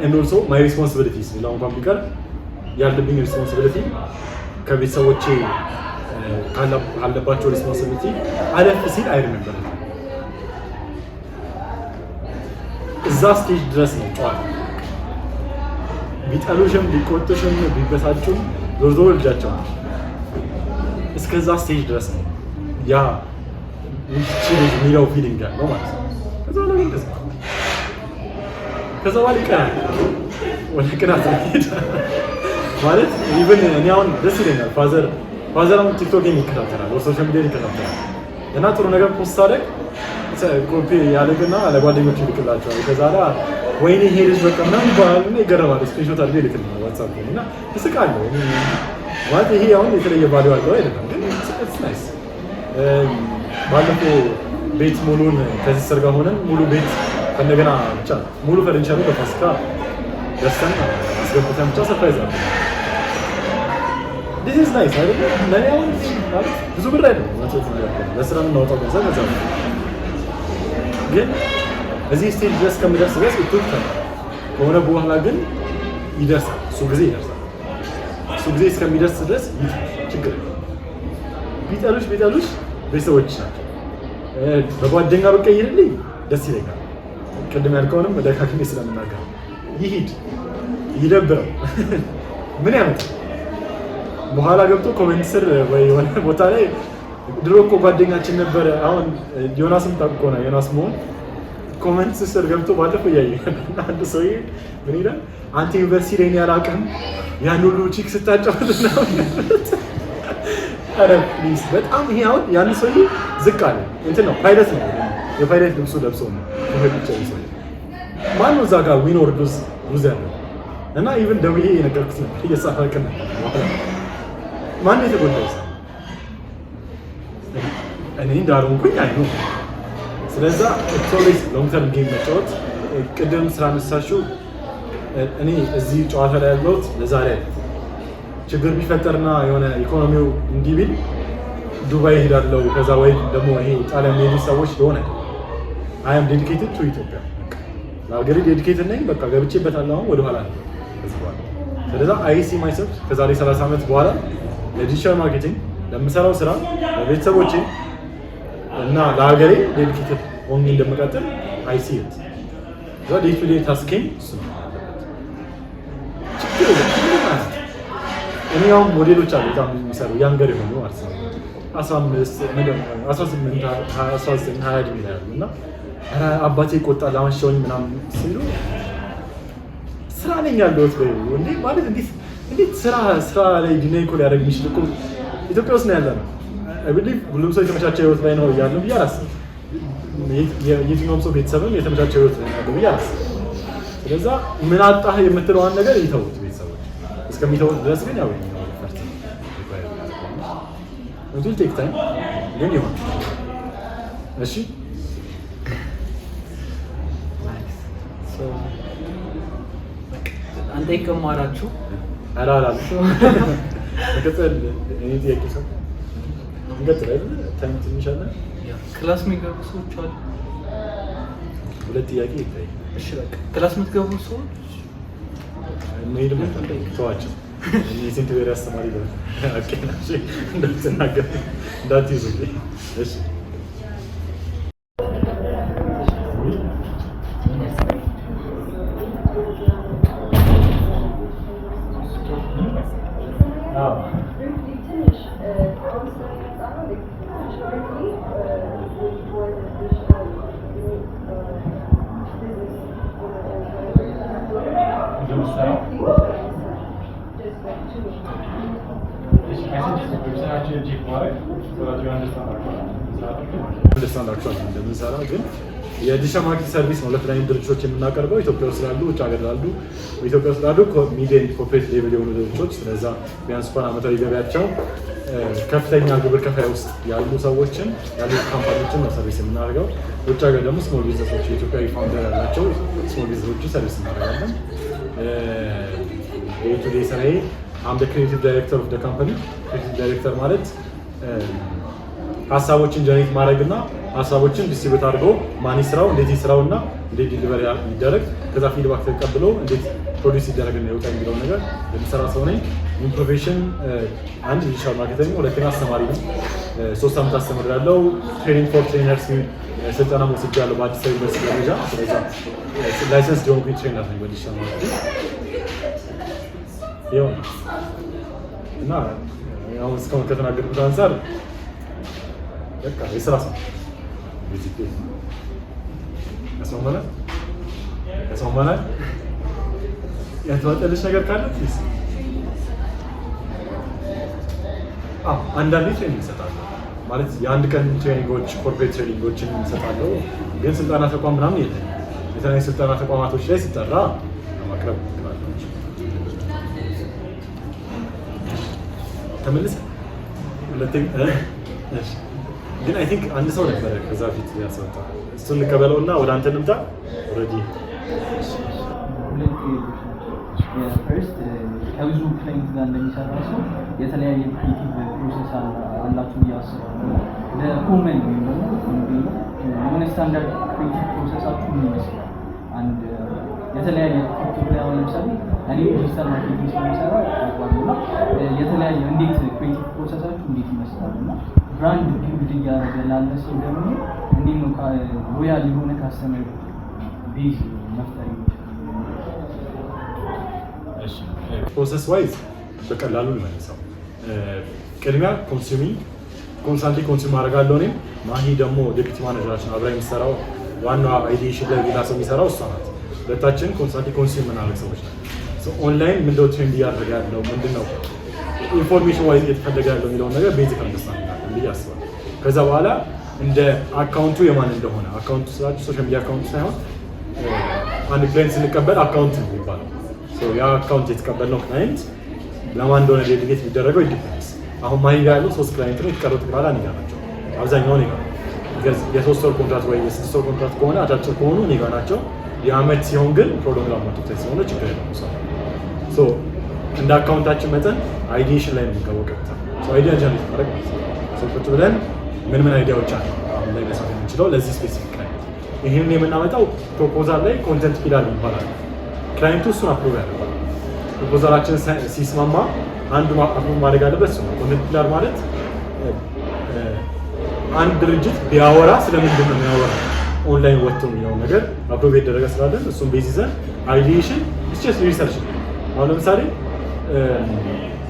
And also my responsibilities ሌላው እንኳን ቢቀር ያለብኝ responsibility ከቤተሰቦቼ ካለባቸው responsibility አለፍ ሲል I remember እዛ stage ድረስ ነው ጨዋታ። ቢጠሉሽም ቢቆጡሽም ቢበሳጩም ዞር ዞሮ ልጃቸው ነው። እስከዛ stage ድረስ ነው ያ ይቺ ልጅ የሚለው feeling ያለው ማለት ነው። ከዛ በኋላ ግን እንደዛ ከዛ በኋላ ይቀናል፣ ወደ ቅናት ነው ይሄዳል። ማለት even እኔ አሁን ደስ ይለኛል። Father አሁን ቲክቶክ ይከታተላል፣ or social media ይከታተላል እና ጥሩ ነገር post ሳደርግ ኮፒ ያደርግና ለጓደኞቹ ይልክላቸዋል። ከዛ ላ ወይኔ ይሄ ልጅ በቃ ምናምን ይባላል እና ይገረማል። Screenshot አድርጎ ይልክልኛል ዋትሳፕ ላይ እና እስቃለሁ። ማለት ይሄ አሁን የተለየ value አለው አይደለም፣ ግን it's nice። ባለፈው ቤት ሙሉን ከ sister ጋር ሆነን ሙሉ ቤት ከእንደገና ብቻ ሙሉ ፈርኒቸሩ በፋሲካ ገዝተን አስገብተን ብቻ surprise አለ። This is nice አይደለ? ለእኔ አሁን ማለት ብዙ ብር አይደለም፣ ለስራ የምናወጣው ገንዘብ በዛ ነው። ግን እዚህ stage ድረስ ከምደርስ ድረስ it took time ከሆነ በኋላ ግን ይደርሳል። እሱ ጊዜ ይደርሳል። እሱ ጊዜ እስከሚደርስ ድረስ ችግር የለም። ቢጠሉሽ ቢጠሉሽ ቤተሰቦች ናቸው። በጓደኛ ብቀይርልኝ ደስ ይለኛል። ቅድም ያልከውንም ደጋግሜ ስለምናገር ይሂድ ይደብረው ምን ያመጣል? በኋላ ገብቶ comment ስር ወይ የሆነ ቦታ ላይ ድሮ እኮ ጓደኛችን ነበረ። አሁን ዮናስም ታውቅ ከሆነ ዮናስ መሆን comment ስር ገብቶ ባለፈው እያየ አንድ ሰውዬ ምን ይላል? አንተ ዩኒቨርሲቲ ላይ እኔ አላውቅም ያን ሁሉ chick ስታጫወት ነው። ኧረ please በጣም ይሄ አሁን ያን ሰውዬ ዝቅ አለ። እንትን ነው፣ ፓይለት ነው፣ የፓይለት ልብሱ ለብሶ ነው ብቻ ሰውዬ። ማነው እዛ ጋር win or lose ያለው? እና even ደውዬ የነገርኩት ነበር፣ እየሳቅን ነበር። ማነው የተጎዳው? እኔ እንዳልሆንኩኝ አይ ነው። ስለዛ always long term game መጫወት። ቅድም ስላነሳሽው እኔ እዚህ ጨዋታ ላይ ያለሁት ለዛሬ አይደለም። ችግር ቢፈጠርና የሆነ ኢኮኖሚው እንዲህ ቢል ዱባይ እሄዳለሁ፣ ከዛ ወይ ደግሞ ይሄ ጣሊያን የሚሄዱ ሰዎች ለሆነ I am dedicated to ኢትዮጵያ፣ ለሀገሬ dedicated ነኝ። በቃ ገብቼበታለሁ። አሁን ወደኋላ ነው ከዚህ በኋላ። ስለዛ I see myself ከዛሬ 30 ዓመት በኋላ ለ digital marketing ለምሰራው ስራ፣ ለቤተሰቦቼ እና ለሀገሬ dedicated ሆኜ እንደምቀጥል I see it። እዛ day to day task ኤን እሱ ነው ያለበት። ችግር የለም፣ ምንም ማለት እኔ አሁን ሞዴሎች አሉ በጣም የሚሰሩ younger የሆኑ ማለት ነው፣ 15፣ 18፣ 19፣ 20 እድሜ ላይ ያሉ እና ኧረ አባቴ ይቆጣል አመሸሁኝ ምናምን ሲሉ ስራ ነኝ ያለሁት በይው እንዴ። ማለት እንዴት ስራ ላይ deny እኮ ሊያደርግ የሚችል እኮ ኢትዮጵያ ውስጥ ነው ያለ ነው። I believe ሁሉም ሰው የተመቻቸ ህይወት ላይ ነው ያለው ብዬ አላስብም። የትኛውም ሰው ቤተሰብም የተመቻቸ ህይወት ላይ ነው ያለው ብዬ አላስብም። ስለዛ ምን አጣህ የምትለዋን ነገር ይተውት ቤተሰቦች። እስከሚተውት ድረስ ግን ያው የኛው effort ነው require የሚያደርገው። It will take time ግን ይሆን። እሺ። Nice. So, በቃ አንጠይቅም አላችሁ። ኧረ አላልኩም። መቀጠል እኔ ጥያቄ ሰው እንቀጥል አይደለ? Time ትንሽ አለ። Class የሚገቡ ሰዎች አሉ። ሁለት ጥያቄ ይታይ። እሺ በቃ class የምትገቡ ሰዎች መሄድም ተዋቸው። እኔ የሴንት ሜሪ አስተማሪ እንዳትናገር እንዳትይዙ። እሺ። Like shortly, which one which business owner or whatever. እንደምትሰራው? Just like 2. Website ኣችንን check ማድረግ understand actually እንደምንሰራ ግን የ digital marketing service ነው ለተለያዩ ድርጅቶች የምናቀርበው፣ ኢትዮጵያ ውስጥ ላሉ፣ ውጭ ሀገር ላሉ፣ ኢትዮጵያ ውስጥ ላሉ medium corporate level የሆኑ ድርጅቶች፣ ስለዛ ቢያንስ እንኳን አመታዊ ገቢያቸው ከፍተኛ ግብር ከፋይ ውስጥ ያሉ ሰዎችን፣ ያሉ company ዎችን ነው service የምናደርገው። ውጭ ሀገር ደግሞ small business ኦች፣ የኢትዮጵያዊ founder ያላቸው small business ኦችን service እናደርጋለን። Day to day ስራዬ I'm creative director of company። Creative director ማለት ሀሳቦችን generate ማድረግ እና ሀሳቦችን distribute አድርጎ ማን ይስራው፣ እንዴት ይስራው እና እንዴት deliver ይደረግ፣ ከዛ feedback ተቀብሎ እንዴት produce ይደረግ እና ይወጣ የሚለው ነገር የሚሰራ ሰው ነኝ። In profession አንድ digital marketing፣ ሁለተኛ አስተማሪ ነው። 3 ዓመት አስተምሬያለሁ። Training for trainers ስልጠና ወስጃለሁ በአዲስ አበባ ዩኒቨርሲቲ ደረጃ። ስለዛ license የሆንኩኝ trainer ነኝ በ digital marketing። ይኸው ነው። እና አሁን እስካሁን ከተናገርኩት አንጻር በቃ የስራ ሰው basically። ያስማማናል፣ ያስማማናል። ያልተዋጠልሽ ነገር ካለ please። አዎ፣ አንዳንዴ training እሰጣለሁ። ማለት የአንድ ቀን training ኦች፣ corporate training ኦችን እሰጣለሁ። ግን ስልጠና ተቋም ምናምን የለኝም። የተለያዩ ስልጠና ተቋማቶች ላይ ሲጠራ ለማቅረብ እሞክራለሁ። ተመልሰ ሁለተኛ እሺ። ግን I think አንድ ሰው ነበረ ከዛ በፊት ያስወጣ፣ እሱን እንቀበለውና ወደ አንተ እንምጣ። Already ሁለት ጥያቄዎች ናቸው። First ከብዙ client ጋር እንደሚሰራ ሰው የተለያየ creative process አላችሁ ብዬ አስባለሁ። ለ common ወይም ደግሞ እንዴት ነው የሆነ standard creative process ኣችሁ ምን ይመስላል? አንድ የተለያየ ቲክቶክ ላይ አሁን ለምሳሌ እኔ digital marketing ስለሚሰራ አውቃለሁ እና የተለያየ እንዴት creative process ኣችሁ እንዴት ይመስላል? እና brand build እያደረገ ላለ ሰው ደግሞ እንዴት ነው loyal የሆነ customer base መፍጠር የሚችል? Process wise በቀላሉ ልመልሰው። ቅድሚያ consuming፣ constantly consume አደርጋለሁ። እኔም ማሂ ደግሞ deputy manager ኣችን አብራ የሚሰራው፣ ዋናዋ ideation ላይ ሌላ ሰው የሚሰራው እሷ ናት። ሁለታችን constantly consume የምናደርግ ሰዎች ናት። ኦንላይን ምንድነው trend እያደረገ ያለው፣ ምንድነው information wise እየተፈለገ ያለው የሚለውን ነገር basic understand አለን ብዬ አስባለሁ። ከዛ በኋላ እንደ account ኡ የማን እንደሆነ፣ account ኡ ስላችሁ social media account ኡ ሳይሆን አንድ client ስንቀበል account ነው የሚባለው። ያ account የተቀበልነው client ለማን እንደሆነ delegate የሚደረገው depends። አሁን ማሂ ጋር ያለው ሶስት client ነው። የተቀሩት ጠቅላላ እኔ ጋር ናቸው። አብዛኛው እኔ ጋር ነው። የ3 ወር ኮንትራት ወይ የ6 ወር ኮንትራት ከሆነ፣ አጫጭር ከሆኑ እኔ ጋር ናቸው። የአመት ሲሆን ግን prolong amount ስለሆነ ችግር የለውም። So እንደ account ኣችን መጠን ideation ላይ ነው የምንገባው ቀጥታ። Idea generate ማድረግ ማለት ነው። So ቁጭ ብለን ምን ምን idea ዎች አሉ አሁን ላይ መስራት የምንችለው ለዚህ specific client፣ ይህንን የምናመጣው proposal ላይ content pillar ይባላል። Client ኡ እሱን approve ያደርጋል። Proposal ኣችን ሲስማማ አንዱ approve ማድረግ አለበት እሱ ነው። Content pillar ማለት አንድ ድርጅት ቢያወራ ስለምንድን ነው የሚያወራ ኦንላይን ወጥቶ የሚለውን ነገር approve የተደረገ ስላለን እሱን base ይዘን ideation just research ነው። አሁን ለምሳሌ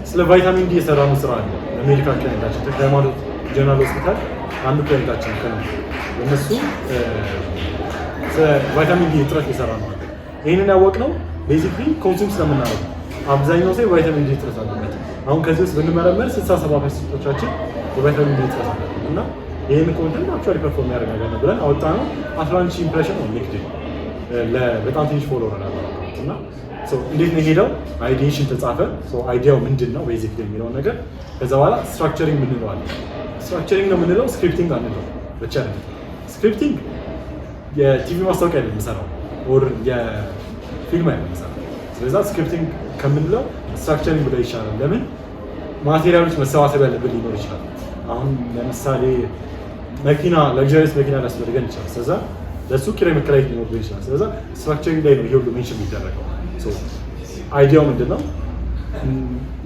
ስለ vitamin D የሰራነው ስራ አለ ለ medical client ኣችን፣ ተክለ ሃይማኖት ጀነራል ሆስፒታል አንዱ client ኣችን ከ እነሱ ስለ vitamin D እጥረት የሰራ ነው አለ። ይህንን ያወቅነው basically consume ስለምናደርግ ነው። አብዛኛው ሰው የ vitamin D እጥረት አለበት። አሁን ከዚህ ውስጥ ብንመረመር 67 percent ኦቻችን የ vitamin D እጥረት አለበት እና ይህን content actually perform ያደርግ ነገር ነው ብለን አወጣነው። 11 ሺህ impression ነው LinkedIn፣ በጣም ትንሽ follower አለው account። እና እንዴት ነው የሄደው? Ideation ተጻፈ። Idea ው ምንድን ነው basically የሚለውን ነገር፣ ከዛ በኋላ structuring ምንለው አለ። Structuring ነው የምንለው፣ scripting አንለው ብቻ ነው። Scripting የቲቪ ማስታወቂያ አይደለም የምሰራው or የፊልም አይደለም የምሰራው። ስለዛ scripting ከምንለው structuring ብለው ይሻላል። ለምን material ኦች መሰባሰብ ያለብን ሊኖር ይችላል። አሁን ለምሳሌ መኪና፣ luxurious መኪና ሊያስፈልገን ይችላል። ስለዛ ለእሱ ኪራይ መከራየት ሊኖርብን ይችላል። ስለዛ structuring ላይ ነው ይሄ ሁሉ mention የሚደረገው። Idea ው ምንድን ነው?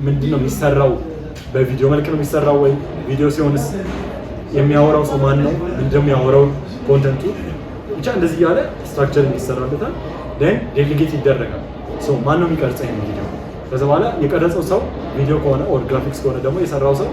ምንድን ነው የሚሰራው? በቪዲዮ መልክ ነው የሚሰራው ወይ? ቪዲዮ ሲሆንስ የሚያወራው ሰው ማን ነው? ምንድን ነው የሚያወራው content ኡ? ብቻ እንደዚህ እያለ structure ይሰራለታል። Then delegate ይደረጋል። ማን ነው የሚቀርጸው ይሄን ቪዲዮ? ከዛ በኋላ የቀረጸው ሰው ቪዲዮ ከሆነ or graphics ከሆነ ደግሞ የሰራው ሰው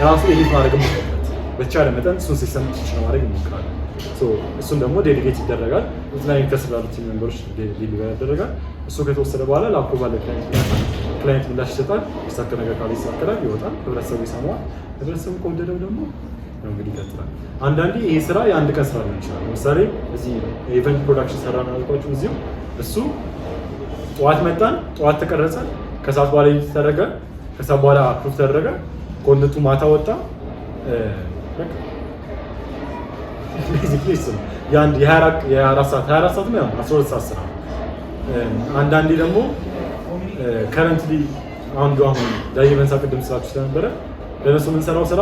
ራሱ edit ማድረግም አለበት። በተቻለ መጠን እሱን system teach ለማድረግ እንሞክራለን። So እሱን ደግሞ delegate ይደረጋል። የተለያዩ interest ላሉ team member ኦች deliver ይደረጋል። እሱ ከተወሰደ በኋላ ለ approval ለ client ይላካል። Client ምላሽ ይሰጣል። የሚሳካ ነገር ካለ ይሳካላል፣ ይወጣል። ህብረተሰቡ ይሰማዋል። ህብረተሰቡ ከወደደው ደግሞ ነው እንግዲህ ይቀጥላል። አንዳንዴ ይሄ ስራ የአንድ ቀን ስራ ሊሆን ይችላል። ለምሳሌ እዚህ event production ሰራ ነው ያልኳችሁ እዚሁ፣ እሱ ጠዋት መጣን፣ ጠዋት ተቀረጸ፣ ከሰዓት በኋላ edit ተደረገ፣ ከሰዓት በኋላ approve ተደረገ፣ content ኡ ማታ ወጣ። በቃ basically እሱ ነው የአንድ የ24 ሰዓት፣ 24 ሰዓት ነው፣ 12 ሰዓት ስራ ነው። አንዳንዴ ደግሞ currently አንዱ አሁን ዳይቨንሳ ቅድም ስላችሁ ስለነበረ ለእነሱ የምንሰራው ስራ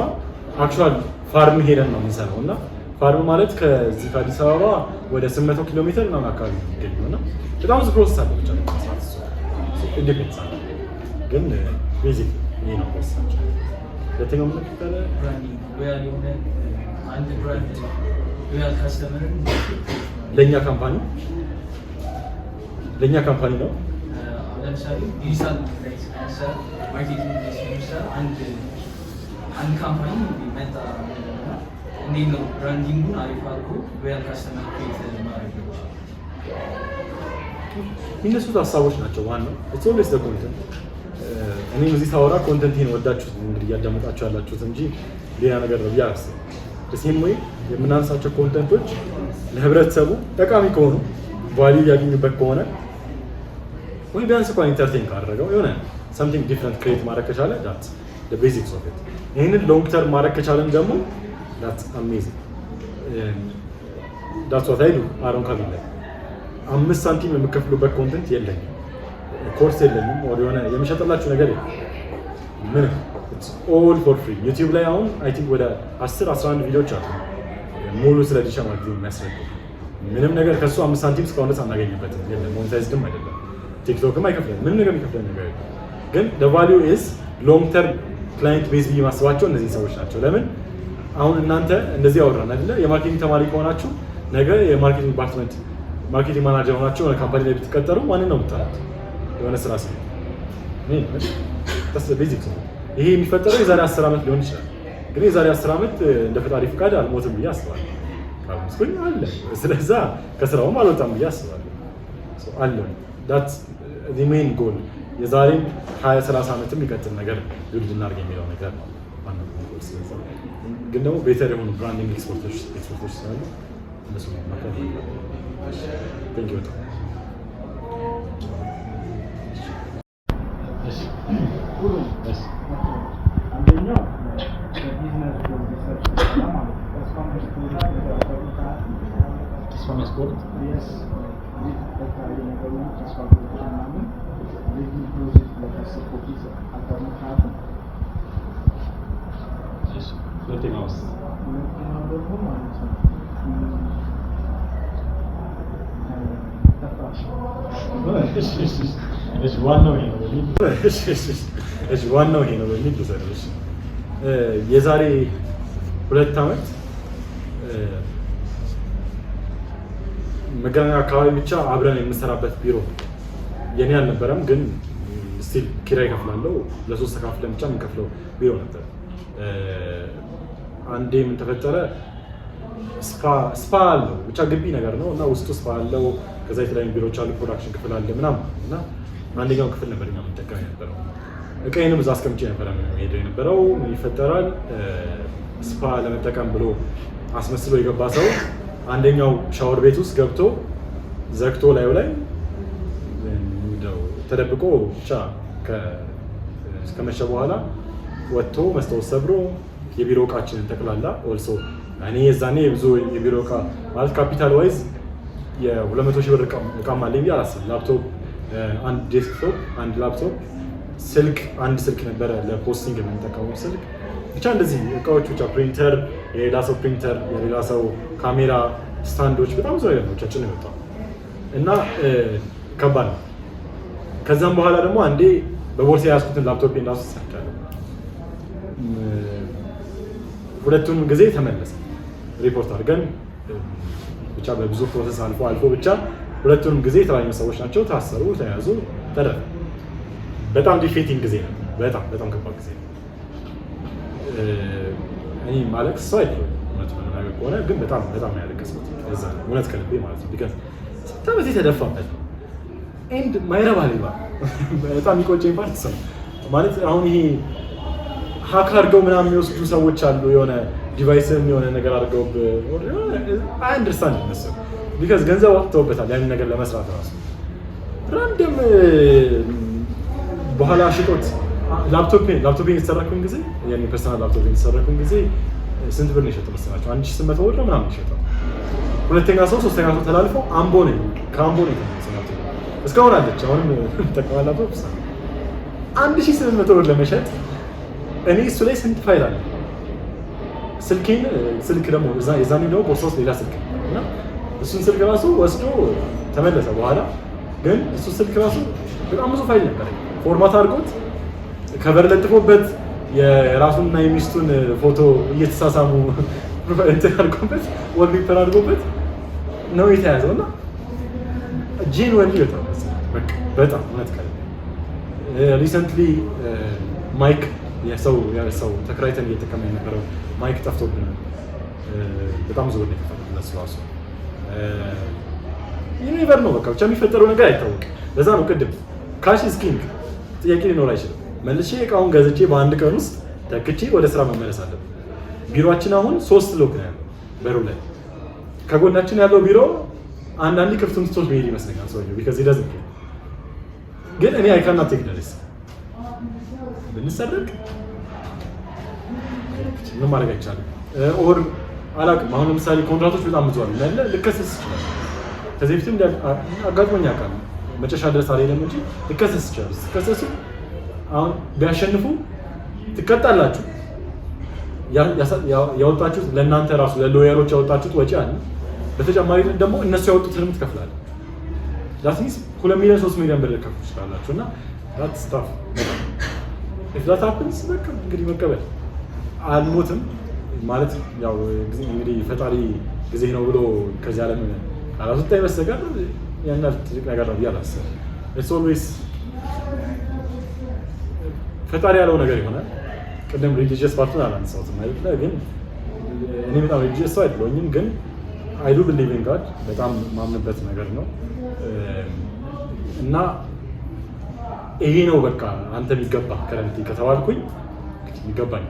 actual farm ሄደን ነው የምንሰራው። እና farm ማለት ከዚህ ከአዲስ አበባ ወደ 800 ኪሎ ሜትር ምናምን አካባቢ ነው የሚገኘው እና በጣም ብዙ process አለ ብቻ ለመስራት። እሱ independence አለ፣ ግን basic ይሄ ነው process ኣቸው። ሁለተኛው ምን ነበረ? Branding loyal የሆነ አንድ brand loyal customer ን ለእኛ company ነው። ለምሳሌ ዲጂታል ላይ ስንሰራ፣ marketing ላይ ስንሰራ አንድ company መጣ እና እንዴት ነው branding ኡን አሪፍ አድርጎ loyal customer create ማድረግ ነው? የሚነሱት ሀሳቦች ናቸው። ዋናው it's always the content። እኔም እዚህ ሳወራ content ኤን ወዳችሁት ነው እንግዲህ እያዳመጣችሁ ያላችሁት እንጂ ሌላ ነገር ነው ብዬ አላስብም። Same way የምናነሳቸው content ኦች ለህብረተሰቡ ጠቃሚ ከሆኑ፣ value ያገኙበት ከሆነ፣ ወይ ቢያንስ እንኳን entertain ካደረገው፣ የሆነ something different create ማድረግ ከቻለ that's basics of it። ይህንን long term ማድረግ ከቻለን ደግሞ that's amazing። That's what I do። አሮን ካቢን ላይ 5 ሳንቲም የምከፍሉበት content የለኝም፣ ኮርስ የለኝም፣ ወደ የሆነ የምሸጥላችሁ ነገር የለም። ምንም all for free። YouTube ላይ አሁን I think ወደ 10 11 ቪዲዮዎች አሉ ሙሉ ስለ digital marketing የሚያስረዱ። ምንም ነገር ከእሱ 5 ሳንቲም እስካሁን ድረስ አናገኝበትም። የለም፣ monetized ም አይደለም፣ TikTok ም አይከፍለንም፣ ምንም ነገር የሚከፍለን ነገር የለም። ግን value is long term client base ብዬ ማስባቸው እነዚህ ሰዎች ናቸው። ለምን አሁን እናንተ እንደዚህ ያወራን አይደለ? የ marketing ተማሪ ከሆናችሁ ነገ የ marketing department marketing manager ሆናችሁ የሆነ company ላይ ብትቀጠሩ ማንን ነው የምትጠሩት? የሆነ ስራ ሲ basic ነው። ይሄ የሚፈጠረው የዛሬ 10 ዓመት ሊሆን ይችላል። ግን የዛሬ 10 ዓመት እንደ ፈጣሪ ፍቃድ አልሞትም ብዬ አስባለሁ። ካልሞትኩኝ አለ፣ ስለዛ ከስራውም አልወጣም ብዬ አስባለሁ። አለ፣ that's main goal። የዛሬም 20 30 ዓመትም የሚቀጥል ነገር build እናድርግ የሚለው ነገር ነው ዋናው ጎል። ስለዛ ግን ደግሞ better የሆኑ branding expert ኦች ስላሉ እነሱ ማማከር። Thank you በጣም። እሺ። አንደኛው በ business goal research ስትሰራ ማለት ነው፣ ተስፋ የሚያስቆርጥ ነገር አጋጥሞህ? ተስፋ የሚያስቆርጥ? Yes፣ በቃ የነገሩ ተስፋ ቆርጬ ምናምን let me close it ብለህ ያሰብከው ጊዜ አጋጥሞህ አያውቅም? እሺ፣ ሁለተኛውስ? ሁለተኛው ደግሞ ማለት ነው ጠፋሽ። እሺ፣ ዋናው ይሄ ነው በሚል፣ እሺ፣ ዋናው ይሄ ነው በሚል ልውሰደው። እሺ፣ የዛሬ 2 ዓመት መገናኛ አካባቢ ብቻ አብረን የምንሰራበት ቢሮ የኔ አልነበረም፣ ግን still ኪራይ እከፍላለሁ። ለሶስት ተካፍለን ብቻ የምንከፍለው ቢሮ ነበር። አንዴ ምን ተፈጠረ? Spa አለው ብቻ ግቢ ነገር ነው እና ውስጡ spa አለው። ከዛ የተለያዩ ቢሮዎች አሉ፣ production ክፍል አለ ምናምን እና አንደኛው ክፍል ነበር እኛ የምንጠቀም የነበረው። እቃዬንም እዛ አስቀምጬ ነበረ ሄደው የነበረው። ምን ይፈጠራል? Spa ለመጠቀም ብሎ አስመስሎ የገባ ሰው አንደኛው ሻወር ቤት ውስጥ ገብቶ ዘግቶ ላዩ ላይ እንደው ተደብቆ ብቻ ከመሸ በኋላ ወጥቶ መስታወት ሰብሮ የቢሮ እቃችንን ጠቅላላ፣ also እኔ የዛኔ ብዙ የቢሮ እቃ ማለት capital wise የ200 ሺህ ብር እቃም አለኝ ብዬ አላስብም። ላፕቶፕ፣ አንድ desktop፣ አንድ ላፕቶፕ፣ ስልክ፣ አንድ ስልክ ነበረ ለ posting የምንጠቀመው ስልክ፣ ብቻ እንደዚህ እቃዎች ብቻ ፕሪንተር፣ የሌላ ሰው ፕሪንተር፣ የሌላ ሰው ካሜራ stand ኦች፣ በጣም ብዙ ነገር ነው ብቻችን ነው የወጣው እና ከባድ ነው። ከዛም በኋላ ደግሞ አንዴ በቦርሳ የያዝኩትን ላፕቶፕ ራሱ ተሰርቻለሁ። ሁለቱንም ጊዜ ተመለሰ። ሪፖርት አድርገን ብቻ በብዙ process አልፎ አልፎ ብቻ ሁለቱንም ጊዜ የተለያዩ ሰዎች ናቸው፣ ታሰሩ፣ ተያዙ፣ ተረፈ። በጣም defeating ጊዜ ነው። በጣም በጣም ከባድ ጊዜ ነው። እኔ ማለቅስ ሰው አይደለሁም እውነት መናገር ከሆነ፣ ግን በጣም በጣም ነው ያለቀስኩት። ለዛ ነው እውነት ከልቤ ማለት ነው። Because ስንት ዓመት የተደፋበት ነው and ማይረባ ሌባ። በጣም የሚቆጨኝ part እሱ ነው። ማለት አሁን ይሄ hack አድርገው ምናምን የሚወስዱ ሰዎች አሉ። የሆነ device ን የሆነ ነገር አድርገው፣ I understand እነሱ because ገንዘብ አውጥተውበታል ያንን ነገር ለመስራት ራሱ። Random በኋላ ሽጦት ላፕቶፔን የተሰረኩኝ ጊዜ፣ የኔ personal ላፕቶፔን የተሰረኩኝ ጊዜ ስንት ብር ነው የሸጠው መሰላቸው? 1800 ብር ነው ምናምን የሸጠው። ሁለተኛ ሰው ሶስተኛ ሰው ተላልፎ አምቦ ነው፣ ከአምቦ ነው የተመለሰው ላፕቶፕ። እስካሁን አለች። አሁንም ጠቀማል ላፕቶፕ። 1800 ብር ለመሸጥ እኔ እሱ ላይ ስንት ፋይል አለ። ስልኬን ስልክ ደግሞ የዛኔ ደግሞ ቦርሳ ውስጥ ሌላ ስልክ ነበር እና እሱን ስልክ ራሱ ወስዶ ተመለሰ። በኋላ ግን እሱ ስልክ ራሱ በጣም ብዙ ፋይል ነበር። Format አድርጎት cover ለጥፎበት የራሱንና የሚስቱን ፎቶ እየተሳሳሙ እንትን አድርጎበት፣ wallpaper አድርጎበት ነው የተያዘው። እና genuinely በጣም በቃ በጣም እውነት ከ recently mic የሰው ተከራይተን እየተጠቀመ የነበረው mic ጠፍቶብናል። በጣም ብዙ ብር ነው የከፈልኩት ለእሱ ራሱ። You never know፣ በቃ ብቻ የሚፈጠረው ነገር አይታወቅም። ለዛ ነው ቅድም cash is king፣ ጥያቄ ሊኖር አይችልም። መልሼ እቃውን ገዝቼ በአንድ ቀን ውስጥ ተክቼ ወደ ስራ መመለስ አለብን። ቢሮአችን አሁን ሶስት lock ነው ያለው በሩ ላይ። ከጎናችን ያለው ቢሮ አንዳንዴ ክፍቱን ትቶት መሄድ ይመስለኛል ሰውዬው because he doesn't care። ግን እኔ አይ ካናት ቴክ ዘ ሪስክ። ብንሰረቅ ምንም ማድረግ አይቻልም። Or አላውቅም። አሁን ለምሳሌ ኮንትራቶች በጣም ብዙ አሉ ያለ ልከሰስ ይችላል። ከዚህ በፊትም አጋጥሞኝ ያውቃል። መጨረሻ ድረስ አልሄደም እንጂ ልከሰስ ይችላል። ስትከሰሱ አሁን ቢያሸንፉ ትቀጣላችሁ። ያወጣችሁት ለእናንተ ራሱ ለ lawyer ኦች ያወጣችሁት ወጪ አለ። በተጨማሪ ደግሞ እነሱ ያወጡትንም ትከፍላለህ። That means 2 ሚሊዮን 3 ሚሊዮን ብር ልከፍሉ ትችላላችሁ። እና that's tough. If that happens በቃ እንግዲህ መቀበል። አልሞትም ማለት ያው እንግዲህ ፈጣሪ ጊዜ ነው ብሎ ከዚህ ዓለም ካላስወጣኝ በስተቀር ያን ያህል ትልቅ ነገር ነው ብዬ አላስብም። It's always ፈጣሪ ያለው ነገር ይሆናል። ቅድም religious part ኡን አላነሳሁትም አይደለ? ግን እኔ በጣም religious ሰው አይደለሁኝም፣ ግን I do believe in God፣ በጣም ማምንበት ነገር ነው። እና ይሄ ነው በቃ አንተ የሚገባ currently ከተባልኩኝ ይገባኝ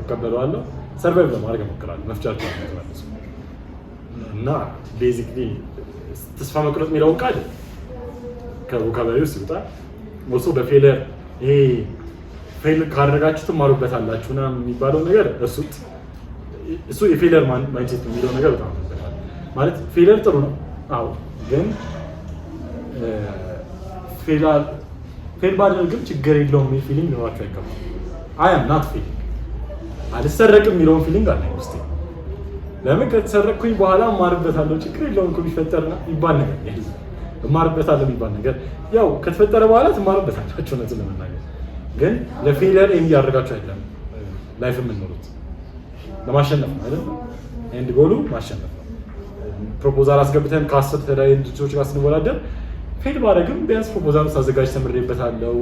እቀበለዋለሁ። Survive ለማድረግ እሞክራለሁ። መፍቻ ተመለሱ እና basically ተስፋ መቁረጥ የሚለውን ቃል ከ vocabulary ውስጥ ይውጣ። Also በ failure ይሄ fail ካደረጋችሁ ትማሩበታላችሁ ምናምን የሚባለው ነገር እርሱት። እሱ የ failure mindset የሚለው ነገር በጣም ማለት failure ጥሩ ነው፣ አዎ፣ ግን fail ባደርግም ችግር የለውም የሚል feeling ሊኖራችሁ አይገባም። I am not failing፣ አልሰረቅም የሚለውን feeling አለኝ ውስጤ። ለምን ከተሰረቅኩኝ በኋላ እማርበታለሁ፣ ችግር የለውም እኮ ቢፈጠር የሚባል ነገር የለም። እማርበታለሁ የሚባል ነገር ያው ከተፈጠረ በኋላ ትማርበታላችሁ። እውነቱን ለመናገር ግን ለ failure aim እያደረጋችሁ አይደለም life የምንኖሩት፣ ለማሸነፍ ነው አይደል? End goal ኡ ማሸነፍ ነው። Proposal አስገብተን ከ10 ተለያዩ ድርጅቶች ጋር ስንወዳደር fail ባደረግም ቢያንስ proposal ሳዘጋጅ ተምሬበታለሁ፣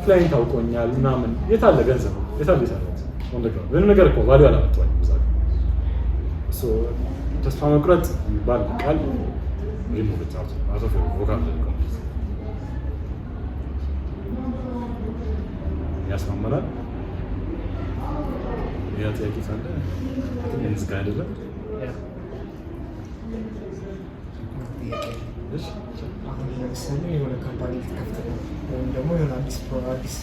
client አውቆኛል ምናምን። የታለ ገንዘቡ? የታለ የሰራሁት? ምንም ነገር እኮ value አላመጣሁኝም እዛ ጋር። ተስፋ መቁረጥ የሚባል ቃል ሪሙቭ ኢት አውት ኦፍ ቮካብላሪ ኮምፕሊት። ያስማማናል። ሌላ ጥያቄ ካለ እንዝጋ አይደለም? እሺ። አሁን ለምሳሌ የሆነ company ልትከፍት ነው ወይም ደግሞ የሆነ አዲስ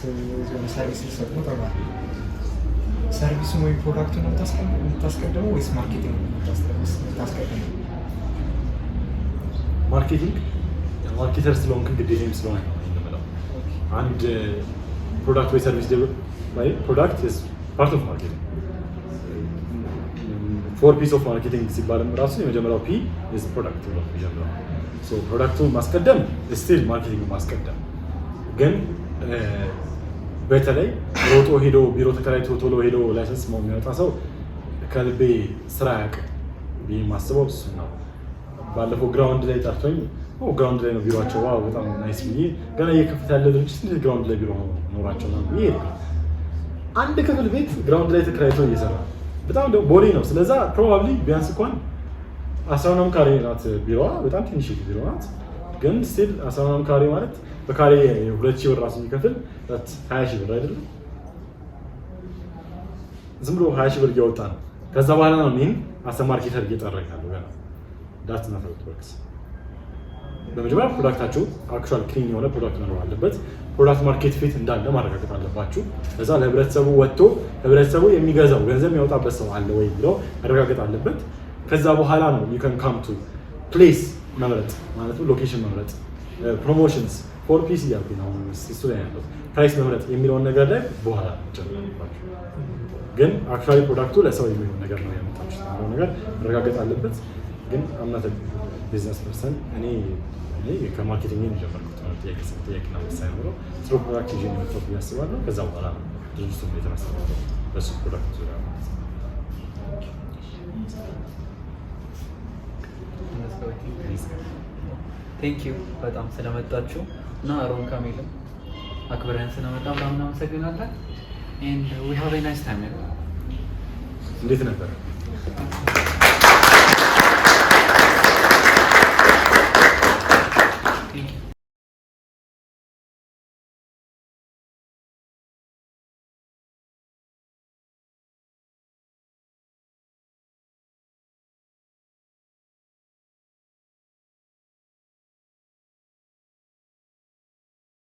የሆነ service ሊሰጥ ነው ተባለ። Service ኡን ወይ product ኡን ነው የምታስቀድመው ወይስ marketing ነው የምታስቀድመው? Marketing፣ marketer ስለሆንክ ግዴታም ስለሆነ ነው የምለው። አንድ product ወይ service፣ product is part of marketing። Four P's of marketing ሲባልም ራሱ የመጀመሪያው P is product ብሎ ነው የሚጀምረው። So product ኡን ማስቀደም still marketing ማስቀደም፣ ግን በተለይ ሮጦ ሄዶ ቢሮ ተከራይቶ ቶሎ ሄዶ license የሚያወጣ ሰው ከልቤ ስራ አያውቅም ብዬ የማስበው እሱ ነው። ባለፈው ground ላይ ጠርቶኝ ground ላይ ነው ቢሮቸው፣ wow በጣም nice ብዬ፣ ገና እየከፈተ ያለ ድርጅት እንዴት ground ላይ ቢሮ ኖራቸው ነው ብዬ ሄድኩኝ። አንድ ክፍል ቤት ground ላይ ተከራይቶ እየሰራ በጣም ደግሞ ቦሌ ነው። ስለዛ probably ቢያንስ እንኳን 10 ምናምን ካሬ ናት ቢሮዋ፣ በጣም ትንሽ ቢሮ ናት። ግን still 10 ምናምን ካሬ ማለት በካሬ 2,000 ብር ራሱ የሚከፍል 20,000 ብር አይደለም? ዝም ብሎ 20,000 ብር እያወጣ ነው። ከዛ በኋላ ነው እኔን as a marketer እየጠራኝ ያለው ገና። That's not how it works። በመጀመሪያ product ኣችሁ actual clean የሆነ product መኖር አለበት። Product market fit እንዳለ ማረጋገጥ አለባችሁ። ከዛ ለህብረተሰቡ ወጥቶ ህብረተሰቡ የሚገዛው፣ ገንዘብ የሚያወጣበት ሰው አለ ወይ ብለው ማረጋገጥ አለበት። ከዛ በኋላ ነው you can come to place መምረጥ ማለት ነው፣ location መምረጥ፣ promotions four Ps እያልኩኝ ነው አሁን እሱ ላይ ያለው፣ price መምረጥ የሚለውን ነገር ላይ በኋላ መጨመር አለባችሁ። ግን actually product ኡ ለሰው የሚሆን ነገር ነው ያመጣችሁት የሚለው ነገር መረጋገጥ አለበት። ግን I'm not a business person። እኔ ከ marketing ነው የጀመርኩት። ጥያቄና መልስ ሳይኖረው ጥሩ product ይዤ ነው የመጣሁት ብዬ አስባለሁ። ከዛ በኋላ ነው ድርጅቱ የተመሰረተው በሱ product ዙሪያ ማለት ነው። Let's go. Thank you በጣም ስለመጣችሁ እና አሮን ካሜልም አክብረን ስለመጣ በጣም እናመሰግናለን። And we have a nice time. እንዴት ነበር?